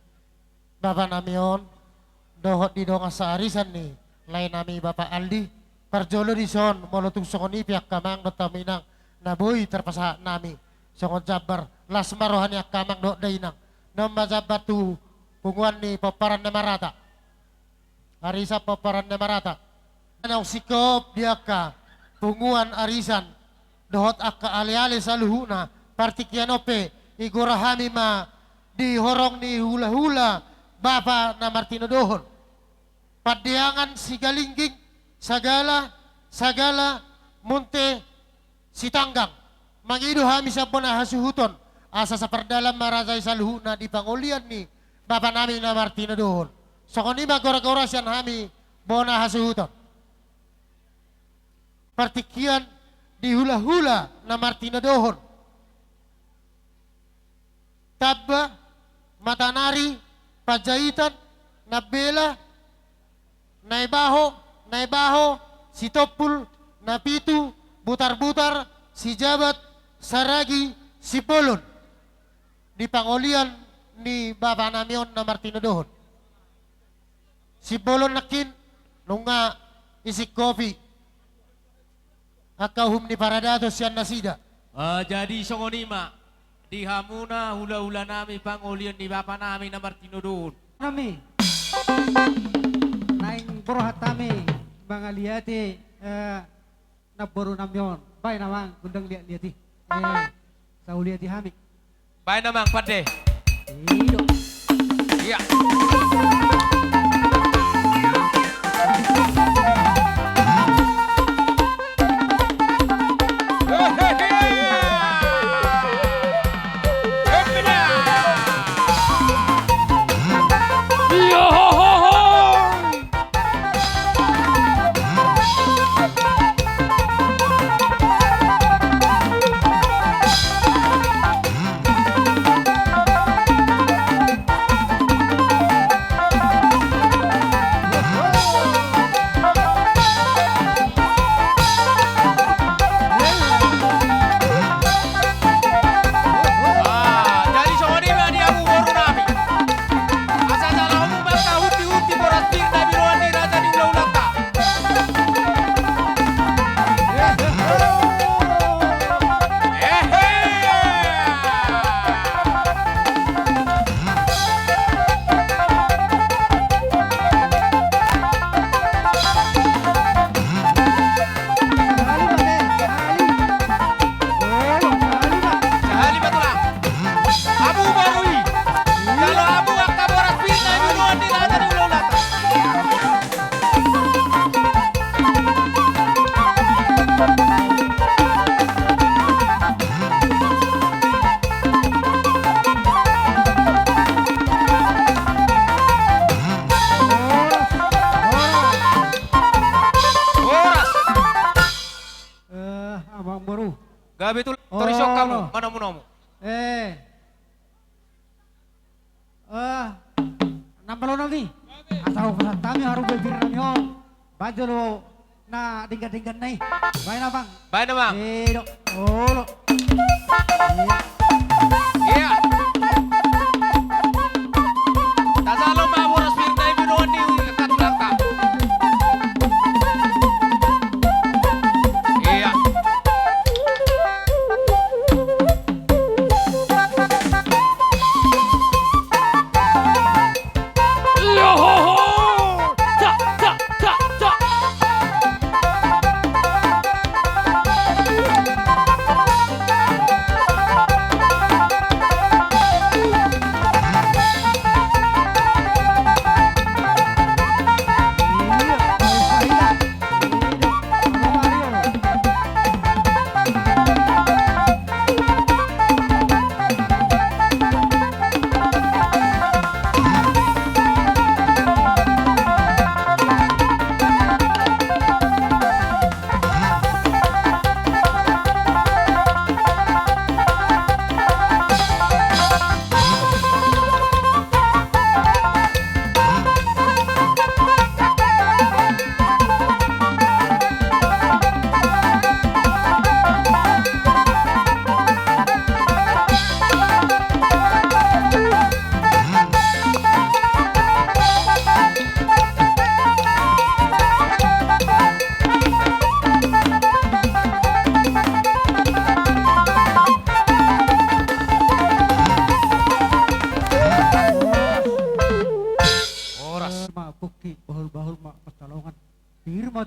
bapa nami on, dohot di dongan saarisan ni lae nami Bapa Aldi. Parjolo dison, molo tung songon i pe angka amang dohot hamu inang, na boi tarpasahat nami songon jambar, las ma roha ni angka amang dohot dainang. Nunga jambar tu punguan ni pomparan na marata. Arisan pomparan na marata. Naung singkop di angka punguan arisan dohot angka aleale saluhutna, partingkian on pe igora hami ma di horong ni hulahula bapa na martinodohon. Pandeangan Sigalingging, Sagala, Sagala, Munte, Sitanggang. Mangido hami sian bona hasuhuton, asa sapardalan ma raja i saluhutna di pangolian ni bapa nami na martinodohon. Songon i ma goragora sian hami bona hasuhuton. Partingkian di hulahula na martinodohon. Tamba, Matanari, Panjaitan, Nambela, Naibaho, Naibaho, Sitompul, Napitu, Butarbutar, Sijabat, Saragi, Simbolon. Di pangolian ni bapa nami on na martinodohon. Simbolon nangkin, nunga isingkopi angka uhum ni paradaton sian nasida. Ah, jadi songon i ma di hamuna hulahula nami pangolian ni bapa nami na martinodohon. Nami. Naeng borhat hami mangaliati, eh, namboru nami on. Baen amang gondang liatliat i. Eh, sauliati hami. Baen amang, pande. I do. Ia. Ah, jadi songon i ma di hamu boru nami. Asa jala hamu ma angka hunti-hunti boras pir na binoan ni raja ni hulahulanta. Ehe. Sahali ma tulang. Hamu boru i. Jalo hamu angka boras pir na binoan ni raja ni hulahulanta. Horas. Eh, amang boru. Gabe tulang, tor isi hamu manomu-nomu. Eh. Eh, na malo nami. Asa hupasahat hami haru boras pir nami on. Baen jolo na denggan-denggan na i. Baen amang. Baen amang. I do. Olo. Ia. Ia. Tajalo ma boras pir na binoan ni angka tulangta. Ia.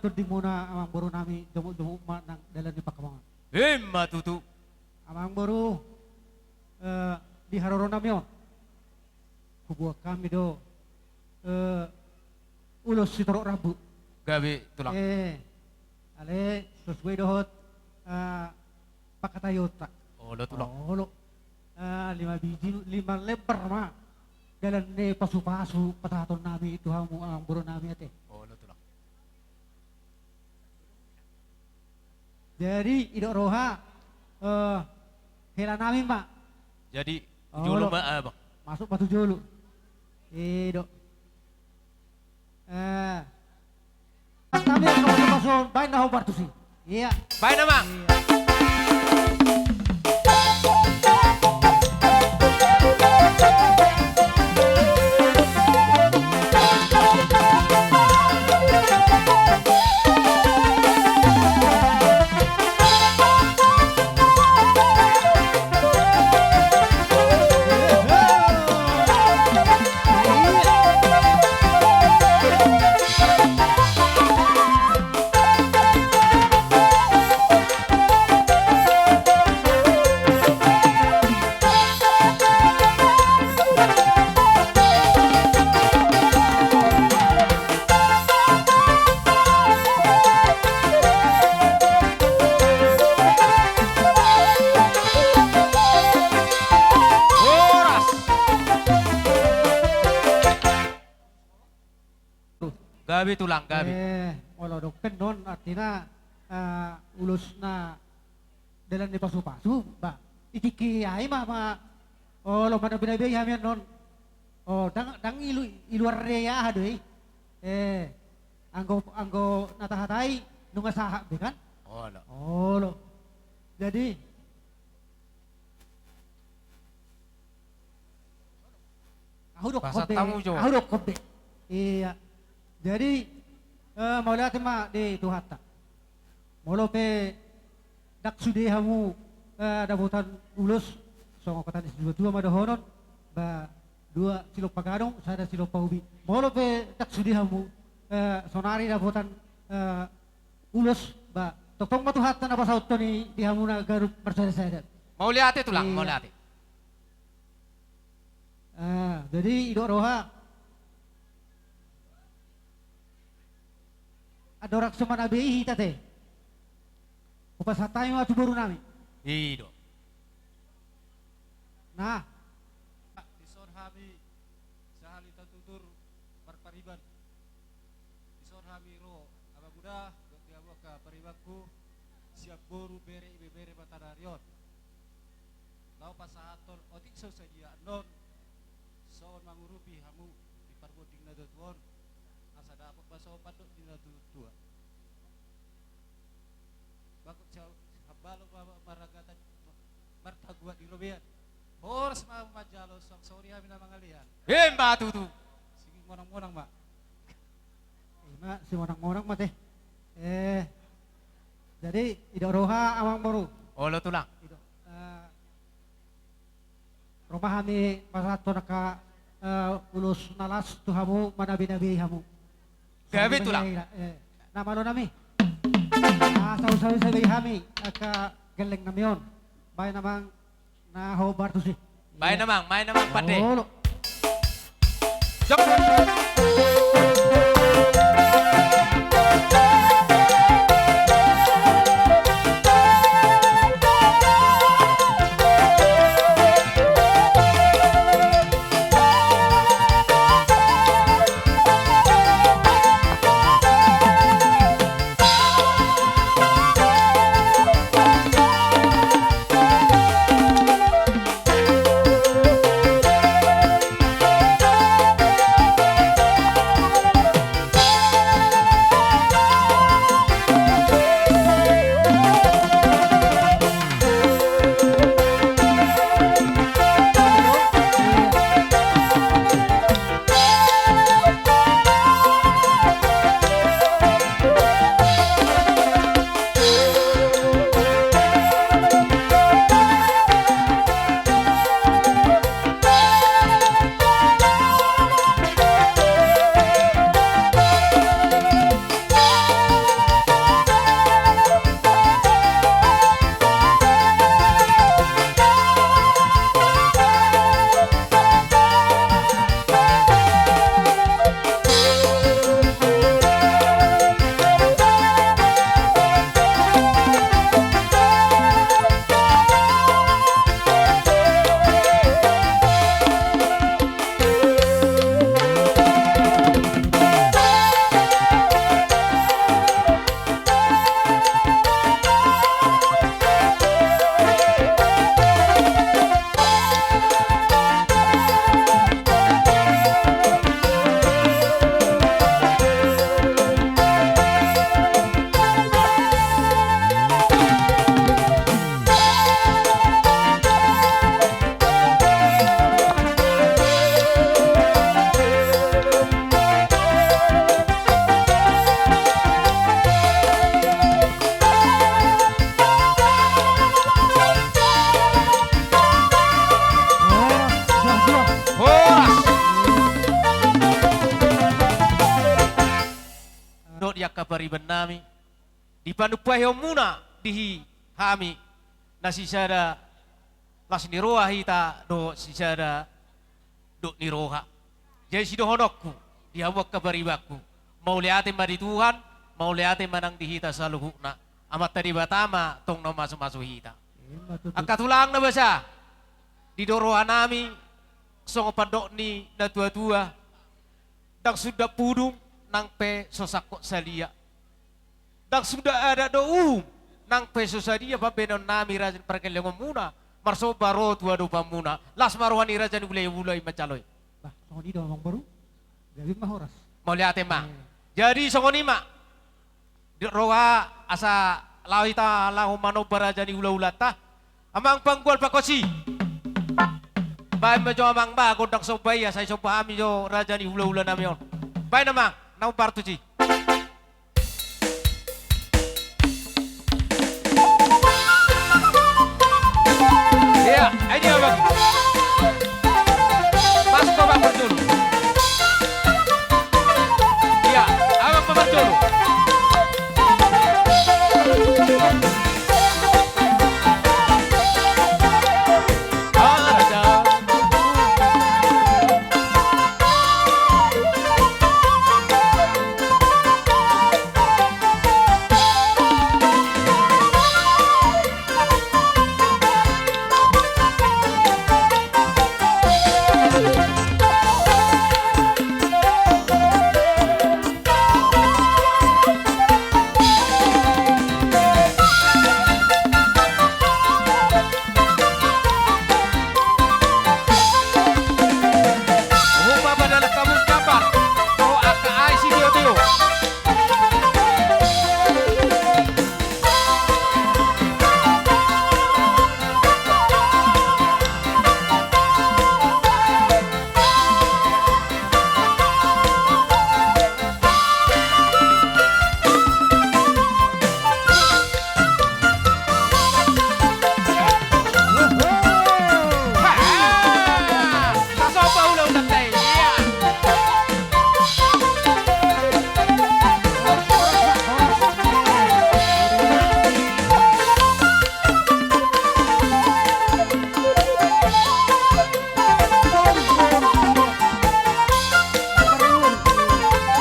Tondimuna amangboru nami, jomuk-jomuk ma nang dalan ni pangkabangan. Ima tutu. Amangboru, eh, di haroro nami on, huboan hami do, eh, ulos sitorop rambu. Gabe tulang. Eh, ale, sos gue dohot, eh, pangkataion ta. Olo tulang. Olo. Eh, lima biji, lima lembar ma dalan ni pasu-pasu pasahaton nami tu hamu amangboru nami ate. Olo tulang. Jadi, didok roha, eh, hela nami ma. Jadi, tu jolo ma, abang. Masuk ma tu jolo. Didok. Eh. Nami angka pasu-pasu on, baen na hombar tusi. Iya. Baen na, Mang. Iya. Horas. Gabe tulang, gabe. Eh, olo, dokken non, artina, eh, ulos na dalan ni pasu-pasu, ba, i tingki i ma, ma, olo, manabi-nabi hami annon. O, ndang, ndang ilu-, i luar ni aha do i. Eh, anggo, anggo na tahatai, nunga sahat be kan? Olo. Olo. Jadi, ahu dokkon be. Ahu dokkon be. Iya. Jadi, eh, mauliate ma di Tuhanta. Molo pe ndang sude hamu, eh, dapotan ulos, songon hata ni situa-tua ma dohonon, ba, dua silompa gadong, sada silompa ubi. Molo pe ndang sude hamu, eh, sonari dapotan, eh, ulos, ba, tongtong ma Tuhanta na pasahathon i di hamu na ganup marsada-sada. Mauliate tulang, iya. Mauliate. Ah, jadi didok roha. Andorang so manabi i hita te, hupasahat hami ma tu boru nami. I do. Nah. Dison hami sahali tatutur marpariban. Dison hami ro amangula, dohot di hamu angka paribanku, sian boru, bere, ibebere ma sadari on. Laho pasahathon otik so sadia annon, songon mangurupi hamu di parbonding na tuatua on, asa dapot ma songon pandok ni na tuatua. Bakut sian hambalo ma, ma, maragatan, martaguat di robean. Horas ma manjalo, suang songon i hami na mangalean. Ima tutu. Simonang-monang ma. Ima, simonang-monang ma te. Eh, jadi, didok roha amangboru. Olo tulang. Didok, eh, ro ma hami pasahathon angka, eh, ulos na las tu hamu, manabi-nabi hamu. Gabe tulang. Eh, na malo nami. Ah, saur-saur sabe hami angka gelleng nami on. Baen amang na hombar tusi. Baen amang, baen amang pande. Olo. Jok. pariban nami, di panumpahion muna di hami na sisada las ni roha hita dohot sisada dok ni roha. Jadi sidohononku di hamu angka paribanku, mauliate ma di Tuhan, mauliate ma nang di hita saluhutna. Amanta Debata ma tong na mamasu-masu hita. Ima tutu. Angka tulang na basa, didok roha nami songon pandok ni na tua-tua, ndang suda pudung nang pe so sangkot sadia. Ndang suda adat dohot uhum nang pe so sadia pambahenon nami raja ni pargellengon muna marsomba ro tu adopan muna. Las ma roha ni raja ni hulahula i manjalo i. Bah, songon i do amang boru. Gabe ma horas. Mauliate ma. Eh. Jadi songon i ma. Didok roha asa laho hita laho manomba raja ni hulahulanta. Amang panggual pangkosi. Baen ma jo amang bah gondang somba i, asa disomba hami jo raja ni hulahula nami on. Baen amang, na umbar tusi. Iya, ai dia amang. Pas ko bang berjulu. Iya, amang pa berjulu.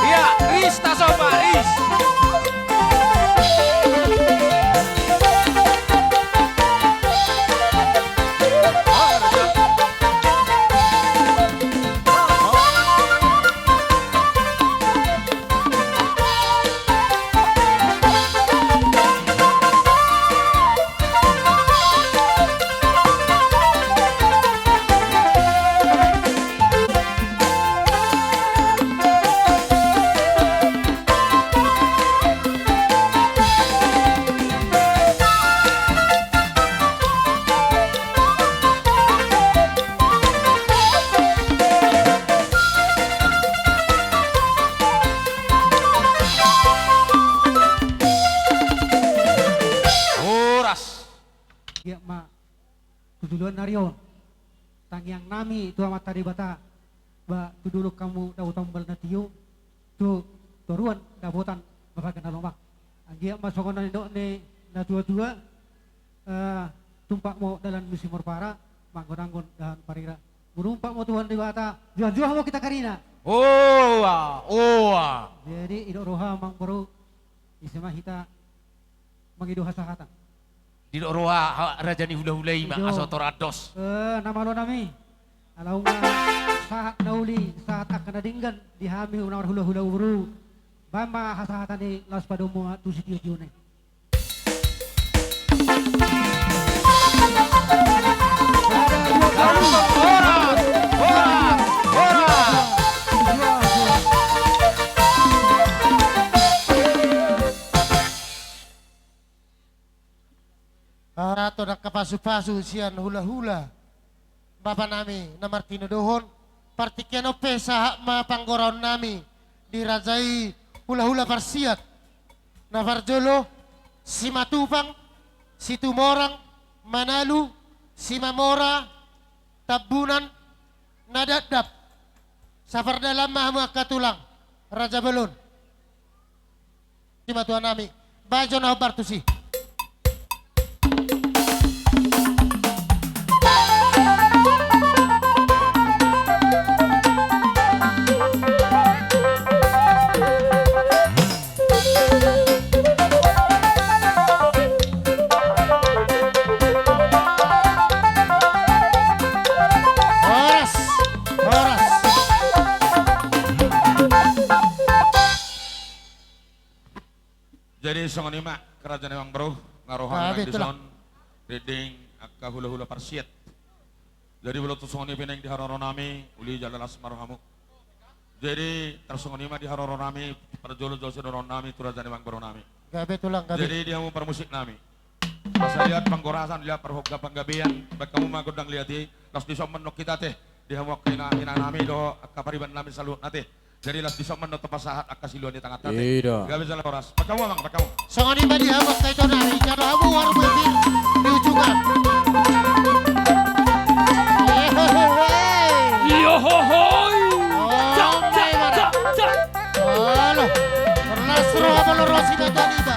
Iya, ris, tasomba, ris. Horas. Giat ma tu joloan ni ari on. Tangiang nami tu Amanta Debata, ba tu dolok hamu dapotan balga na tio, tu toruan dapotan marga na lomak. Anggiat ma songon na nidok ni na tua-tua, eh, tumpak ma dalan ni Simorpara, manggon-anggon dahan parira. Murumpak ma Tuhan Debata, juah-juah ma hita karina. Oa, oa. Jadi, didok roha amang boru, ise ma hita mangido hasahatan. Didok roha ha-, raja ni hulahula i ma, ido. Asa tor andos. Eh, na malo nami. Ala nunga sahat na uli, sahat angka na denggan di hami na marhulahula boru. Baen ma hasahatan i laos padomu ma tu sitio-tio na i. Horas, horas, horas. Aha, tong angka pasu-pasu sian hulahula bapa nami na martinodohon. Partingkian on pe sahat ma panggoraon nami di raja i hulahula parsiat. Na parjolo, Simatupang, Situmorang, Manalu, Simamora, Tambunan, Nadapdap. Sapardalan ma hamu angka tulang, raja bolon. Simatua nami, bahen jo na hombar tusi. Horas, horas. Jadi songon i ma, raja ni amang boru, nga roha nang dison, rinding angka hulahula parsiat. Jadi molo tung songon i pe naeng di haroro nami, uli jala las ma rohamu. Jadi tarsongon i ma di haroro nami, parjolo jolo sidohonon nami tu raja ni amang boru nami. Gabe tulang, gabe. Jadi di hamu parmusik nami, asa liat panggorasan, liat parhongga panggabean, baen hamu ma gondang liat i, las dison mandok hita ate, di hamu angka ina, ina nami dohot angka pariban nami saluhutna ate. Jadi las dison mandok tu pasahat angka siluan ni tanganta ate. Gabe jala horas. Baen hamu amang, baen hamu. Songon i ma di hamu angka ito nami, jalo hamu warung bibir di ujung an. Iyo hohoi. Cak, cak, cak, cak. Alah, las roha molo ro simatua niba.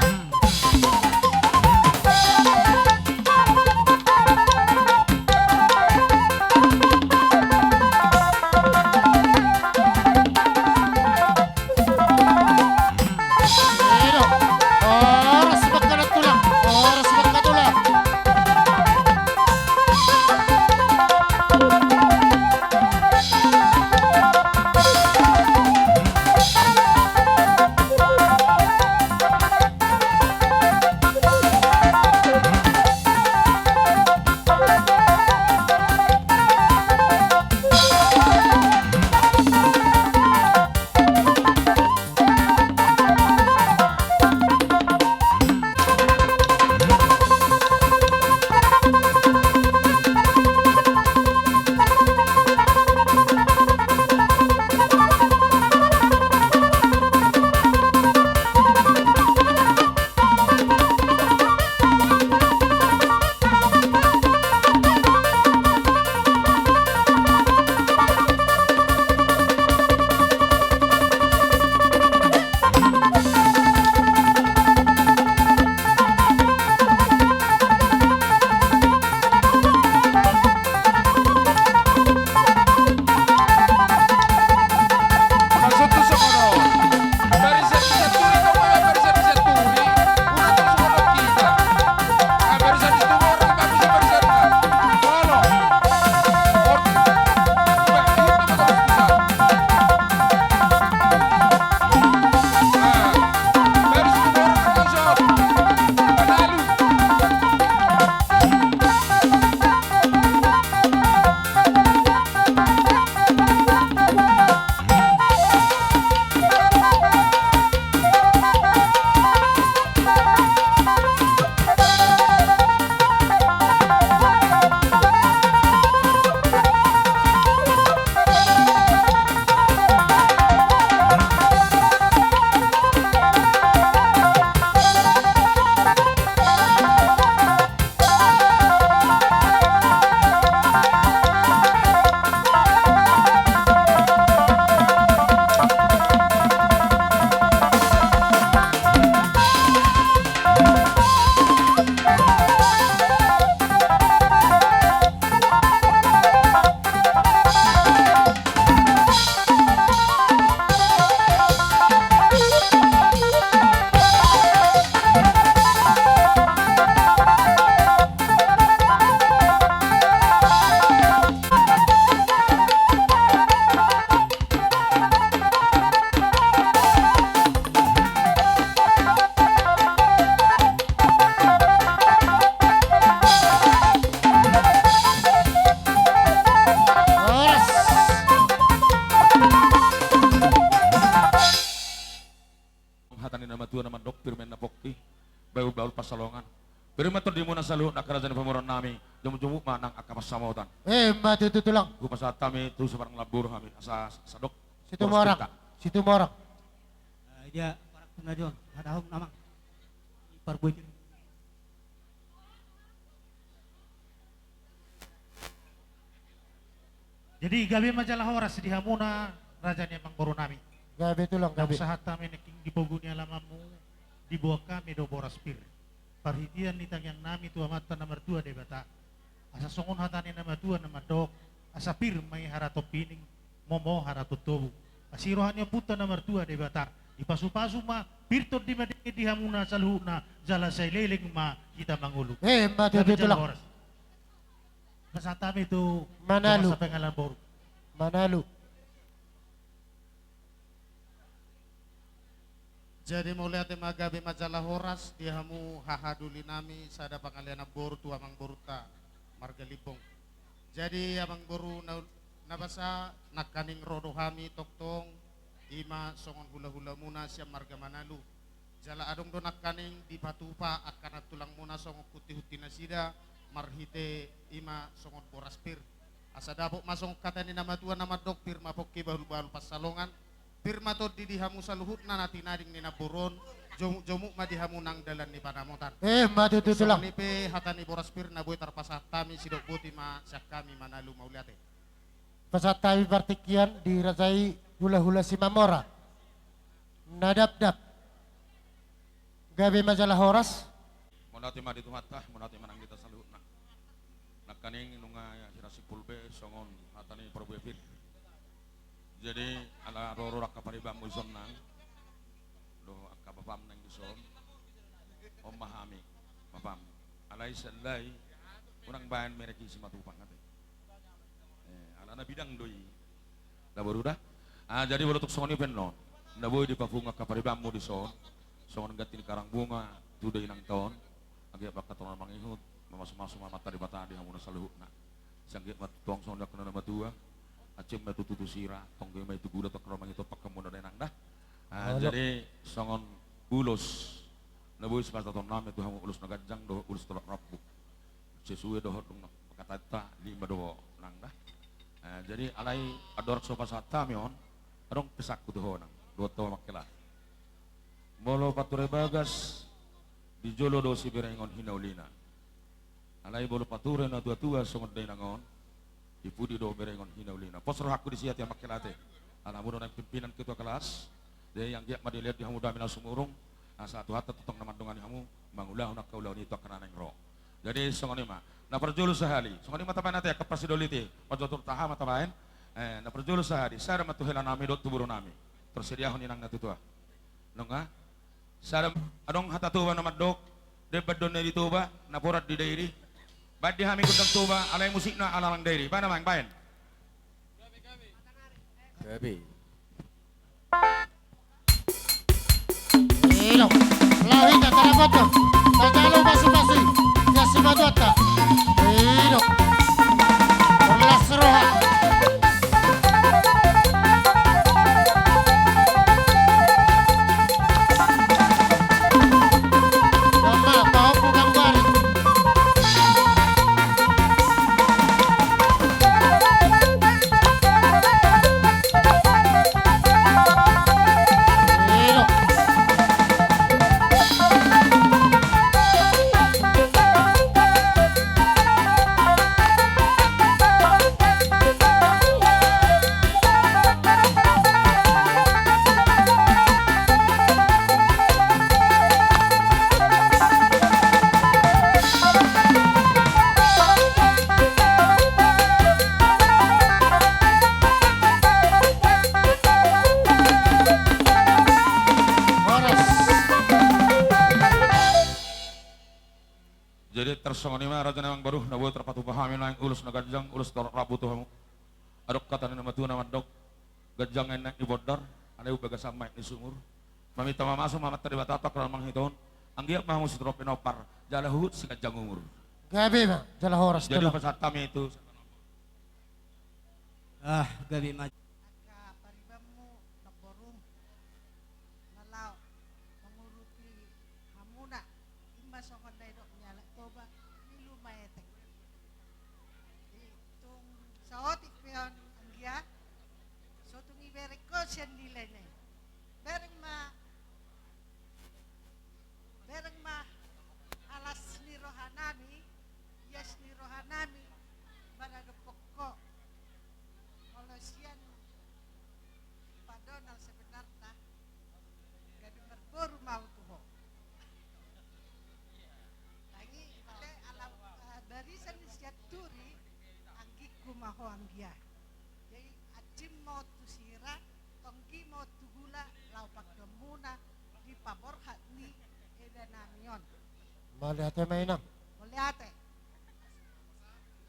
Hata ni na matua na mandok, pir ma inna pongki, bahul-bahul pansalongan. Pir ma tondimuna saluhutna angka raja ni pamoruon nami, jomuk-jomuk ma nang angka pansamotan. Emma tutu tulang. Hupasahat hami tu subarang lambur hami, asa sadok. Situmorang. Situmorang. Dia parak tu na jon, hadahom namang. Parbuik. Jadi gabe ma jala horas di hamuna raja ni amang boru nami. Gabe tulang, gabe. Sahat hami nangkin di pogu ni alamanmu, diboan hami do boras pir. Parhitean ni tangiang nami tu Amanta na martua Debata. Asa songon hata ni na matua na mandok, asa pir ma i harato pining, momo harato tobu. Asi roha ni Ompunta na martua Debata, dipasupasu ma pir tondi madenggan di hamuna saluhutna, jala sai leleng ma hita mangolu. Eh, ma tutu, Tulang. Gabe jala horas. Pasahat hami tu Manalu. Tulang Sapenggalan Boru. Manalu. Jadi mauliate ma, gabe ma jala horas di hamu haha doli nami sada pangalean namboru tu amangborunta marga Limbong. Jadi amangboru na, na basa, nangkaning ro do hami tongtong, i ma songon hulahulamuna sian marga Manalu. Jala adong do nangkaning dipatupa angka nantulangmuna songon huntihunti nasida marhite i ma songon boras pir. Asa dapot ma songon hata ni na matua na mandok, pir ma pongki bahulbahul pansalongan, pir ma tondi di hamu saluhutna na tinading ni namboru on, jomukjomuk ma di hamu nang dalan ni panamotan. Eh, ma tutu, Tulang. Songon i pe hata ni boras pir na boi tarpasahat hami, sidok boti ma sian hami Manalu, mauliate. Pasahat hami partingkian dirajai hulahula Simamora. Na dapdap. Gabe ma jala horas. Mauliate ma di Tuhanta, mauliate ma nang di hita saluhutna. Nangkaning nunga hira simpul be songon hata ni parbue pir. Jadi ala ro do angka paribanmu dison nang, dohot angka bapam nang dison. On ma hami, bapam. Alai sallai, unang baen merek i simatupang ate. Eh, alana bidang do i. Na boru da. Ah, jadi molo tung songon i pe annon, na boi dipapungu angka paribanmu dison, songon ganti ni karang bunga tu da inangta on. Anggiat ma angka torang mangihut, mamasumasu ma Amanta Debata di hamuna saluhutna. Sai anggiat ma tong songon angka na matua, ancem ma tutu tu sira, tonggi ma i tu gula, tong ro mangihut pangkatahonmuna da inang da. Ah, jadi songon ulos, na boi sipasahaton nami tu hamu ulos na ganjang dohot ulos tolap rambu. Sesuai dohot dung na kataenta lima do nang da. Eh, jadi alai andorang so pasahat hami on, adong pesanku tu ho nang, dohot ho Mangkela. Molo pature bagas, di jolo do siberengon hinaulina. Alai molo pature natuatua songon da inang on, di pudi do berengon hinaulina. Pos rohangku disi ate Mangkela ate. Ala hamu do naeng pimpinan ketua kelas. Jadi anggiat ma dilehon di hamu dame na sumurung, asa Tuhanta tongtong na mandongani hamu mangulahon angka ulaon i tu angka na naeng ro. Jadi songon i ma. Na parjolo sahali, songon i ma tabaen ate angka parsidohot i, parjolo taha ma tabaen. Eh, na parjolo sahali, sada ma tu hela nami dohot tu boru nami. Tarsediahon inang na tutua. Nunga? Sada, adong hata Toba na mandok, demban do na di Toba, naporan di Dairi. Baen di hami gondang Toba, alai musikna ala-ala Dairi. Baen amang, baen. Gabe. Ilo. Laho hita taraboto. Tajalo pasupasu. Sian simatuanta. Ilo. Las roha. Jadi tarsongon i ma raja nami amangboru, na boi tarpatupa hami nuaeng ulos na ganjang, ulos tolap rambu tu hamu. Adong hata ni na matua na mandok, ganjang aek ni bondar, alai umbagas ma aek ni sumur. Maminta mamasu ma Amanta Debata tu angka na manghitehon, anggiat ma hamu sitio pinompar, jala huhut siganjang umur. Gabe ma, jala horas. Jadi pasahat hami tu. Ah, gabe ma. Angka paribanmu, namborum, na laho mangurupi hamuna, i ma songon na nidok ni halak Toba, milu ma etek. Jadi tung saotik pe on anggia, so tung ibereng ho sian dilan i. Bereng ma, bereng ma alas ni roha nami, ias ni roha nami, maradophon ho. Molo sian Pasahatonku ma ho anggia. Jadi, anjing ma on tu sira, tonggi ma on tu gula, laho pangkeonmuna di paborhat ni eda nami on. Mauliate ma, Inang. Mauliate.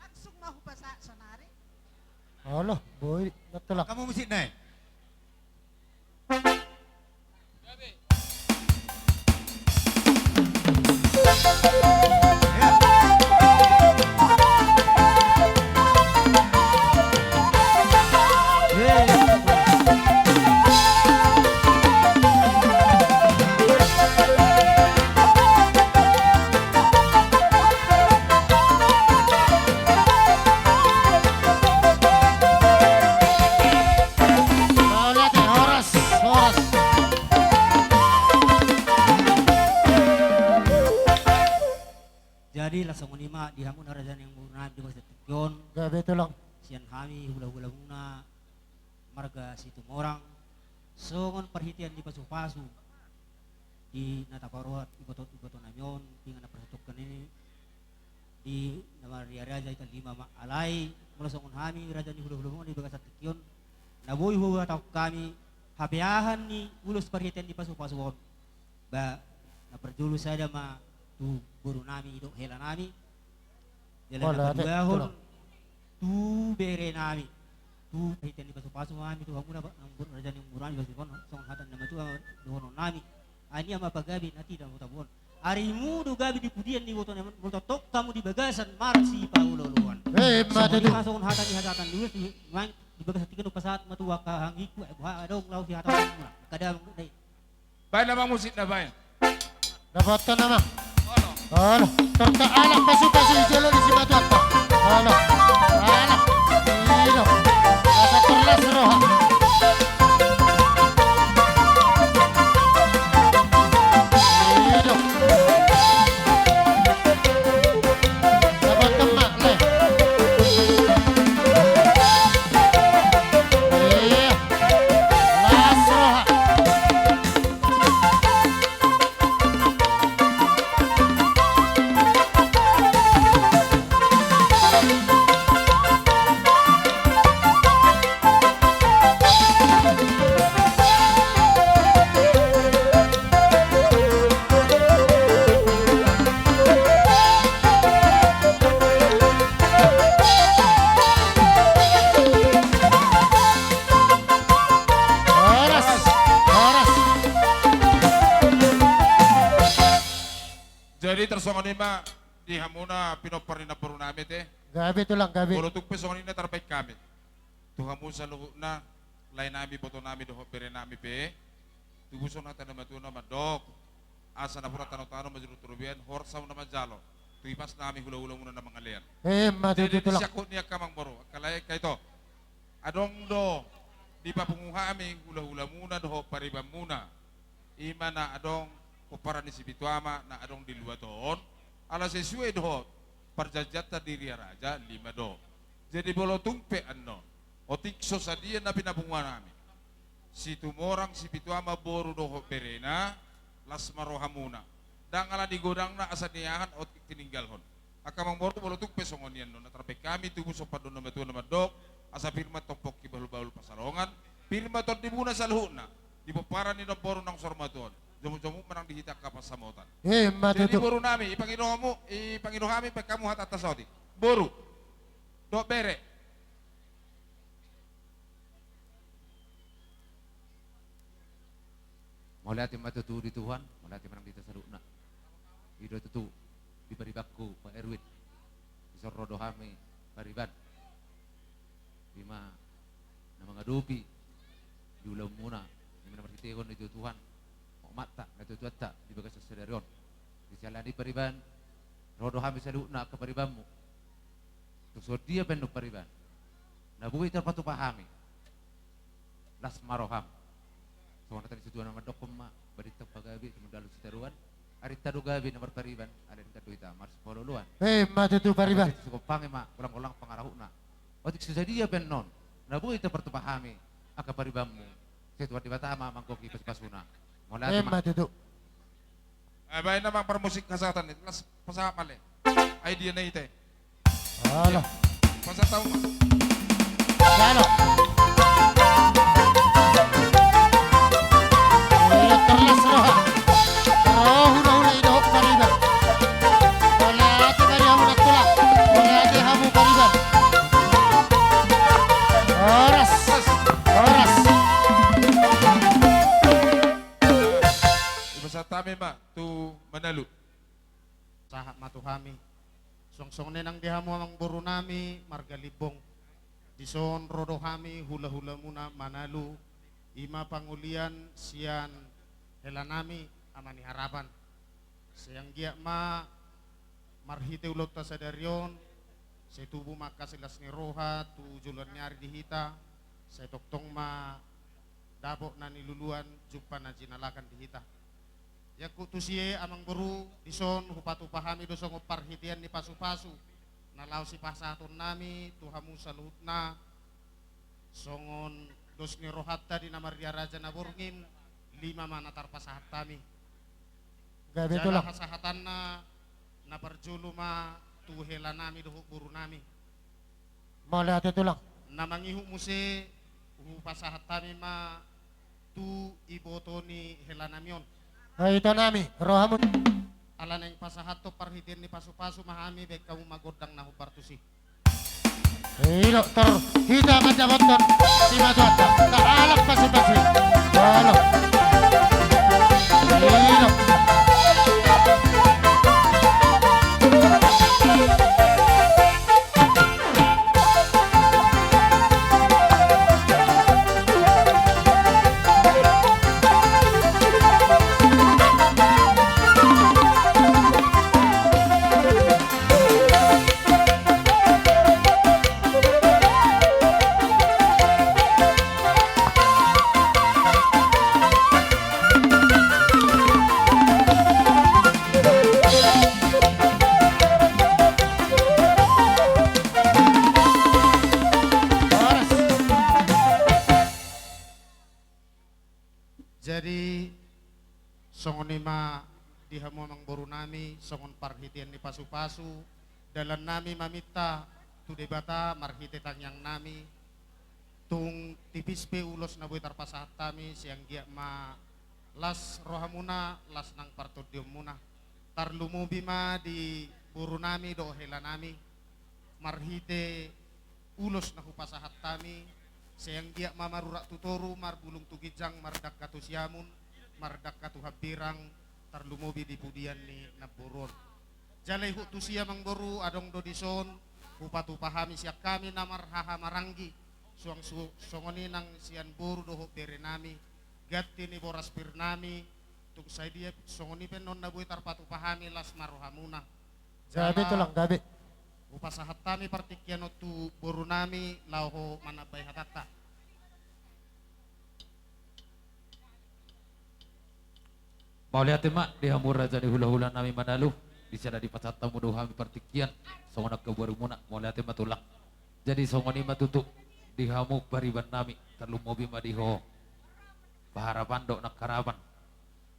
Langsung ma hupasahat sonari. Olo, boi, betul lah. Hamu musik na i. Mauliate, horas, horas. Jadi, laos songon i ma di hamu na raja ni boru nami di bagasan tingki on. Gabe, Tulang. Sian hami hulahulamuna marga Situmorang, songon parhitean ni pasupasu di na tapasahat iboto, iboto nami on, di na parsatongkinan i, di na marria raja i, tahe ma alai molo songon hami raja ni hulahulamuna di bagasan tingki on, na boi huhatahon hami hapeahan ni ulos parhitean ni pasupasu on. Ba, na parjolo sada ma tu boru nami, didok hela nami. Jala na paduahon tu bere nami. Tu parhitean ni pasupasu ma hami tu hamuna, ba, na umur raja ni umur nami, ba, songon hata ni na matua dohonon nami. Ai ia ma pagabe na tinabotaboan. Arimu do gabe di pudian ni iboto nami on, molo tongtong hamu di bagasan marsipaolooloan. Eh, ima tutu. Songon i ma songon hata ni hasahatan ni ulos, di bagasan tingki on hupasahat ma tu angka anggingku, ai boha adong laho sihatahonmuna. Kada mangudai. Baen nama musik na baen. Dapot nama. Olo. Olo. Torta anak pasupasu di jolo ni simatuanta. Olo. Anak. Ilo. Asa terlas roha. Ilo. Dapot temak le. Iya. Las roha. Horas, horas. Jadi tarsongon i ma di hamuna pinompar ni namboru nami te. Gabe tulang, gabe. Molo tung pe songon i na tarbaen hami tu hamu saluhutna, lae nami, boto nami dohot bere nami pe, tubuson hata ni natuatua na mandok, asa napuran tanotano, manjujung robean, horas hamu na manjalo tu ipasna hami hulahulamuna na mangalean. Ima tutu tulang. Jadi di sangkut ni angka amangboru, angka lae, angka ito, adong do dipapungu hami hulahulamuna dohot paribanmuna, ima na adong pomparan ni Sipitu Ama na adong di luat on, ala sesuai dohot parjanjianta di Ria Raja lima do. Jadi molo tung pe annon otik so sadia na pinapungu nami, Situmorang, Sipitu Ama, boru dohot berena, las ma rohamuna. Ndang ala ni godangna asa niahan otik tininggalhon. Angka amangboru, molo tung pe songon i annon na tarbaen hami, tubuson pandok ni natuatua na mandok, asa pir ma tongpok ni bahulbahul Pansalongan, pir ma tondimuna saluhutna di pomparan ni namboru naung saur matua on. Jomukjomuk ma nang di hita angka pansamotan. Ima tutu. Jadi boru nami, ipangido hamu, ipangido hami baen hamu hatanta saotik. Boru dohot bere. Mauliate ma tutu di Tuhan, mauliate ma nang di hita saluhutna. I do tutu di paribanku, Pak Erwin. Dison ro do hami pariban. Ima na mangadopi di ulaonmuna, ima na marhitehon ni Tuhan, Amanta, natuatuanta di bagasan sadari on. Di siala ni i pariban, ro do hami saluhutna angka paribanmu. Tung songon dia pe annon pariban na boi tarpatupa hami, las ma roham. Songon hata ni situatua na mandokhon ma, badinta pagabe, tumundalhon sitaruan, arinta do gabe na marpariban, alai denggan do hita marsipaolooloan. Ima tutu pariban. Asa sikompang i ma, golanggolang pangarahutna. Otik so sadia pe annon na boi tarpatupa hami angka paribanmu, sai Tuhan Debata ma manggohi pasupasuna. Mauliate ma. Ima tutu. Eh, baen nama parmusik hasahatan i, las pasahat ma le. Ai dia na ita i. Alah. Pas Satauma. Jalo. Iya, terlas roha. Rohu, rohu, rohu, rohu, pariban. Mauliate ma di hamu, Tulang. Mauliate hamu, pariban. Horas. Horas. Dipasahat hami ma tu Manalu. Sahat ma tu hami. Suang songon i nang di hamu amangborunami marga Limbong. Dison ro do hami hulahulamuna Manalu, i ma pangolian sian helanami Ama ni Harapan. Sai anggiat ma marhite ulaonta sadari on, sai tubu ma angka silas ni roha tu joloan ni ari di hita, sai tongtong ma dapot na niluluan, jumpa na jinalakan di hita. Iangkut tusi, amangboru, dison hupatupa hami do songon parhitean ni pasupasu na laho sipasahatonnami tu hamu saluhutna, songon dos ni rohanta di na marria raja na borngin, lima ma na tarpasahat hami. Gabe, Tulang. Jala hasahatanna na parjolo ma tu helanami dohot borunami. Mauliate, Tulang. Na mangihut muse, hupasahat hami ma tu iboto ni helanami on. Hai, itonami, rohamu. Ala naeng pasahathon parhitean ni pasupasu ma hami, baen hamu ma gondang na hombar tusi. I do, tor hita mandapothon simatuanta, tahalak pasupasu. Halo. I do. Jadi, songon i ma di hamu amangborunami, songon parhitean ni pasupasu, dalannami maminta tu Debata marhite tangiangnami, tung tipis pe ulos na boi tarpasahat hami, sai anggiat ma las rohamuna, las nang partondionmuna. Tarlumobi ma di borunami dohot helanami, marhite ulos na hupasahat hami, sai anggiat ma marurat tu toru, marbulung tu ginjang, mardangka tu siamun, mardangka tu hambirang, tarlumobi di pudian ni namboru on. Jala ihut tusi, amangboru, adong do dison hupatupa hami sian hami na marhahamaranggi, suang su-, songon i nang sian boru dohot berenami, ganti ni boras pirnami, tung sai dia songon i pe annon na boi tarpatupa hami, las ma rohamuna. Gabe, Tulang, gabe. Hupasahat hami partingkian on tu borunami laho manambai hatanta. Mauliate ma di hamu raja ni hulahulanami Manalu, di sada dipasahat hamu do hami partingkian, songon angka borumuna, mauliate ma, Tulang. Jadi songon i ma tutu di hamu paribannami, tarlumobi ma di ho Paharapan dohot nang Harapan.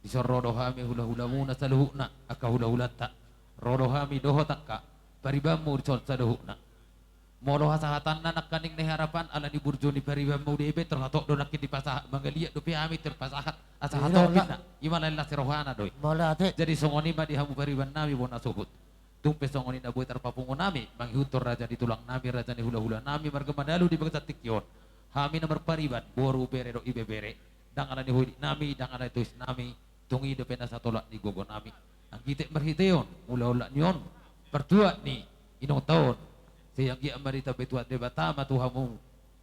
Dison ro do hami hulahulamuna saluhutna, angka hulahulanta. Ro do hami dohot angka paribanmu dison saluhutna. Molo hasahatanna nangkaning na i Harapan, ala ni burju ni paribanmu do i, tor hatop do nangkin dipasahat, mangaliat dope hami tarpasahat, asa hatop ninna. I ma lae las rohana do i. Jadi songon i ma di hamu paribannami bona sohot. Tung pe songon i na boi tarpapungu nami, mangihuthon raja ni tulangnami, raja ni hulahulanami marga Manalu di bagasan tingki on. Hami na marpariban, boru, bere dohot ibebere, ndang ala ni holitnami, ndang ala ni toisnami, tung i dope na satolap ni gogonami. Anggiat marhitehon mulaulak ni on, partuat ni inonta on, sai anggiat ma ditambai Tuhan Debata ma tu hamu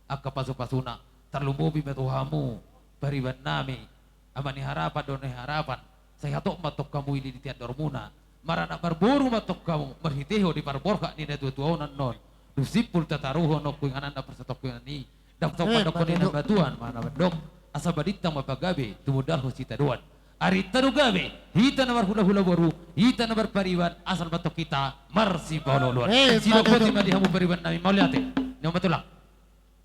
angka pasupasuna, tarlumobi ma tu hamu paribannami, Ama ni Harapan dohot Nai Harapan, sai hatop ma antong hamu i di tiandormuna, maranak marboru ma antong hamu, marhitehon di parborhat ni natuatua on annon, dung simpul tataruhon hon tu inganan na parsatongkinan i, ndang saut pandok ni na matua, ma na mandok, asa balintang ma pagabe, tumundalhon sitadoan. Arinta do gabe, hita na marhulahula boru, hita na marpariban, asal ma antong hita marsipaolooloan. Sidok boti ma di hamu paribannami, mauliate. Nunga ma, Tulang.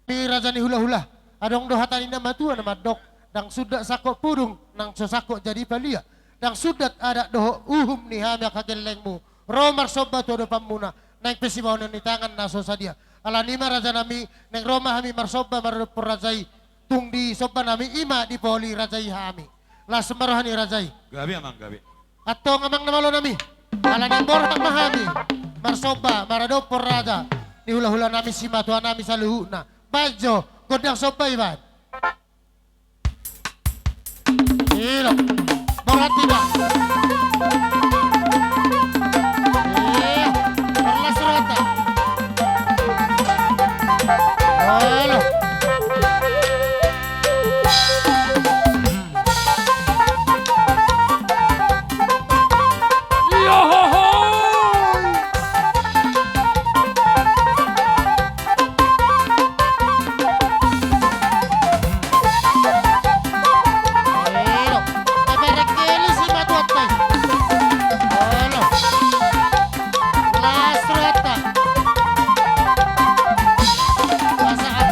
Ni raja ni hulahula, adong do hata ni na matua na mandok, ndang sundat sangkot pudung, nang so sangkot jadi palia. Ndang sundat adat dohot uhum ni hami angka gellengmu, ro marsomba tu adopanmuna, naeng pe sibaonon ni tangan na so sadia. Alani i ma raja nami, naeng ro ma hami marsomba maradophon raja i. Tung disomba nami i ma dipoli raja i hami. Las ma roha ni raja i. Gabe amang, gabe. Antong amang na malo nami. Alani i borhat ma hami marsomba maradophon raja ni hulahula nami simatua nami saluhutna. Baen jo gondang somba i baen. Ilo. Borhat hita. Ilo. Marlas rohanta. Olo. Io ho ho. Elo. Eberek geli si matuatta i. Elo. Las rohanta. Pasahat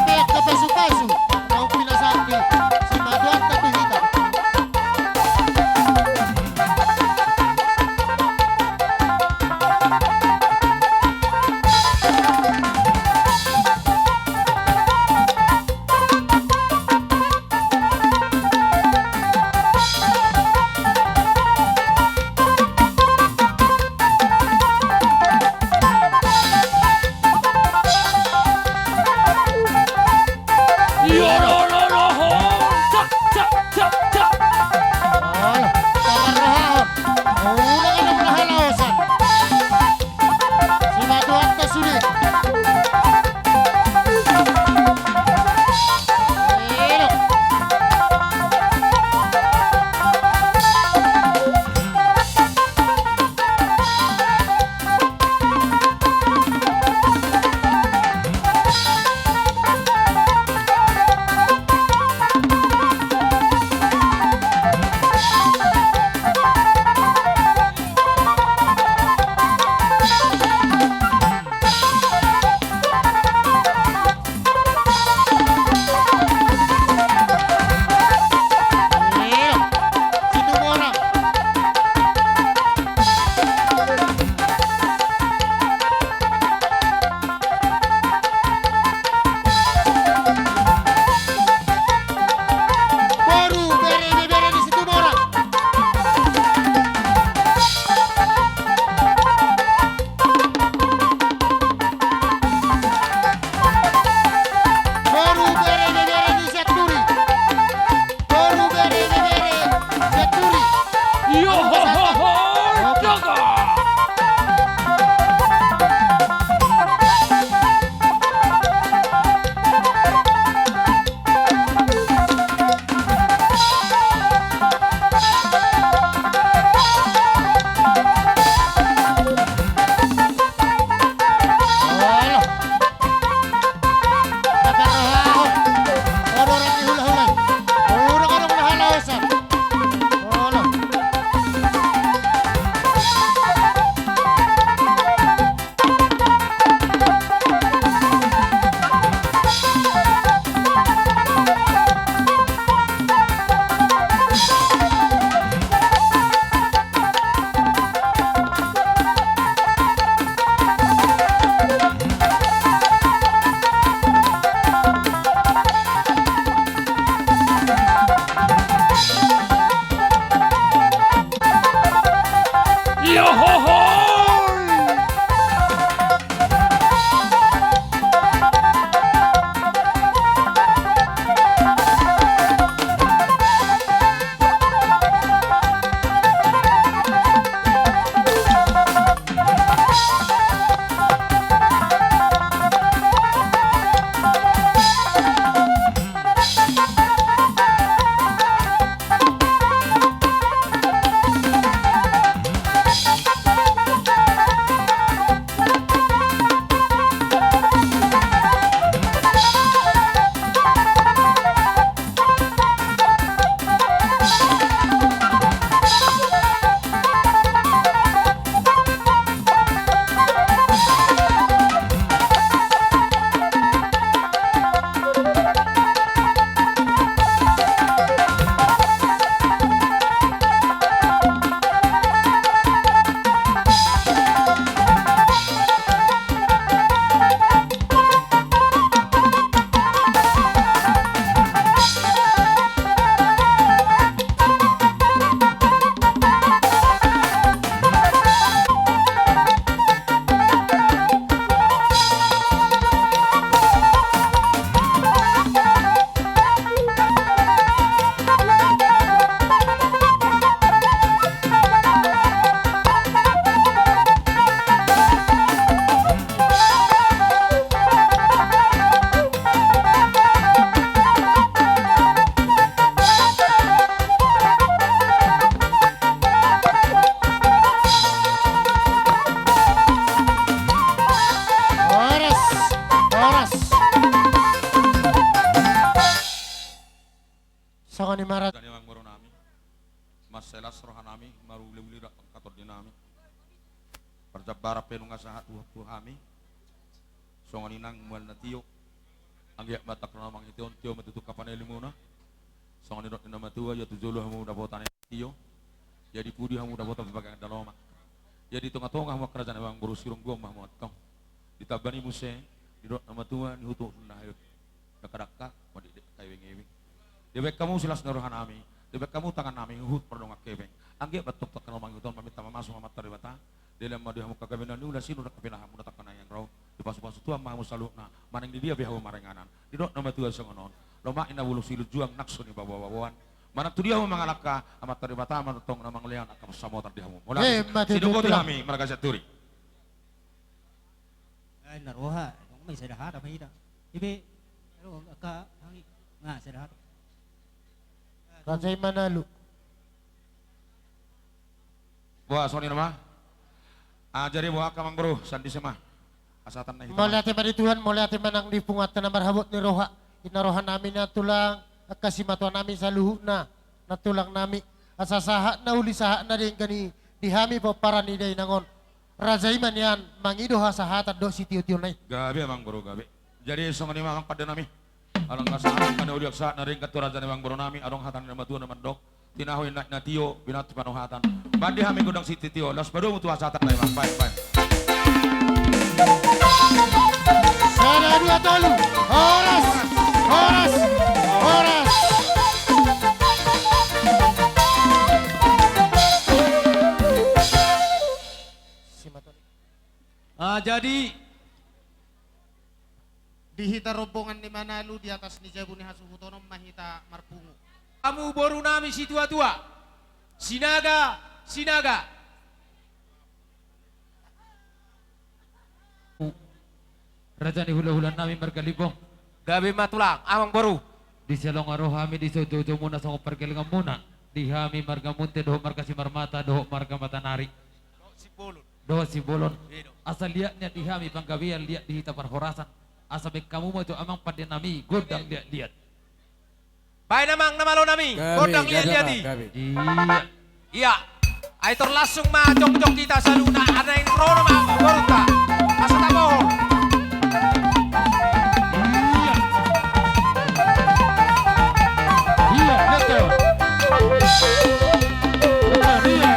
Ni mara- Jadi amang boru nami, mansai las roha nami, maruliuli rap angka tondi nami. Parjambaran pe nunga sahat tu, tu hami. Songon i nang mual na tio. Anggiat ma tangkas na mangihut on tio ma tutu angka panelumuna. Songon i didok ni na matua, ia tu jolo hamu dapotan tio. Ia di pudi hamu dapotan parbagasan dalomak. Ia di tonga-tonga hamu angka raja ni amang boru, sirungguon ma hamu antong. Di tamba ni muse, didok na matua, ni hutu na hayu. Dakka-dakka, madekdek angka ebeng-ebeng. Dibaen hamu silas ni roha nami, dibaen hamu tangan nami, huhut mardongan hepeng. Anggiat ma tongtong angka na mangihut on, maminta mamasu ma Amanta Debata. Dilehon ma di hamu angka gabe na niula, sinur angka pinahanmuna, tangkas nai naeng ro. Dipasu-pasu Tuhan ma hamu saluhutna, manang di dia pe hamu maringanan. Didok na matua songon on. Lomak ni na bulung silunjuang, nang so ni baboa-baboan. Manang tu dia hamu mangalangka, Amanta Debata ma tongtong na mangalehon angka pansamotan di hamu. Mauliate. Eh, mate, sidok betul. Hami marga Sianturi. Ai na roha, adong ma i sada hata ma hita. Ipe, adong angka hangi. Nga sada hata. Raja i Manalu. Boha, songon i nama. Ah, jadi boha angka amang boru, sandise ma. Asa tanda hita. Mauliate ma di Tuhan, mauliate ma nang di punguanta na marhabot ni roha. Ina roha nami na tulang, angka simatua nami saluhutna, na tulang nami. Asa sahat na uli, sahat na denggan i di hami pomparan ni dainang on. Raja i ma nian mangido hasahatan dohot sitio-tiona i. Gabe amang boru, gabe. Jadi songon i ma amang pande nami. Alangka sahat na uli, sahat na denggan tu raja ni amang boru nami, adong hata ni na matua na mandok. Tinahu inna na tio, binatu panuhatan. Baen di hami gondang sitio-tio, laos padomu tu hasahatan nami, amang. Baen, baen. Sada, dua, tolu. Horas, horas, horas. Ah, jadi di hita rombongan ni Manalu, di atas ni jabu ni hasuhuton on ma hita marpungu. Hamu boru nami situa-tua, Sinaga, Sinaga. Raja ni hula-hula nami marga Limbong. Gabe ma tulang, amang boru. Di salonga ro hami di so joujou muna songon pargellengan muna. Di hami marga Munte dohot marga Simarmata dohot marga Matanari. Dohot Simbolon. Dohot Simbolon. Iya, do. Asa liat nian di hami panggabean, liat di hita parhorasan. Asa baen hamu ma jo amang pande nami gondang liat-liat. Baen amang na malo nami, gabe, gondang gabe, liat-liat i. Gabe. Iya. Iya. Ai tor langsung ma jongjong hita saluhutna, ai naeng ro nama borunta. Asa tabohor. Iya. Iya, betul. Betul, iya.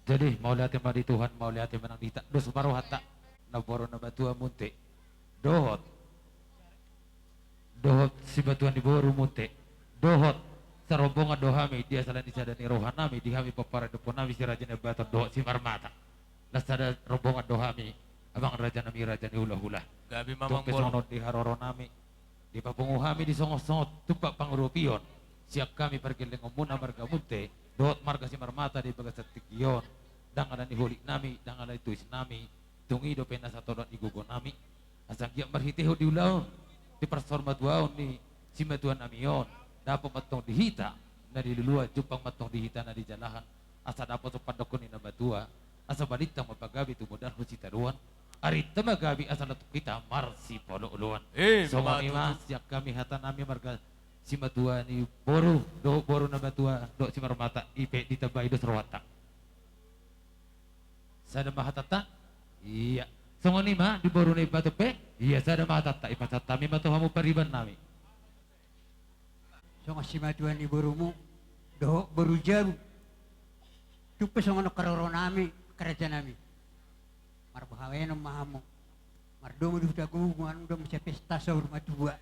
Jadi, mauliate ma di Tuhan, mauliate ma nang di hita. Dos ma rohanta, na boru na matua Munte. Dohot. Dohot simatua ni boru Munte. Dohot sarombongan do hami, dia sala ni sada ni roha nami, di hami pomparan ni ompu nami si Raja Nai Baton dohot Simarmata. Las sada rombongan do hami, amang raja nami, raja ni hula-hula. Gabe ma, amang boru. Tung pe songon on di haroro nami. Dipapungu hami di songon-songon tumpak pangurupion sian hami pargellengonmuna marga Munte dohot marga Simarmata di bagasan tingki on, ndang ala ni holik nami, ndang ala ni tois nami, tung i dope na satolop ni gogo nami. Asa anggiat marhitehon di ulaon, di parsaurmatuaon ni simatua nami on, dapot ma antong di hita na niluluan, jumpang ma antong di hita na nijalahan, asa dapot so pandokkon ni na matua, asa balintang ma pagabe tumundalhon sitadoan, arinta ma gabe asa lantuk hita marsipaolooloan. Eh, songon i ma tutu. Sian hami hata nami marga simatua ni boru dohot boru na matua dohot Simarmata, i pe ditambai dos rohanta. Sada ma hatanta. Ia. Songon i ma di boru na Imbaton pe. Ia, sada ma hatanta, dipasahat hami ma tu hamu pariban nami. Songon simatua ni borumu dohot boru jabu, tung pe songon on haroro nami, raja nami. Marbahenon ma hamu. Mardomu di Hutagogo, anu do muse pesta saur matua.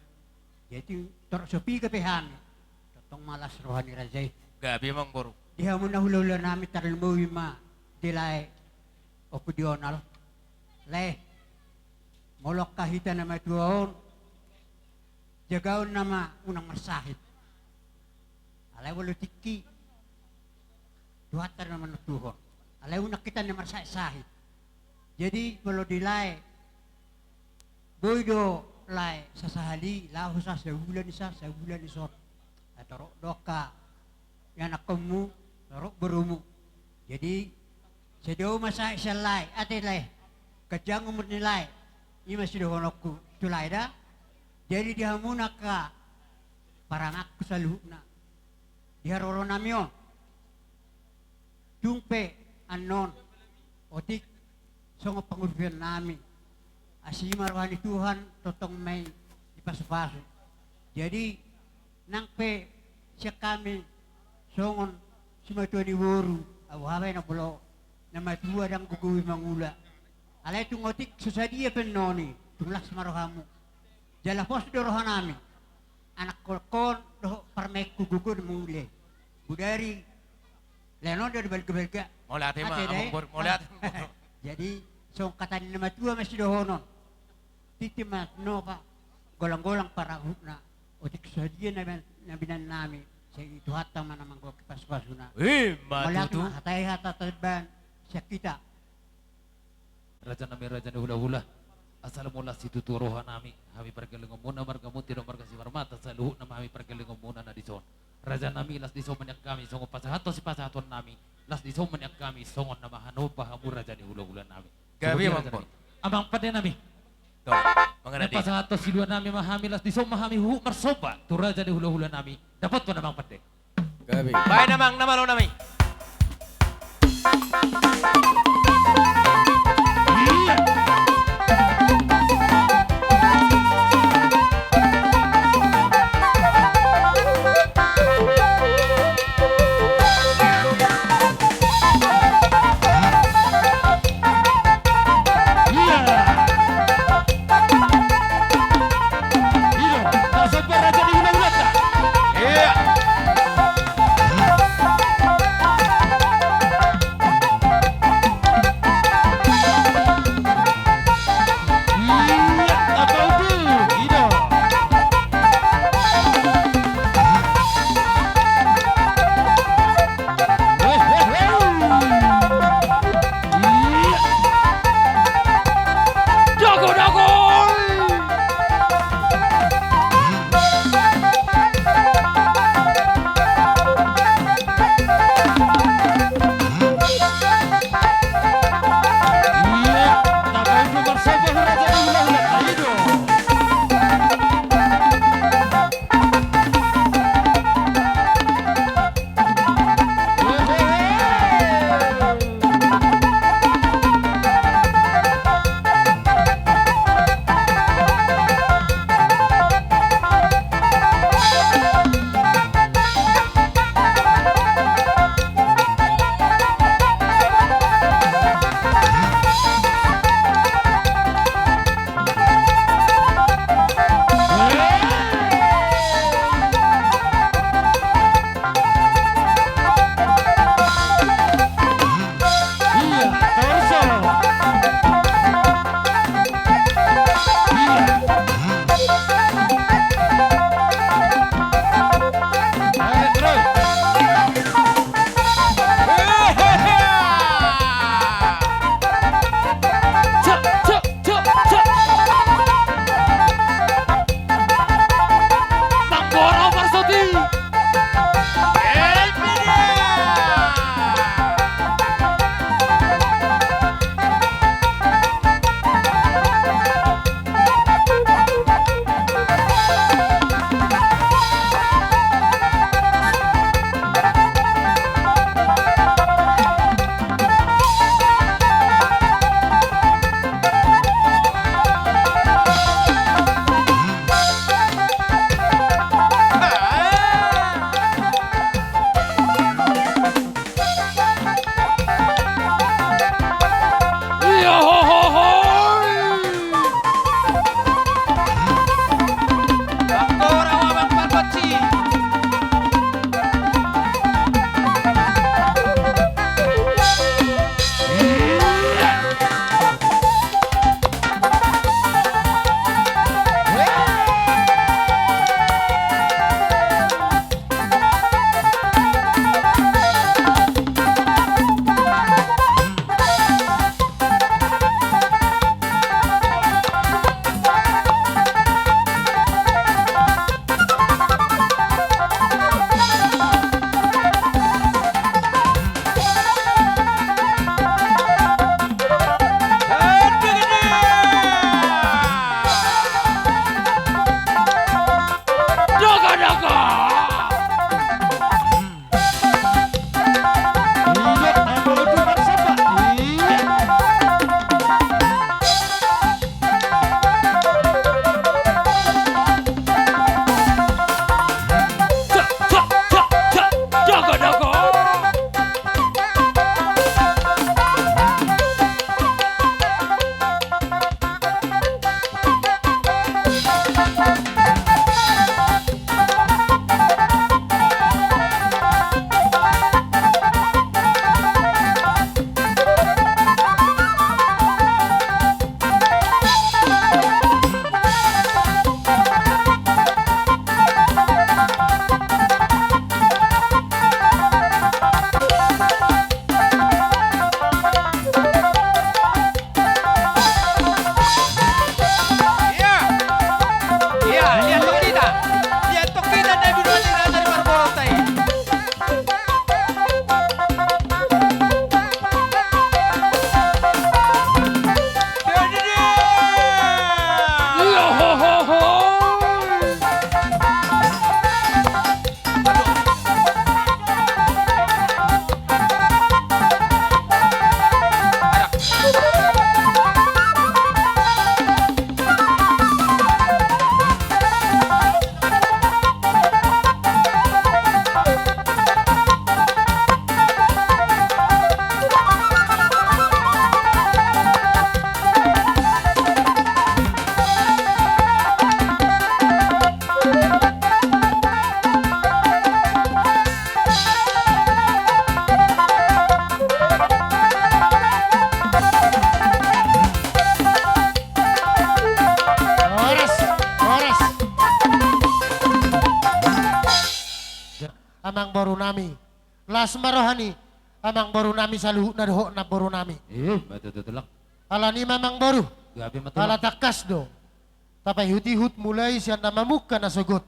Jadi torop so piga pe hami, tongtong ma las roha ni raja i. Gabe ma, amang boru. Di hamu na hulahula nami, tarlumobi ma di lae Ompu Dional. Lae, molo angka hita na matua on, jagaonna ma unang marsahit. Alai molo tingki, Tuhanta do na manontuhon. Alai unang hita na marsahit-sahit. Jadi molo di lae, boi do lae sasahali, laho sa sabulan i sa, sabulan i son. Ai torop do angka ianakkonmu, torop borumu. Jadi sai dao ma sahit sian lae, ate lae, ganjang umur ni lae. I ma sidohononku tu lae da. Jadi di hamuna angka paranakku saluhutna, di haroro nami on, tung pe annon otik songon pangurupion nami, asi ma roha ni Tuhan, tongtong ma i dipasupasu. Jadi nang pe sian hami songon simatua ni boru, ahu hami na molo na matua ndang gogo i mangula. Alai tung otik so sadia pe annon i, tung las ma rohamu. Jala pos do roha nami, anakkon dohot parumaenku gogo do mangula i. Bodari lehonon do di balgabalga. Mauliate ma, ate da, amang boru, mauliate. Jadi songon hata ni na matua ma sidohonon. Tintin ma nopa, golanggolang parahutna. Otik so sadia na binan, na binan nami, sai Tuhanta ma na manggohi pasupasuna. I ma tutu. Mauliate ma, hata i hata taban sian hita. Raja nami, raja ni hulahula, asa lam las situtu roha nami, hami pargellengonmuna marga Munte dohot marga Simarmata, saluhutna ma hami pargellengonmuna na dison. Raja nami, las dison ma nian hami songon pasahathon sipasahaton nami, las dison ma nian hami songon na manomba hamu raja ni hulahula nami. Gabe, amang boru. Amang pande nami. Tong, mangaradina. Pasahathon silua nami ma hami, las dison ma hami huhut marsomba tu raja ni hulahula nami. Dapothon amang pande. Gabe. Baen amang na malo nami. nami. Las ma roha ni amangboru nami saluhutna dohot namboru nami. Eh, betul, betul, Tulang. Alani ma, amangboru. Gabe ma, Tulang. Ala tangkas do tapaihut-ihut mulai sian na mamungka na sogot.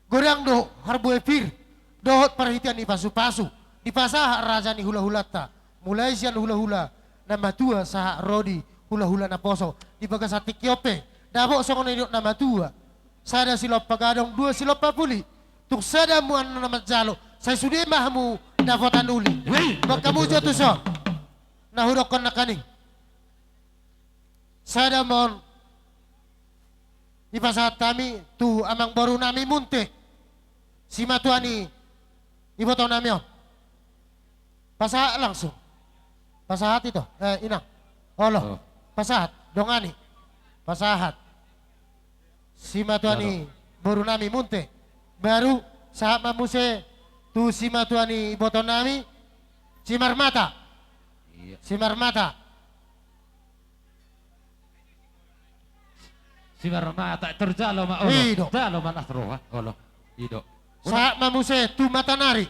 Godang do harbue pir dohot parhitean ni pasupasu dipasahat raja ni hulahulanta, mulai sian hulahula na matua sahat ro di hulahula na poso. Di bagasan tingki on pe dapot songon na nidok na matua: Sada silompa gadong, dua silompa puli. Tung sada muan na manjalo, sai sude ma hamu dapotan uli. Wih, bangkamu jo tuson. Na hudokkon nangkaning. Sada ma on dipasahat hami tu amangboru nami Munte, simatua ni iboto nami on. Pasahat langsung. Pasahat ito, eh, inang. Olo. Oh. Pasahat, dongani. Pasahat. Simatua ni boru nami Munte. Baru sahat ma muse tu simatua ni iboto nami, Simarmata. Iya. Simarmata. Simarmata, terjalo ma, olo. I do. Jalo ma las roha, olo. I do. Sahat ma muse tu Matanari.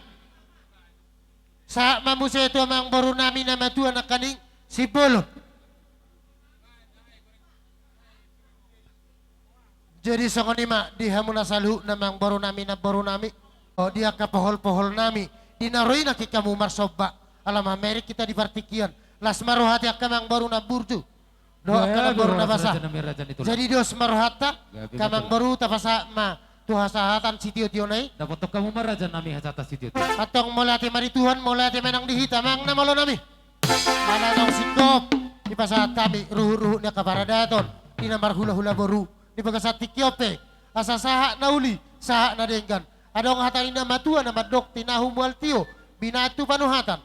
Sahat ma muse tu amangboru nami na matua nangkaning, Simbolon. Jadi songon i ma di hamuna saluhutna, amangboru nami, namboru nami. O, di angka pohol-pohol nami, di na ro i nangkin hamu marsomba, ala mamereng hita di partingkian. Las ma roha di angka amangboru na burju dohot angka namboru na basa. Jadi dos ma rohanta. Gabe ma, Tulang. Amangboru, tapasahat ma tu hasahatan sitio-tiona i. Dapothon hamu ma, raja nami, hasahatan sitio-tio. Antong mauliate ma di Tuhan, mauliate ma nang di hita, amang na malo nami. Ala naung singkop dipasahat hami ruhut-ruhut ni angka paradaton di na marhulahula boru di bagasan tingki on pe, asa sahat na uli, sahat na denggan. Adong hata ni na matua na mandok: Tinahu mual tio, binaan tu panuhatan.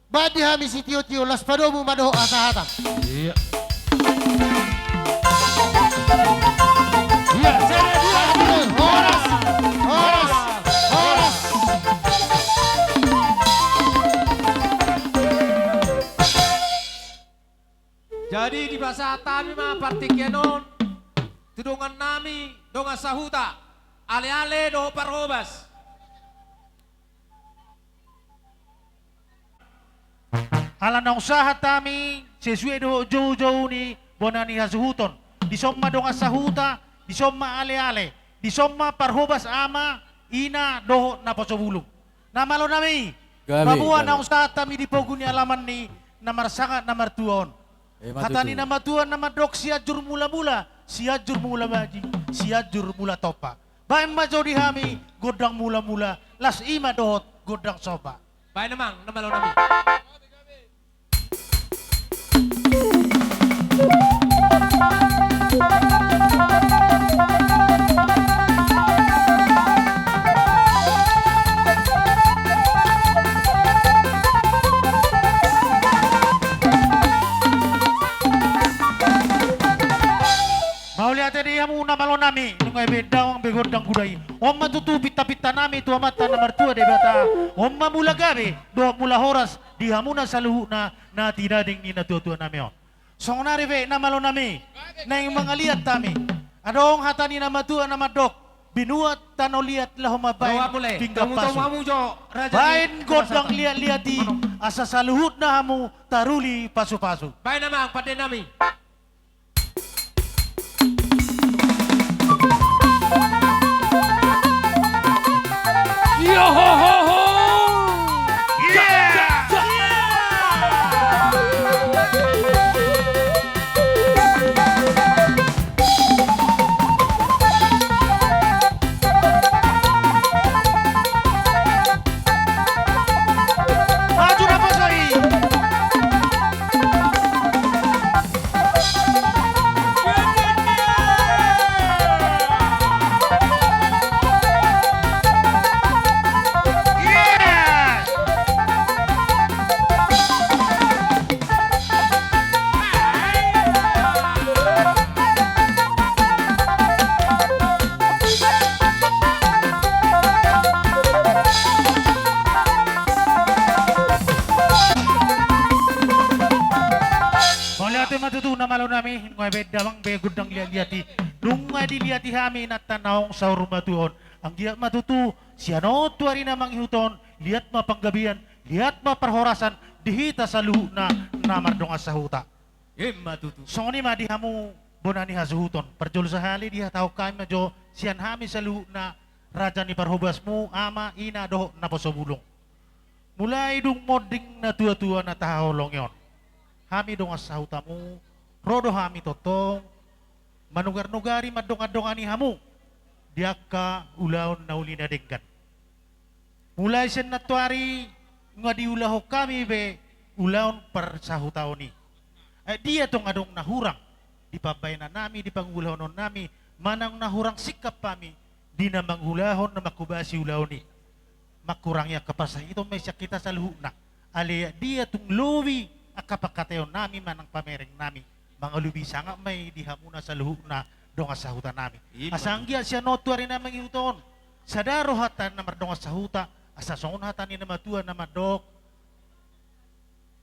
Baen di hami sitio-tio, laos padomu ma dohot hasahatan. Iya. Iya, sere, dua, tiga. Horas, horas, horas. Jadi dipasahat hami ma partingkian on tu dongan nami, dongan sahuta, Ale-ale dohot Parhobas. Ala naung sahat hami sesuai dohot joujou ni bona ni hasuhuton. Dison ma dongan sahuta, dison ma ale-ale, dison ma Parhobas ama, ina dohot naposo bulung. Na malo nami, gabe, paboa gabe. Naung sahat hami di pogu ni alaman ni na marsangap na martua on. Hata ni na matua na mandok: Sianjur mula-mula, Sianjur mula maji, Sianjur mula tompa. Baen ma jo di hami gondang mula-mula, laos i ma dohot gondang somba. Baen, amang, na malo nami. Mauliate di hamu na malo nami, nunga dibaen damang be gondang kuda i. On ma tutu pinta-pinta nami tu Amanta na martua Debata. On ma mula gabe dohot mula horas di hamuna saluhutna na tinading ni natua-tua nami on. Songon ari pe na malo nami, naeng mangaliat hami. Adong hata ni na matua na mandok: Binuat tano liat laho mambaen pinggan pasu. Baen gondang liat-liat i, asa saluhutna hamu taruli pasu-pasu. Baen, amang, pande nami. Yo ho ho ho! Maju na poso i. Mauliate ma tutu na malo nami, nunga dibaen damang be gondang liat-liat i. Nunga diliati hami inanta naung saur matua on. Anggiat ma tutu sian on tu ari na mangihut on, Liat ma panggabean, liat ma parhorasan di hita saluhutna na mardongan sahuta. Emma tutu. Songon i ma di hamu bona ni hasuhuton. Parjolo sahali dihatahon hami ma jo sian hami saluhutna raja ni parhobasmu, ama, ina dohot naposo bulung. Mulai dung monding natuatua na tahaholongi on, hami dongan sahutamu, ro do hami tongtong manugarnugari mandongandongani hamu di angka ulaon na uli na denggan. Mulai sian nantoari nunga diulahon hami be ulaon parsahutaon i. Ai dia tong adong na hurang di pambahenannami, di pangulahononnami, manang na hurang singkap hami di na mangulahon, na manghobasi ulaon i, manghurangi angka parsahiton ma i sian hita saluhutna. Alai dia tung lobi angka pangkataionnami manang pamerengnami, mangalupi sangap ma i di hamuna saluhutna dongan sahutanami. Ima tutu. Asa anggiat sian on tu ari na mangihut on, sada rohanta na mardongan sahuta, asa songon hata ni na matua na mandok: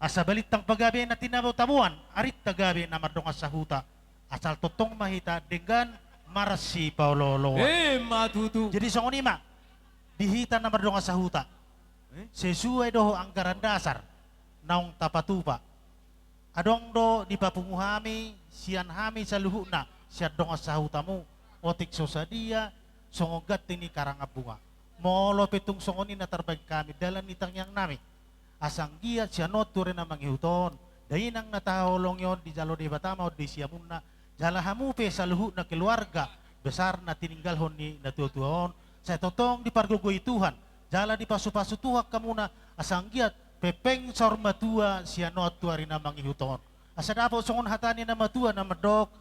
Asa balintang pagabe na tinabo-taboan, arinta gabe na mardongan sahuta, asal tongtong ma hita denggan marsipaolooloan. Emma tutu. Jadi songon i ma di hita na mardongan sahuta. Eh? Sesuai dohot anggaran dasar naung tapatupa, adong do dipapungu hami sian hami saluhutna, sian dongan sahutamu, otik so sadia songon ganti ni karangan bunga. Molo pe tung songon i na tarbahen hami dalan ni tangiangnami, asa anggiat sian on tu ari na mangihut on, dainang na tahaholongi on dijalo Debata ma on di siamunna, jala hamu pe saluhutna keluarga besar na tininggalhon ni natuatua on, sai tongtong dipargogoi Tuhan jala dipasupasu Tuhan hamuna, asa anggiat pepeng saur matua sian on tu ari na mangihut on. Asa dapot songon hata ni na matua na mandok: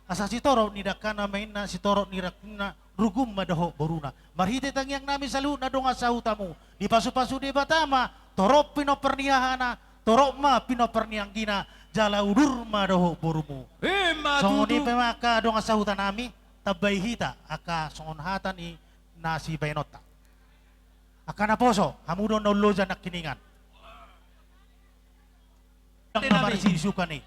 Asa sitorop ni dangkana ma inna, sitorop ni raguna rugum ma dohot boruna. Marhite tangiangnami saluhutna dongan sahutamu, dipasupasu Debata ma torop pinompar ni hahana, torop ma pinompar ni anggina, jala udur ma dohot borumu. Emma tutu. Songon i pe ma angka dongan sahutanami, tambai hita angka songon hata ni na sibahenonta. Angka naposo, hamu do na umloja nangkiningan. Dang na marsiisukan i.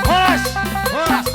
Horas! Horas!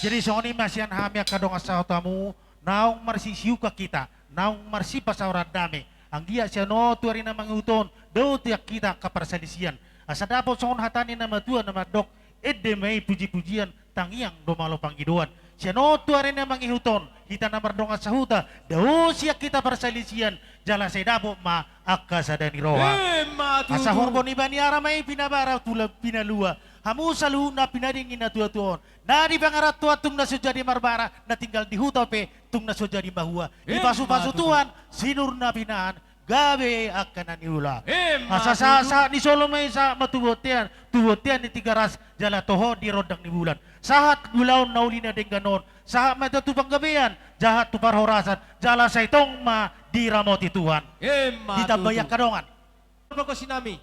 Jadi songon i ma sian hami angka dongan sahuta hamu, naung marsisiukan hita, naung marsipasaoran dame. Anggiat sian on tu ari na mangihut on, dao tiang hita angka parsalisian. Asa dapot songon hata ni na matua na mandok, ende ma i pujipujian, tangiang do malo pangidoan. Sian on tu ari na mangihut on, hita na mardongan sahuta, dao tiang hita parsalisian, jala sai dapot ma angka sada ni roha. Emma tutu. Asa horbo ni baniara ma i pinabara tu la-, pinalua. Hamu saluhutna pinadingin natuatua on. Na di pangarantoan tung na so jadi marbara, na tinggal di huta pe tung na so jadi mahua. Emma tutu. Dipasupasu Tuhan, sinur na pinahan, gabe angka na niula. Emma tutu. Asa sahat, sahat ni solu ma i sahat ma tu bontean, tu bontean ni Tigaras jala toho di rondang ni bulan. Sahat ulaon na uli na denggan on, sahat ma hita tu panggabean, sahat tu parhorasan, jala sai tong ma diramoti Tuhan. Emma tutu. Ditambai angka dongan. Pangosnami.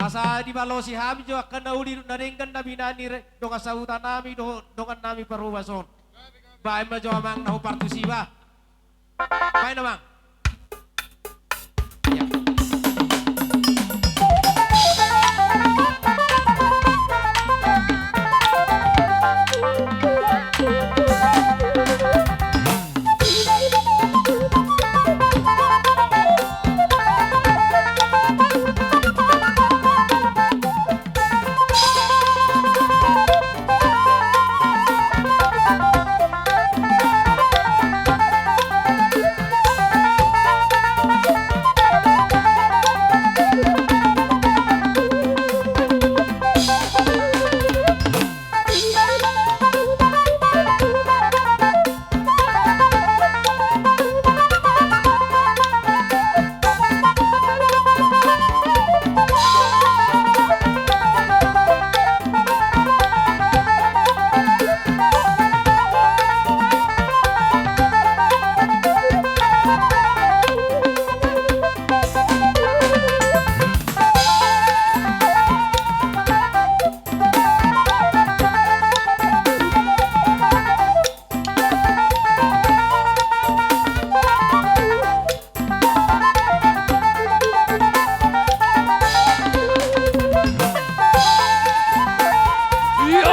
Asa dibalosi hami jo angka na uli na denggan na binahen ni re-, dongan sahutanami dohot dongannami Parhobas on. Baen ma jo amang na hombar tusi ba. Baen amang. Ia.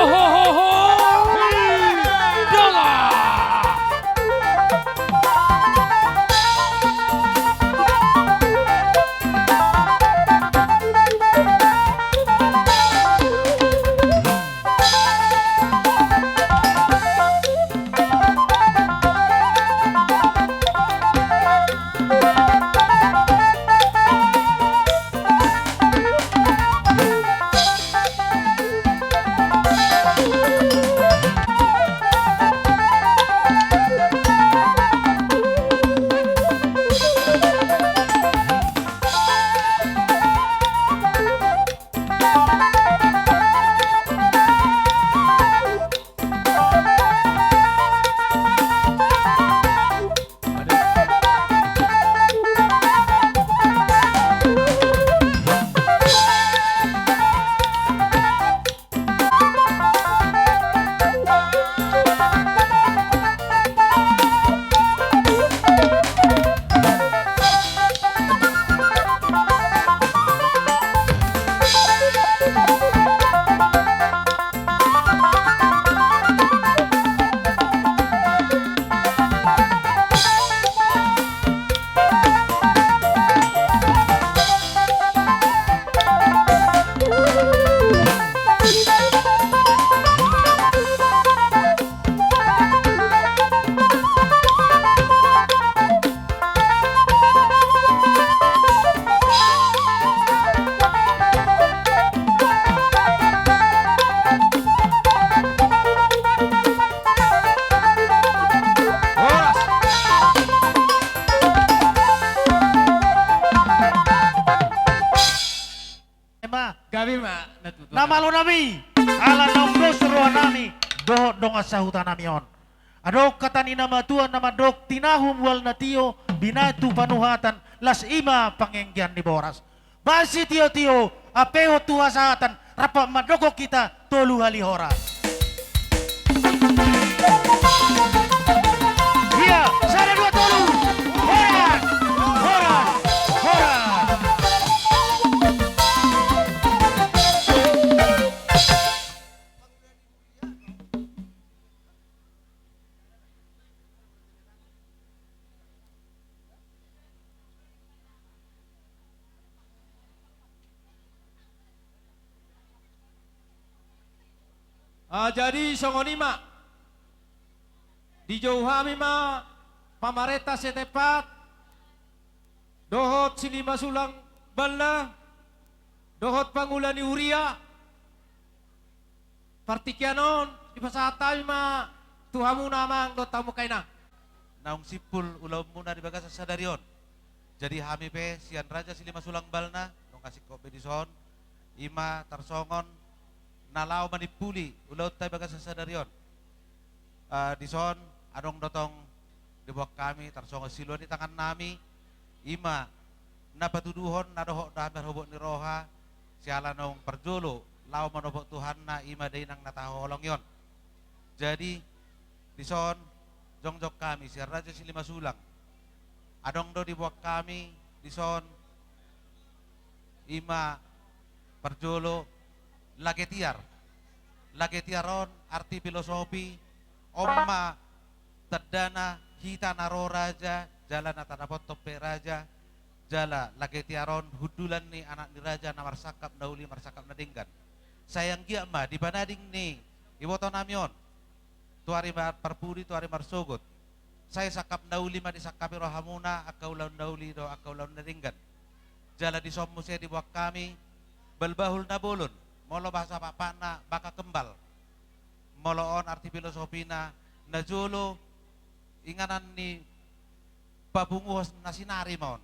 Horas. Ema. Gabe ma na tutu. Na malo nami, ala naung dos roha nami dohot dongan sahuta nami on. Adong hata ni na matua na mandok: Tinahu mual na tio, binahen tu panuhatan, las i ma panganggian ni boras. Bahen sitiotio, ampehon tu hasahatan, rap mandokhon hita tolu hali horas. Ia, sada, dua, tolu. Horas, horas, horas. Ah, jadi songon i ma. Dijou hami ma pamarenta Setempat, dohot Silima Sulang Balla, dohot pangula ni huria. Partingkian on dipasahat hami ma tu hamuna amang dohot hamu angka inang. Naung simpul ulaonmuna di bagasan sadari on, Jadi hami pe sian Raja Silima Sulang Balna, nunga singkop be dison, ima tarsongon na laho manimpuli ulaonta di bagasan sadari on. Eh, dison adong do tong diboan hami tarsongon silua ni tangannami, ima na patuduhon na dohot do hami marhobot ni roha, siala naung parjolo laho manopot Tuhanna, ima dainang na tahaholongi on. Jadi dison jongjong hami sian Raja Silima Sulang, adong do diboan hami dison, ima parjolo lage tiar. Lage tiar on arti filosofi, on ma tandana hita na ro raja jala na tadapothon pe raja, jala lage tiar on hundulan ni anak ni raja na marsangkap na uli marsangkap na denggan. Sai anggiat ma di panading ni ibotonami on, tu ari ma-, parpudi, tu ari marsogot, sai sangkap na uli ma disangkapi rohamuna angka ulaon na uli dohot angka ulaon na denggan. Jala dison muse diboan hami balbahul na bolon, molo bahasa pakpakna baka kembal. Molo on arti filosofina, na jolo inganan ni papunguhon na sinari ma on.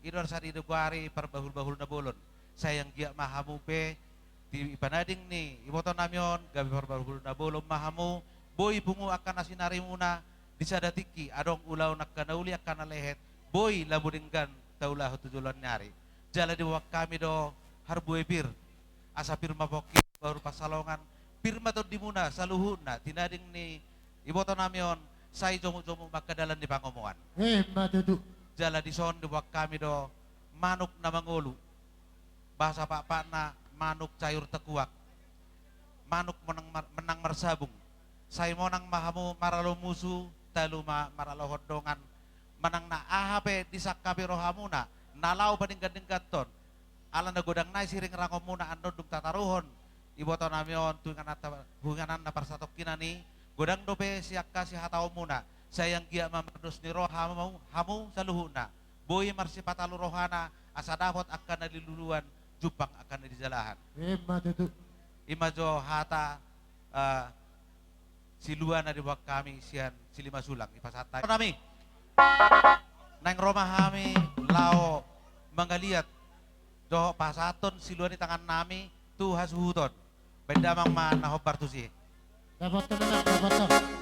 I do asa digoari parbahulbahul na bolon. Sai anggiat ma hamu pe di panading ni ibotonami on gabe parbahulbahul na bolon ma hamu, boi pungu angka na sinarimuna, di sada tingki adong ulaon angka na uli angka na lehet, boi lambu denggan taulahon tu joloan ni ari. Jala diboan hami do harbue pir, asa pir ma pongki bahul pansalongan, pir ma tondimuna saluhutna, tinading ni ibotonami on, sai jomukjomuk ma angka dalan ni pangomoan. Emma tutu. Jala dison diboan hami do manuk na mangolu, bahasa pakpakna manuk sayur tekuak, manuk menang mar-, menang marsabung. Sai monang ma hamu maralo musu, talu ma maralohon dongan. Manang na aha pe disangkapi rohamuna na laho padenggan-dengganhon, ala na godang nai siringrangonmuna annon dung tataruhon ibotonami on tu ingananta, tu ingananna parsatongkinan i, godang dope siangka sihataonmuna. Sai anggiat ma mardos ni roha hamu, hamu saluhutna, boi marsipatalu rohana, asa dapot angka na niluluan, jumpang angka na nijalahan. Emma tutu. Ima jo hata, eh, silua na diboan hami sian Silima Sulang, dipasahat hami. Naeng ro ma hami laho mangaliat dohot pasahathon silua ni tangannami tu hasuhuton. Baen damang ma na hombar tusi. Dapothon, dapothon.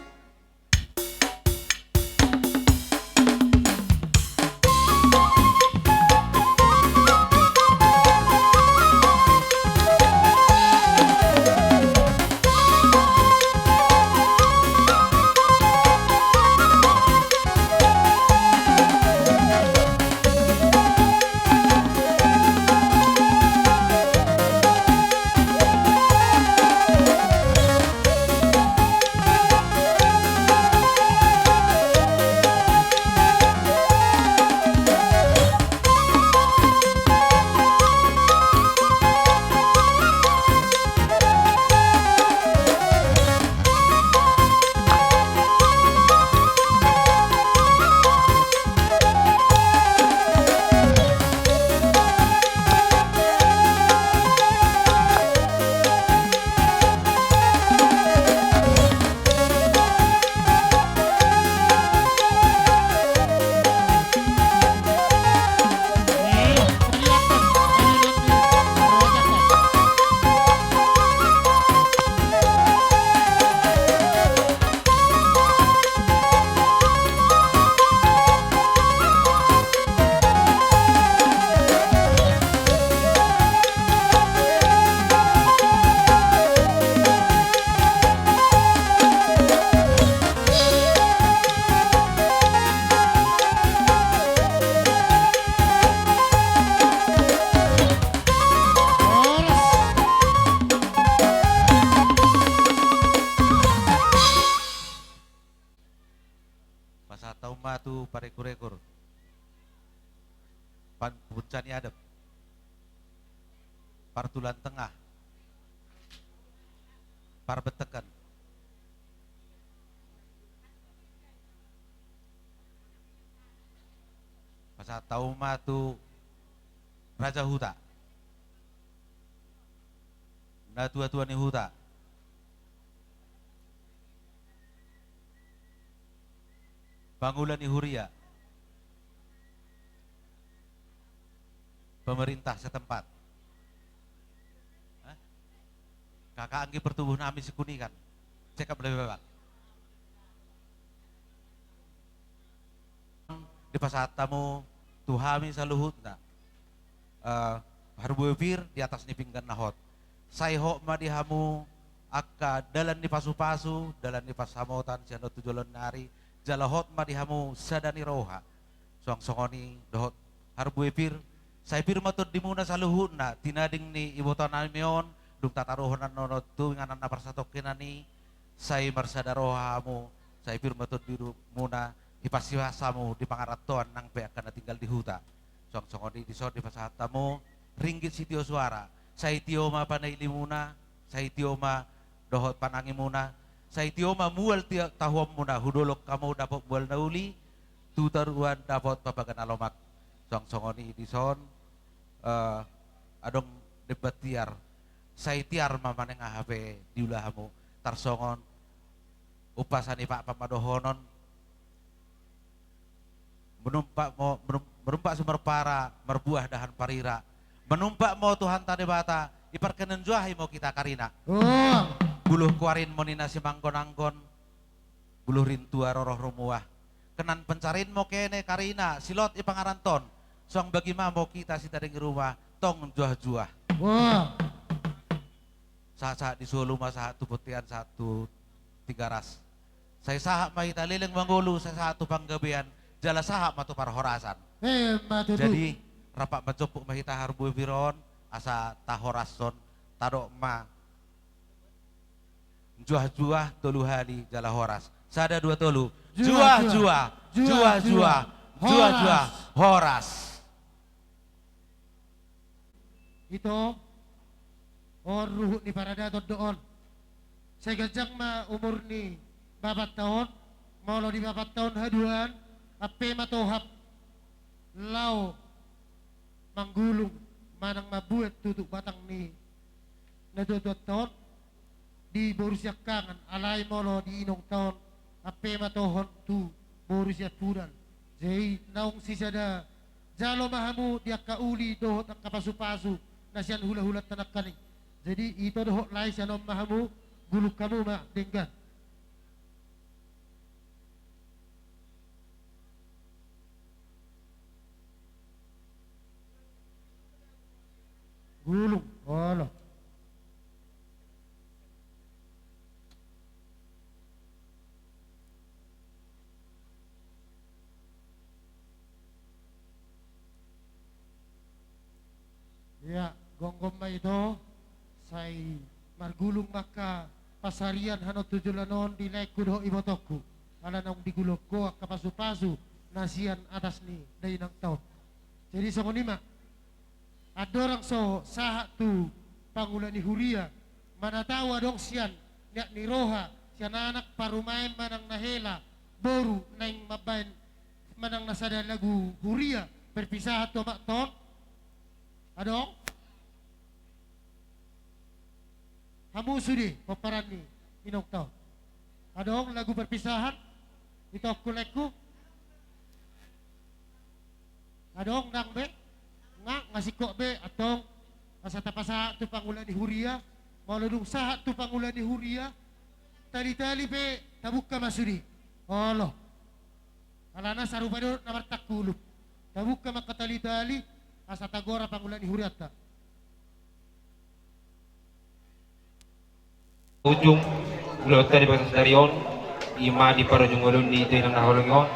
Pasahat hamu ma tu pareguregur, pan-, punca ni adat, partulang tengah, parbentekan, pasahat hamu ma tu raja huta, natuatua ni huta, pangula ni huria, pemerintah setempat. Hah? Kakak anggi pertubuh nami Sikunikan. Cekap lebih bebas. Dipasahat hamu tu hami saluhutna, eh, parbue pir di atas ni pinggan na hot. Sai hot ma di hamu angka dalan ni pasupasu, dalan ni pansamotan sian on tu joloan ni ari, jala hot ma di hamu sada ni roha. Suang songon i dohot parbue pir, sai pir ma tondimuna saluhutna, tinading ni iboto nami on, dung tataruhon annon tu inganan na parsatongkinan i, sai marsada roha hamu, sai pir ma tondimuna, dipasu-pasu hamu di pangarantoan nang pe angka na tinggal di huta. Suang songon i dison dipasahat hamu ringgit sitio suara, sai tio ma panailimuna, sai tio ma dohot panangimuna, sai tio ma mual tio tahuonmuna, hu dolok hamu dapot mual na uli, tu toruan dapot papaga na lomak. Suang songon i dison, eh, adong demban tiar, sai tiar ma manang aha pe diula hamu, tarsongon umpasa ni Pak pamadohonon, menumpak mo, menum-, menumpak sumarpara, marbuah dahan parira, menumpak mo Tuhanta Debata, i parkenan juahi mo hita karina. Uang. Buluh kuarin mo ninna simanggon-anggon, buluh rintua roroh romuah. Kenan pencarin mo kene karina, silot i pangarantoan, suang bagi ma mo hita sitading i rumah, tong juah-juah. Wah. Sahat-sahat di solu ma sahat tu bontean, sahat tu Tigaras. Sai sahat ma hita leleng mangolu, sai sahat tu panggabean, jala sahat ma tu parhorasan. Eh, ma tutu. Jadi, rap manjomput ma hita parbue pir on, asa tahorashon, tadok ma. Juah-juah tolu hali jala horas. Sada, dua, tolu. Juah-juah, juah-juah, juah-juah, horas. Ito, on ruhut ni paradaton do on. Sai ganjang ma umur ni bapanta on, molo di bapanta on haduan, ampe ma tohap laho manggulung manang mambuat tutuk batang ni natuatuanta on di boru siangkangan, alai molo di inongta on, ampe ma tohon tu boru siampudan. Jadi naung sisada jalo ma hamu di angka uli dohot angka pasupasu na sian hulahulanta nangkaning. Jadi ito dohot lae, sian on ma hamu, gulung hamu ma denggan. Gulung, olo. Ia, gomgom ma ito, sai margulung ma angka pansarian hanon tu joloan on di laengku dohot ibotongku. Ala naung digulung ho angka pasupasu na sian atas ni dainangta on. Jadi songon i ma. Andorang so sahat tu pangula ni huria, mana tau adong sian niat ni roha, sian anak parumaen manang na hela, boru naeng mambaen manang na sada lagu huria, perpisahan tu amakta on. Adong? Hamu sude pomparan ni inongta on. Adong lagu perpisahan? Itongku, laengku? Adong ndang be? Nga, nga singkop be, antong. Asa tapasahat tu pangula ni huria. Molo dung sahat tu pangula ni huria, talitali pe tabuka ma sude. Olo. Alana sarupa do na martangkulup. Tabuka ma angka talitali, asa tagora pangula ni hurianta. Ujung ulaonta di bagasan sadari on, i ma di parujung ulaon ni dainang na hinaholongi on.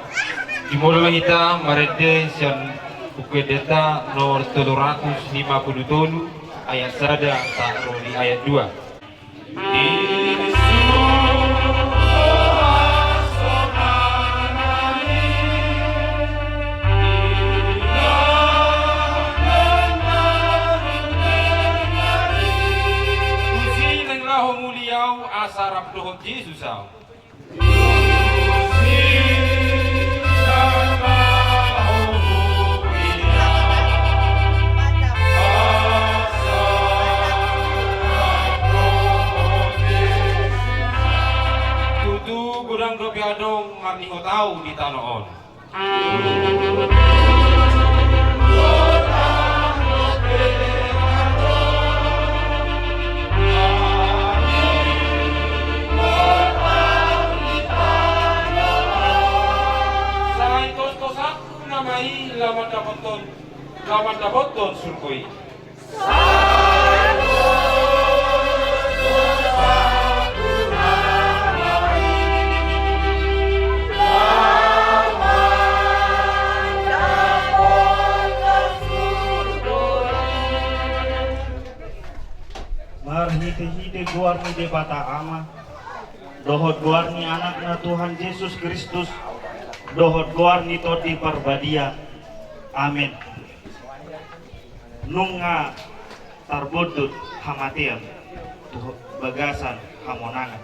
Jumolo ma hita marende sian Buku Endenta nomor tolu ratus lima puluh tolu, ayat sada sahat ro di ayat dua. Tusi naeng laho muli au asa rap dohot Jesus au. Tutu godang dope adong marningot au di tano on. Sai tos-, tosangku nama i laho mandapothon, laho mandapothon surgo i. Marhite-hite goar ni Debata Ama, dohot goar ni Anakna Tuhan Jesus Kristus, dohot goar ni Tondi Parbadia. Amen. Nunga tarbondut hamatean tu bagasan hamonangan.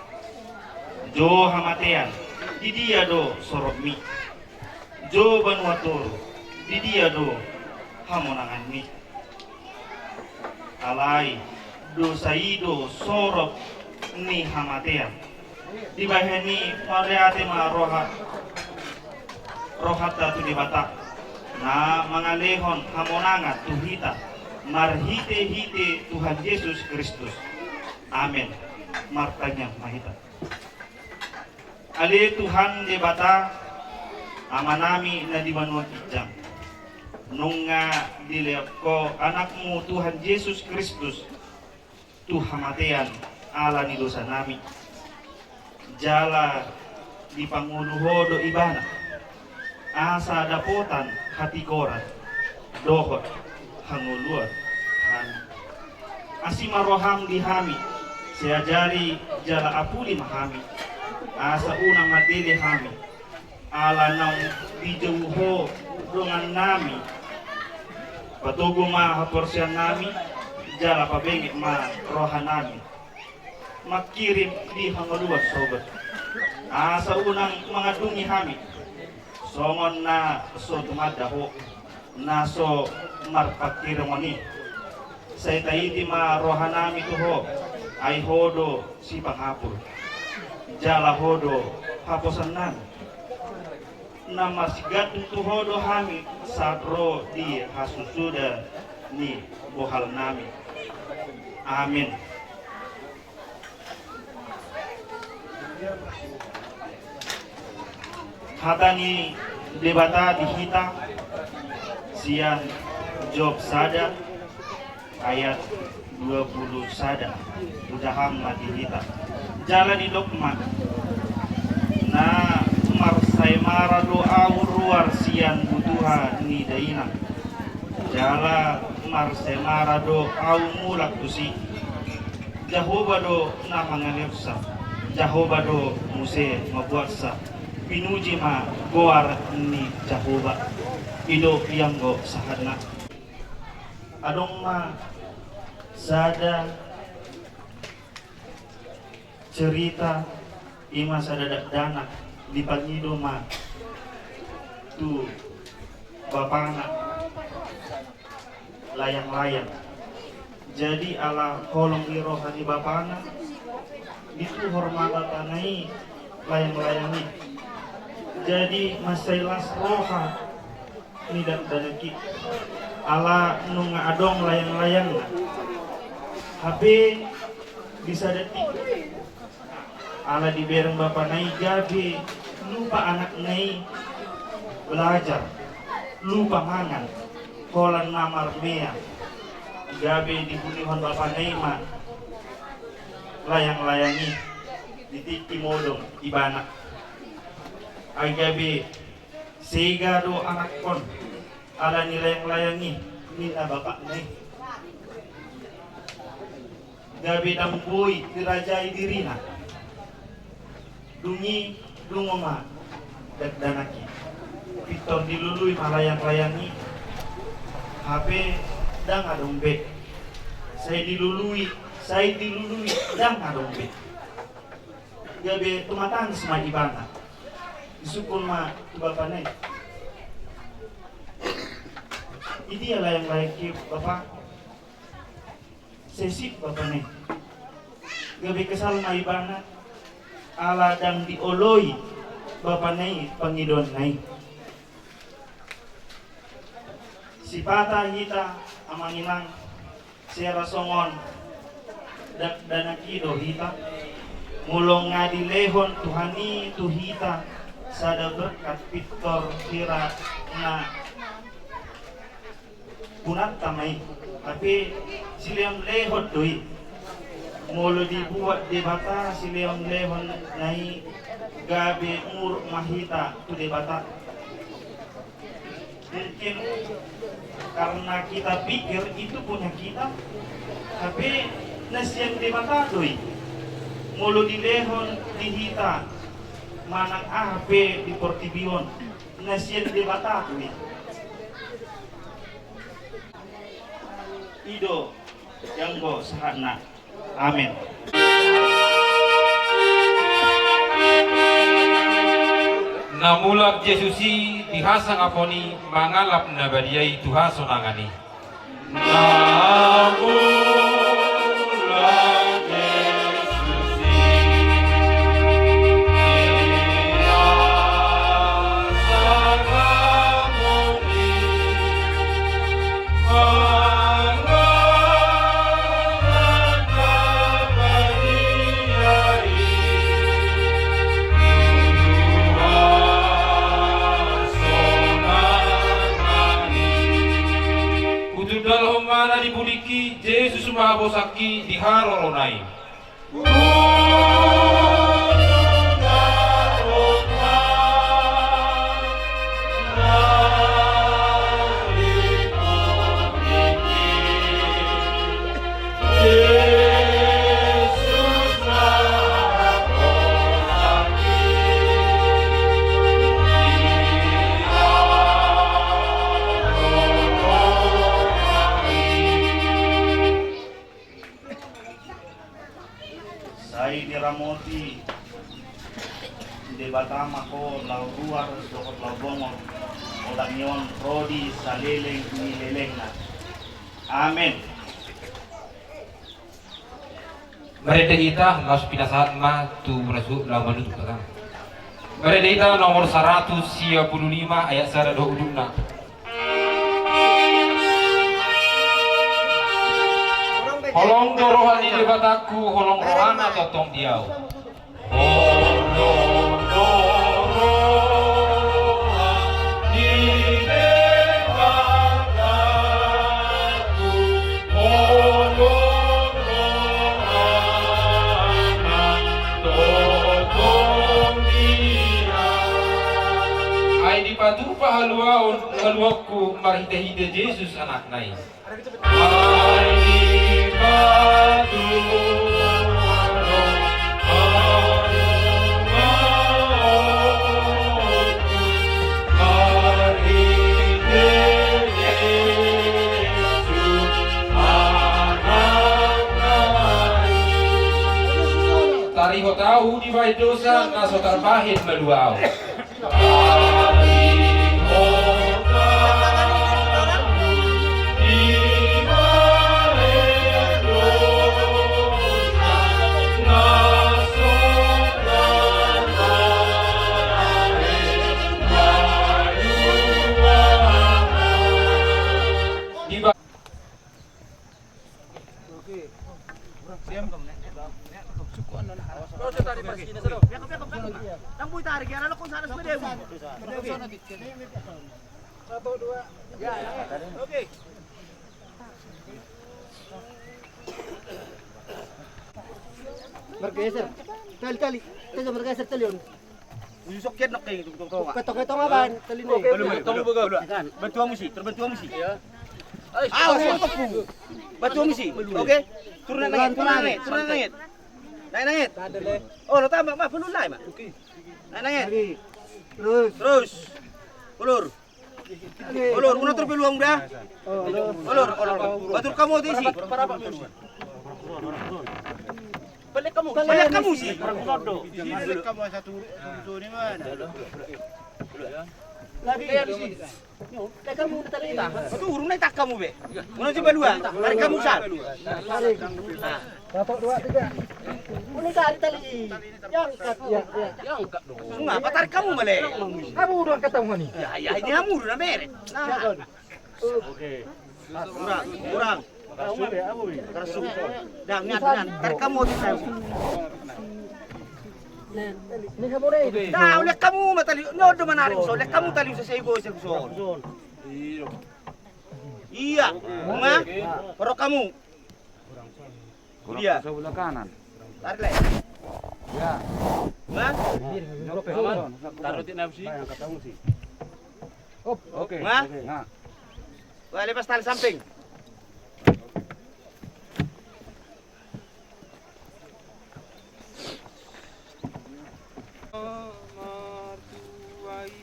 Jo hamatean, di dia do sorobmi? Jo banua toru, di dia do hamonanganmi? Alai dosa i do sorob ni hamatean. Dibahen i mauliate ma roha, rohanta tu Debata, na mangalehon hamonangan tu hita marhite-hite Tuhan Jesus Kristus. Amen. Martangiang ma hita. Ale Tuhan Debata, Amanami na di banua ginjang, nunga dilehon Ho Anakmu Tuhan Jesus Kristus tu hamatean ala ni dosanami. Jala dipangolu Ho do Ibana, asa dapotan hatigoran dohot hangoluan hami. Asi ma roham di hami, sai ajari jala apuli ma hami, asa unang mandele hami, ala naung dijou Ho dongannami. Patogu ma haporseaonnami, jala pabenget ma rohanami mangkirim di hangoluan sogot, asa unang mangandungi hami, songon na so tumanda Ho, na so marpangkirimon i. Sai taiti ma rohanami tu Ho, ai Ho do sipangapul, jala Ho do haposanami. Na marsigantung tu Ho do hami sahat ro di hasusuda ni bohalnami. Amen. Hata ni Debata di hita sian Job sada ayat dua pulu sada. Hujahahon ma di hita. Jala didok ma, na marsaemara do ahu ruar sian butuha ni dainang. Jala marsaemara do ahu mulak tusi. Jahowa do na mangalehonsa, Jahowa do muse mambuatsa. Pinuji ma goar ni Jahowa. I do i anggo sahatna. Adong ma sada cerita, i ma sada dakdanak dipangido ma tu bapana layang-layang. Jadi ala holong ni roha ni bapana, dituhor ma bapana i layang-layang i. Jadi mansai las roha ni dakdanak i ala nunga adong layang-layangna. Hape di sada tingki ala dibereng bapana i gabe lupa anakna i belajar, lupa mangan, holan na marmea. Gabe dibunihon bapana i ma layang-layang i di tingki modom ibana. Ai gabe sega do anakkon ala ni layang-layang i, ninna bapana i. Gabe ndang boi dirajai dirina. Dung i, dungo ma dakdanak i. Pintor dilului ma layang-layang i. Hape ndang adong be. Sai dilului, sai dilului, ndang adong be. Gabe tumatangis ma ibana. Disungkun ma tu bapana i. Idia layang-layangki, Bapa? Sai sip bapana i. Gabe kesal ma ibana ala ndang dioloi bapana i pangidoanna i. Sipata hita, amang inang, sera songon dakdanak i do hita. Molo nga dilehon Tuhan i tu hita sada berkat, pintor hira na gunanta ma i, hape silehonlehon do i. Molo dibuat Debata silehonlehonna i, gabe muruk ma hita tu Debata. Mungkin karena kita pikir itu punya kita, hape na sian Debata do i. Molo dilehon di hita manang aha pe di portibi on, na sian Debata do i. I do i anggo sahatna. Amen. Na mulak Jesus i di hasangapon i, mangalap na badia i tu hasonangan i. Na mulak Jesus i di hasangapon i, hutundalhon ma na di pudingki, Jesus ma bosangki di harorona i. Sai diramoti Debata ma ho laho ruar dohot laho bongot, olat ni on ro di saleleng ni lelengna. Amen. Marende hita, laos pinasahat ma tu muna suhut laho manutup hata. Marende hita nomor saratus sia pulu lima ayat sada dohot udutna. Holong do roha ni Debatangku, holong rohana tongtong di ahu. Holong do roha ni Debatangku, holong rohana tongtong di ahu. Ai dipatupa haluaon, haluaonku marhitehite Jesus Anakna i. Ai dipatupa haluaonku marhitehite Jesus Anakna i. Tarihot ahu dibahen dosa, na so tarbahen malua ahu. Margeser. Tali, tali. Tali, margeser tali on. Usus oke nok kayak gitu, tong, tong. Ketok-ketok apa? Tali ini. Oke, oke. Bantu hamu si, terbantu hamu si. Iya. Ah, usus oke. Bantu hamu si. Oke. Turun naik, turun naik, turun naik. Naik naik. Oh, lo tambah mah, penuh lah, Mak. Oke. Naik naik. Terus. Terus. Ulur. Ulur, muna terbeluang dah. Ulur, ulur. Batur kamu di si. Balik kamu, balik kamu si. Balik kamu satu, satu di mana? Lagi. Balik kamu tali ita. Batur urung naik tak kamu be. Muna coba dua. Tarik kamu sal. Nah. Satu, dua, tiga. Muna tarik tali. Yang angkat. Ya, ya. Yang angkat dong. Muna, apa tarik kamu balik? Kamu udah angkat tangan ni. Ya, ya, ini kamu udah mere. Nah. Kurang, kurang. Keras. Dah, nian, nian. Tar kamu di sana. Dah, oleh kamu ma tali. Nyodo manari so, oleh kamu tali so, saya go, saya go. Iya. Nga? Ro kamu. Dia. Sebelah kanan. Tarik, Le. Ya. Nga? Taruh di nafsi. Oke. Nga? Nga. Wah, lepas tali samping. Martua i.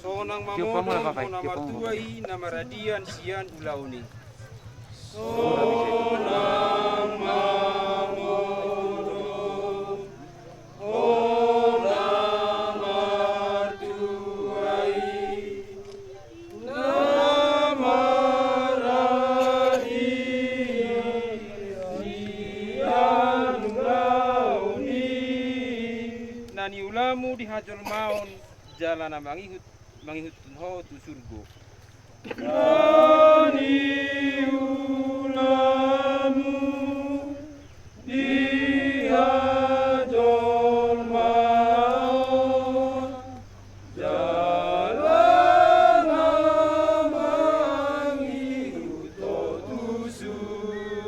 Sonang ma molo hona martua i na maradian sian ulaon i. Sonang ma molo hona martua i. Na maradian sian ulaon i. Na niulamu di hajolmaon jala na mangihut, mangihuthon ho tu surgo. Na niulamu di hajolmaon jala na mangihut ho tu surgo.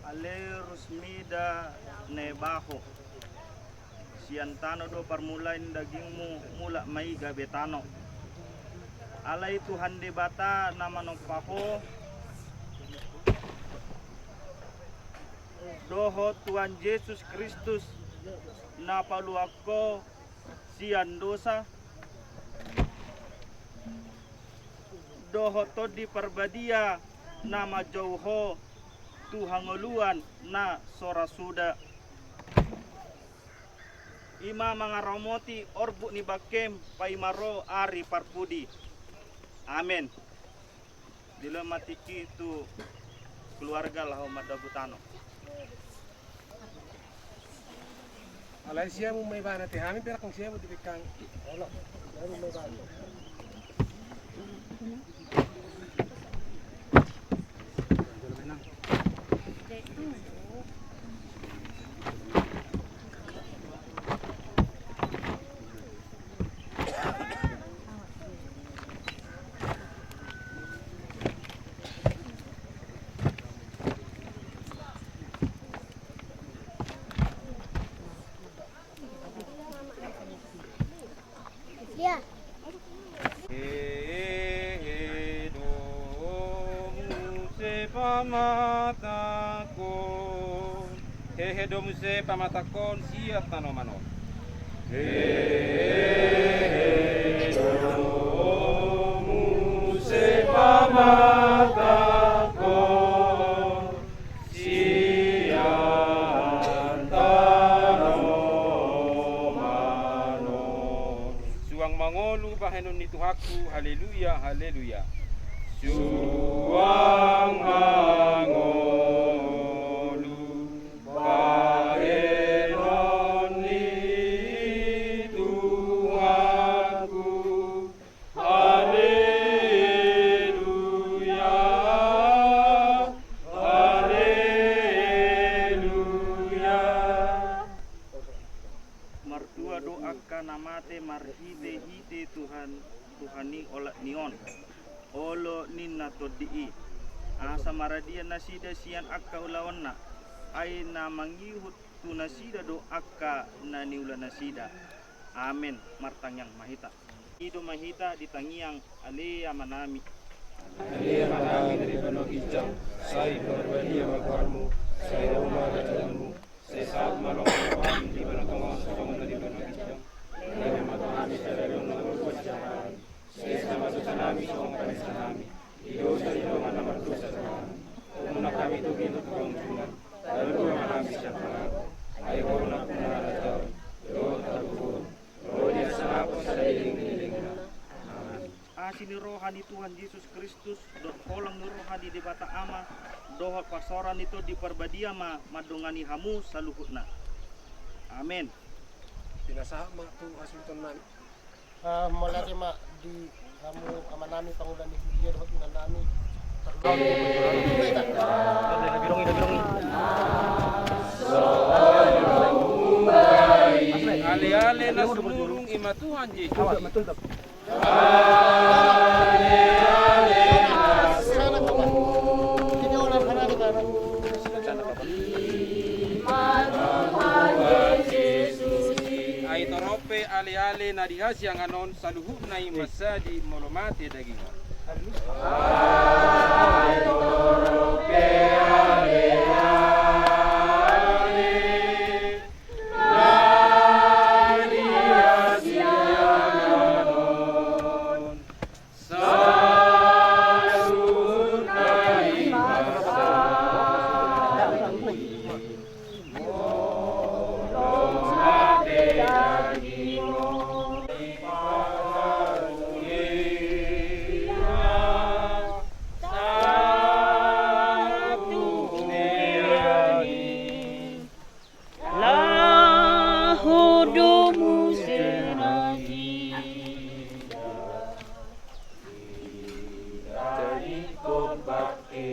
Ale Rusmida Nebaho. Sian tano do parmulaan dagingmu, mulak ma i gabe tano. Alai Tuhan Debata na manompa ho dohot Tuhan Jesus Kristus na paluahon ho sian dosa dohot Tondi Parbadia na manjou ho tu hangoluan na so ra suda. I ma mangaramoti orbuk ni bangkem paima ro ari parpudi. Amen. Dilehon ma tingki tu keluarga laho mandabu tano. Alai siamun ma ibana, te hami pe rangkang siamun di bengkang. Olo, siamun ma ibana. Hehe do muse pamatangkon. Hehe do muse pamatangkon sian tanoman on. Hehe do muse pamatangkon sian tanoman on. Suang mangolu bahenon ni Tuhanku, haleluya, haleluya. Suang mangolu bahenon ni Tuhanku, haleluya, haleluya. Martua do angka na mate marhitehite Tuhan, Tuhan i olat ni on, olo ninna tondi i. Asa maradian nasida sian angka ulaonna, ai na mangihut tu nasida do angka na niula nasida. Amen. Martangiang ma hita. I do ma hita di tangiang, ale Amanami. Ale Amanami na di banua ginjang, sai parbadia ma goarmu, sai ro ma harajaonmu, sai saut ma lomo ni roham di banua tonga on songon na di banua ginjang. Lehon ma tu hami sadari on na mardomu sian hami. Sesa ma dosanami songon panesanami di dosa ni dongan na mardosa tu hami. Unang hami togihon tu pangunjunan. Palua ma hami sian pangago. Ai Ho do nampuna harajaon dohot hagogoon, ro di hasangapon sadari on hinggo. Amen. Asi ni roha ni Tuhan Jesus Kristus dohot holong ni roha ni Debata Ama dohot parsaoran ni Tondi Parbadia ma mandongani hamu saluhutna. Amen. Pinasahat ma tu hasuhutonnami. Ah, mauliate ma di hamu amanami pangula ni huria dohot inanami. Ale-ale na sumurung i ma Tuhan Jesus. Ai torop pe ale-ale na di hasiangan on saluhutna i mansadi molo mate daging on. Laho domu serahida, jadikon bangke